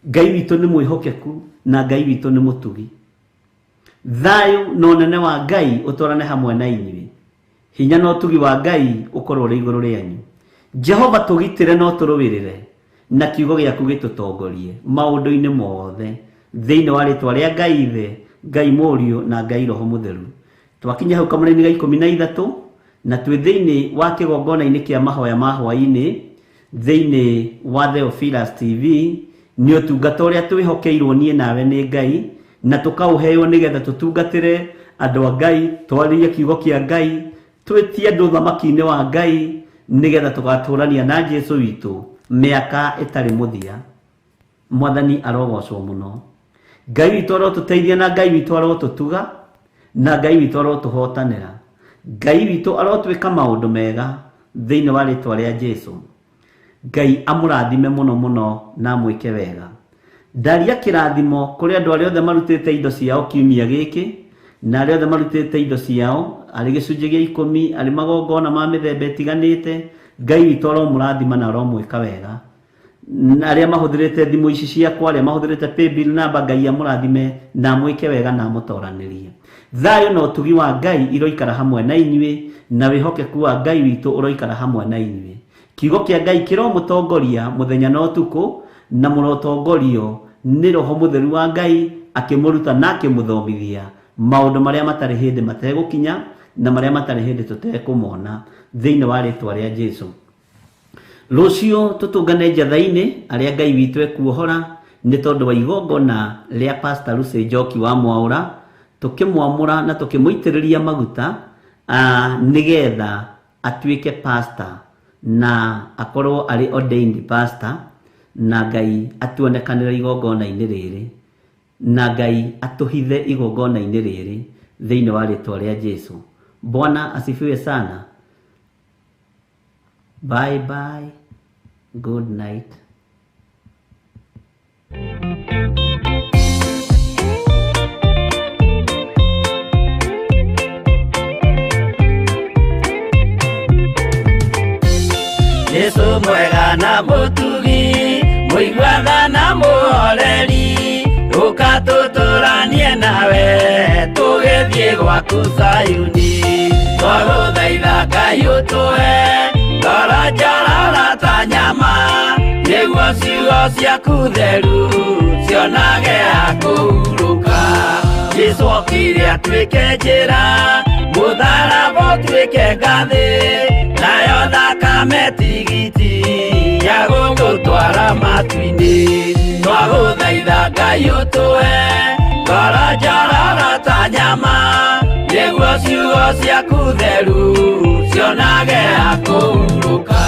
S5: Ngai witũ nĩ mwĩhokeku na Ngai witũ nĩ mũtugi. Thayũ na ũnene wa Ngai ũtwarane hamwe na inyuĩ. Hinya na ũtugi wa Ngai ũkorwo ũrĩ igũrũ rĩanyu. Jehova tũgitĩre na ũtũrũĩrĩre, na kiugo gĩaku gĩtũtongorie maũndũ-inĩ mothe thĩinĩ wa rĩtwa rĩa Ngai Ithe, Ngai Mũriũ na Ngai Roho Mũtheru. Twakinya hau kamũra-inĩ ga 13 na twĩ thĩinĩ wa kĩgongona-inĩ kĩa mahoya ma hwaĩ-inĩ thĩinĩ wa Theophilus TV. Nĩ ũtungata ũrĩa twĩhokeirwo niĩ nawe nĩ Ngai, na tũkaũheo nĩgetha tũtungatĩre andũ a Ngai, twarĩrie kiugo kĩa Ngai, twĩtie andũ ũthamaki-inĩ wa Ngai nĩgetha tũgatũrania na Jesu witũ mĩaka ĩtarĩ mũthia. Mwathani arogocwo mũno. Ngai witũ arotũteithia na Ngai witũ arotũtuga na Ngai witũ arotũhotanĩra. Ngai witũ arotwĩka maũndũ mega thĩinĩ wa rĩtwa rĩa Jesu. Ngai amũrathime mũno mũno na amwĩke wega. Ndaria kĩrathimo kũrĩ andũ arĩa othe marutĩte indo ciao kiumia gĩkĩ, na arĩa othe marutĩte indo ciao arĩ gĩcunjĩ gĩa 10, arĩ magongona ma mĩthemba ĩtiganĩte. Ngai witũ aromũrathima na aromwĩka wega. Arĩa mahũthĩrĩte thimũ ici ciakwa, arĩa mahũthĩrĩte paybill namba, Ngai amũrathime na amwĩke wega na amũtoranĩrie. Thayũ na ũtugi wa Ngai iroikara hamwe na inyuĩ, na wĩhokeku wa Ngai witũ ũroikara hamwe na inyuĩ. Kiugo kĩa Ngai kĩromũtongoria mũthenya na ũtukũ, na mũrotongorio nĩ Roho Mũtheru wa Ngai akĩmũruta na akĩmũthomithia maũndũ marĩa matarĩ hĩndĩ mategũkinya na marĩa matarĩ hĩndĩ tũtekũmona thĩinĩ wa rĩtwa rĩa Jesu. Rũciũ tũtũngane njatha-inĩ arĩa Ngai witũ ekuohora nĩ tondũ wa igongona rĩa Pastor Lucy Njoki wa Mwaũra, tũkĩmwamũra na tũkĩmũitĩrĩria maguta nĩgetha atuĩke pastor na akorwo arĩ ordained pastor, na Ngai atuonekanĩre igongona-inĩ rĩrĩ, na Ngai atũhithe igongona-inĩ rĩrĩ thĩinĩ wa rĩtwa rĩa Jesu. Bwana asifiwe sana. Bye bye. Good night.
S3: Jesu mwega na mũtugi, mũiguaga na mũhoreri, ũka tũtũranie nawe tũgĩthiĩ gwaku Zayuni. Twagũthaitha Ngai ũtũhe ngoro njororo ta nyama, nĩguo ciugo ciaku theru cionage ha kũhurũka. Jesu okire atuĩke njĩra, mũtharaba ũtuĩke ngathĩ, nayo thakame tigiti ya gũgũtwara matu-inĩ. Twagũthaitha Ngai ũtũhe ngoro njororo ta nyama, nĩguo ciugo ciaku theru cionage ha kũhurũka.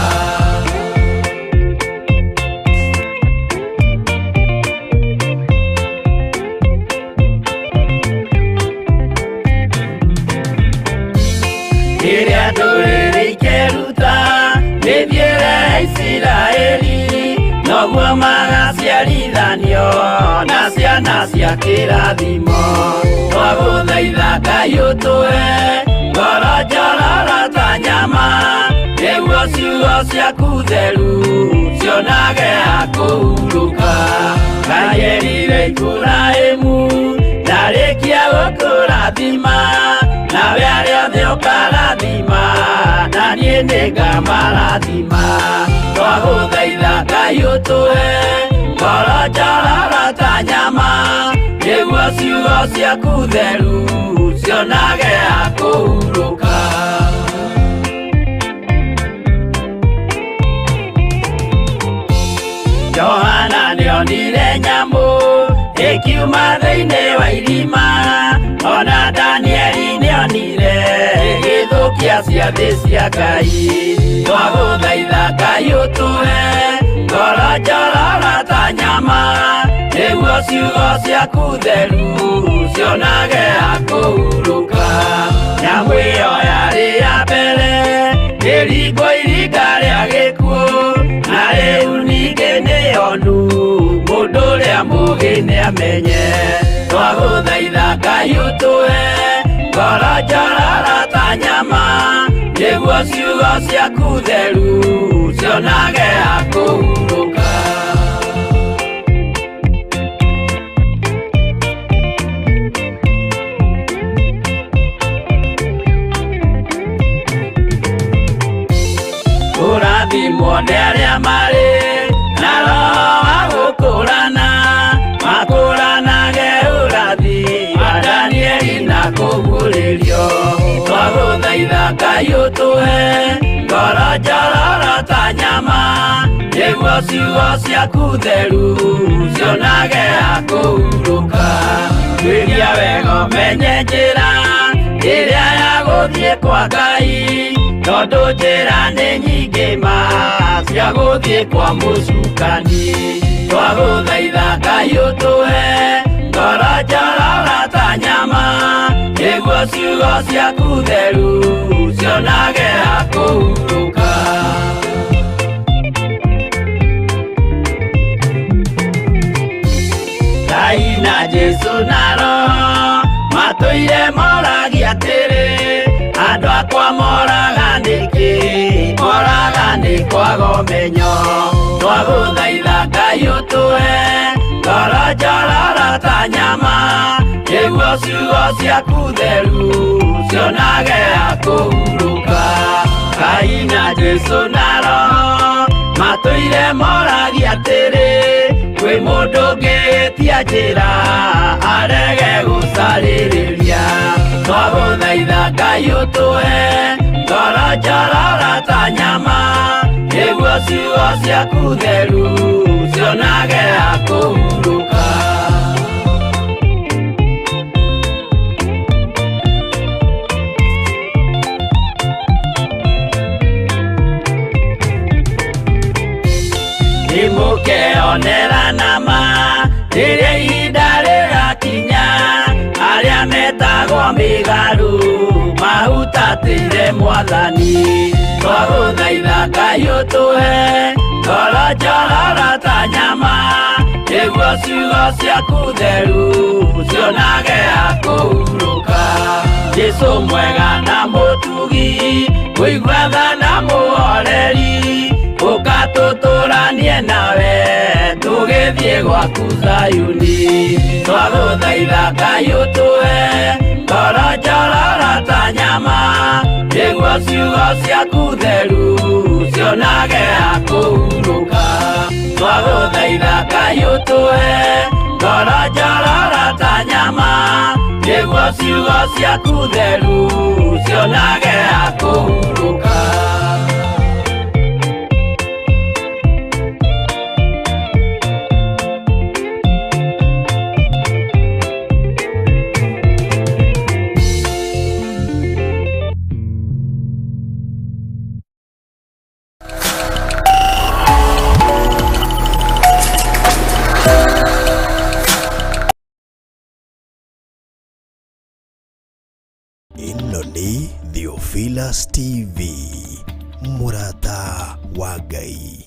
S3: Rĩrĩa ndũrĩrĩ ikeruta mĩthiĩre ya Isiraeli, noguo magaciarithanio na ciana cia kĩrathimo. Twagũthaitha Ngai ũtũhe ngoro njororo ta nyama, nĩguo ciugo ciaku theru cionage ha kũhurũka. Ngai erire Iburahĩmu ndarĩkia gũkũrathima, nawe arĩa othe ũkarathima, na niĩ nĩngamarathima. Twagũthaitha Ngai ũtũhe ngoro njororo ta nyama, nĩguo ciugo ciaku theru cionage ha kũhurũka. Johana nĩonire nyamũ ĩkiuma thĩinĩ wa irima, ona Danieli nĩonire ĩgĩthũkia ciathĩ cia Ngai. Twagũthaitha Ngai ũtũhe ngoro njororo ta nyama, nĩguo ciugo ciaku theru cionage ha kũhurũka. Nyamũ ĩyo yarĩ ya mbere ĩringwo iringa rĩa gĩkuũ, na rĩu ningĩ nĩyonu mũndũ ũrĩa mũũgĩ nĩamenye. Twagũthaitha Ngai ũtũhe ngoro njororo ta nyama, nĩguo ciugo ciaku theru cionage ha kũhurũka. Kũrathimwo nĩ arĩa marĩ na roho wa gũkũrana, makũranage ũrathi wa Danieli na kũguũrĩrio. Twagũthaitha Ngai ũtũhe ngoro njororo ta nyama, nĩguo ciugo ciaku theru cionage ha kũhurũka. Tuĩria wega ũmenye njĩra ĩrĩa ya gũthiĩ kwa Ngai, tondũ njĩra nĩ nyingĩ ma cia gũthiĩ kwa mũcukani. Twagũthaitha Ngai ũtũhe ngoro njororo ta nyama, nĩguo ciugo ciaku theru cionage ha kũhurũka. Ngai na Jesu na Roho matũire moragia atĩrĩ, andũ akwa moraga nĩkĩ? Moraga nĩ kwaga ũmenyo. Twagũthaitha ta nyama nĩguo ciugo ciaku theru cionage ha kũhurũka. Ngai na Jesũ na Roho matũire moragia atĩrĩ, kwĩ mũndũ ũngĩtia njĩra arege gũcarĩrĩria. Twagũthaitha Ngai ũtũhe ngoro njororo ta nyama nĩguo ciugo ciaku theru cionage ha kũhurũka. Nĩmũkeonera nama rĩrĩa ihinda rĩgakinya, arĩa metagwo mĩgarũ mahutatĩire Mwathani. Twagũthaitha Ngai ũtũhe ngoro njororo ta nyama nĩguo ciugo ciaku theru cionage ha kũhurũka. Jesũ mwega na mũtugi, mũigua tha na mũhoreri, ũka tũtũranie nawe tũgĩthiĩ gwaku Zayuni. Twagũthaitha Ngai ũtũhe ngoro njororo ta nyama nĩguo ciugo ciaku theru cionage ha kũhurũka. Twagũthaitha Ngai ũtũhe ngoro njororo ta nyama nĩguo ciugo ciaku theru cionage ha kũhurũka.
S2: Ĩno nĩ Theophilus TV, mũrata wa Ngai.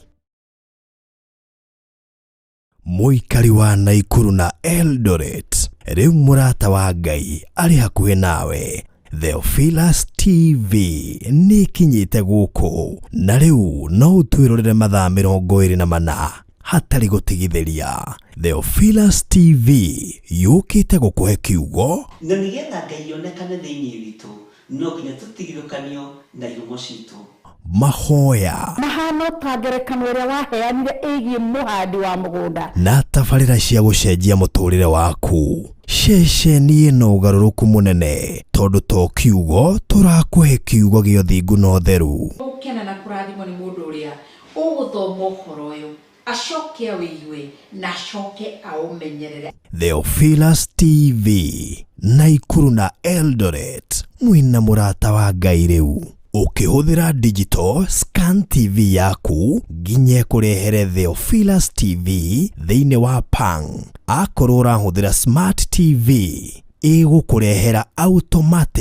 S2: Mũikari wa Naikuru na Eldoret, rĩu mũrata wa Ngai arĩ hakuhĩ nawe. Theophilus TV nĩ ĩkinyĩte gũkũ na rĩu no ũtwĩrorere mathaa 24 hatarĩ gũtigithĩria. Theophilus TV yũkĩte gũkũhe kiugo
S5: Na nĩgetha Ngai onekane thĩinĩ witũ, no nginya tũtigithũkanio na ihumo citũ.
S2: Mahoya
S6: Mahano ta ngerekano ĩrĩa waheanire ĩgiĩ mũhandi wa mũgũnda.
S2: Na tabarĩra cia gũcenjia mũtũrĩre waku. Ceceni ĩno ũgarũrũku mũnene tondũ to kiugo tũrakũhe kiugo gĩa ũthingu na ũtheru.
S7: Gũkena na kũrathimwo nĩ mũndũ ũrĩa ũgũthoma ũhoro ũyũ acoke awĩigue na acoke aũmenyerere.
S2: Theophilus TV, Naikuru na Eldoret, mwĩna mũrata wa Ngai rĩu. Ũkĩhũthĩra digital scan TV yaku nginya ĩkũrehere Theophilus TV thĩinĩ wa Pang. Akorwo ũrahũthĩra smart TV ĩgũkũrehera automatic.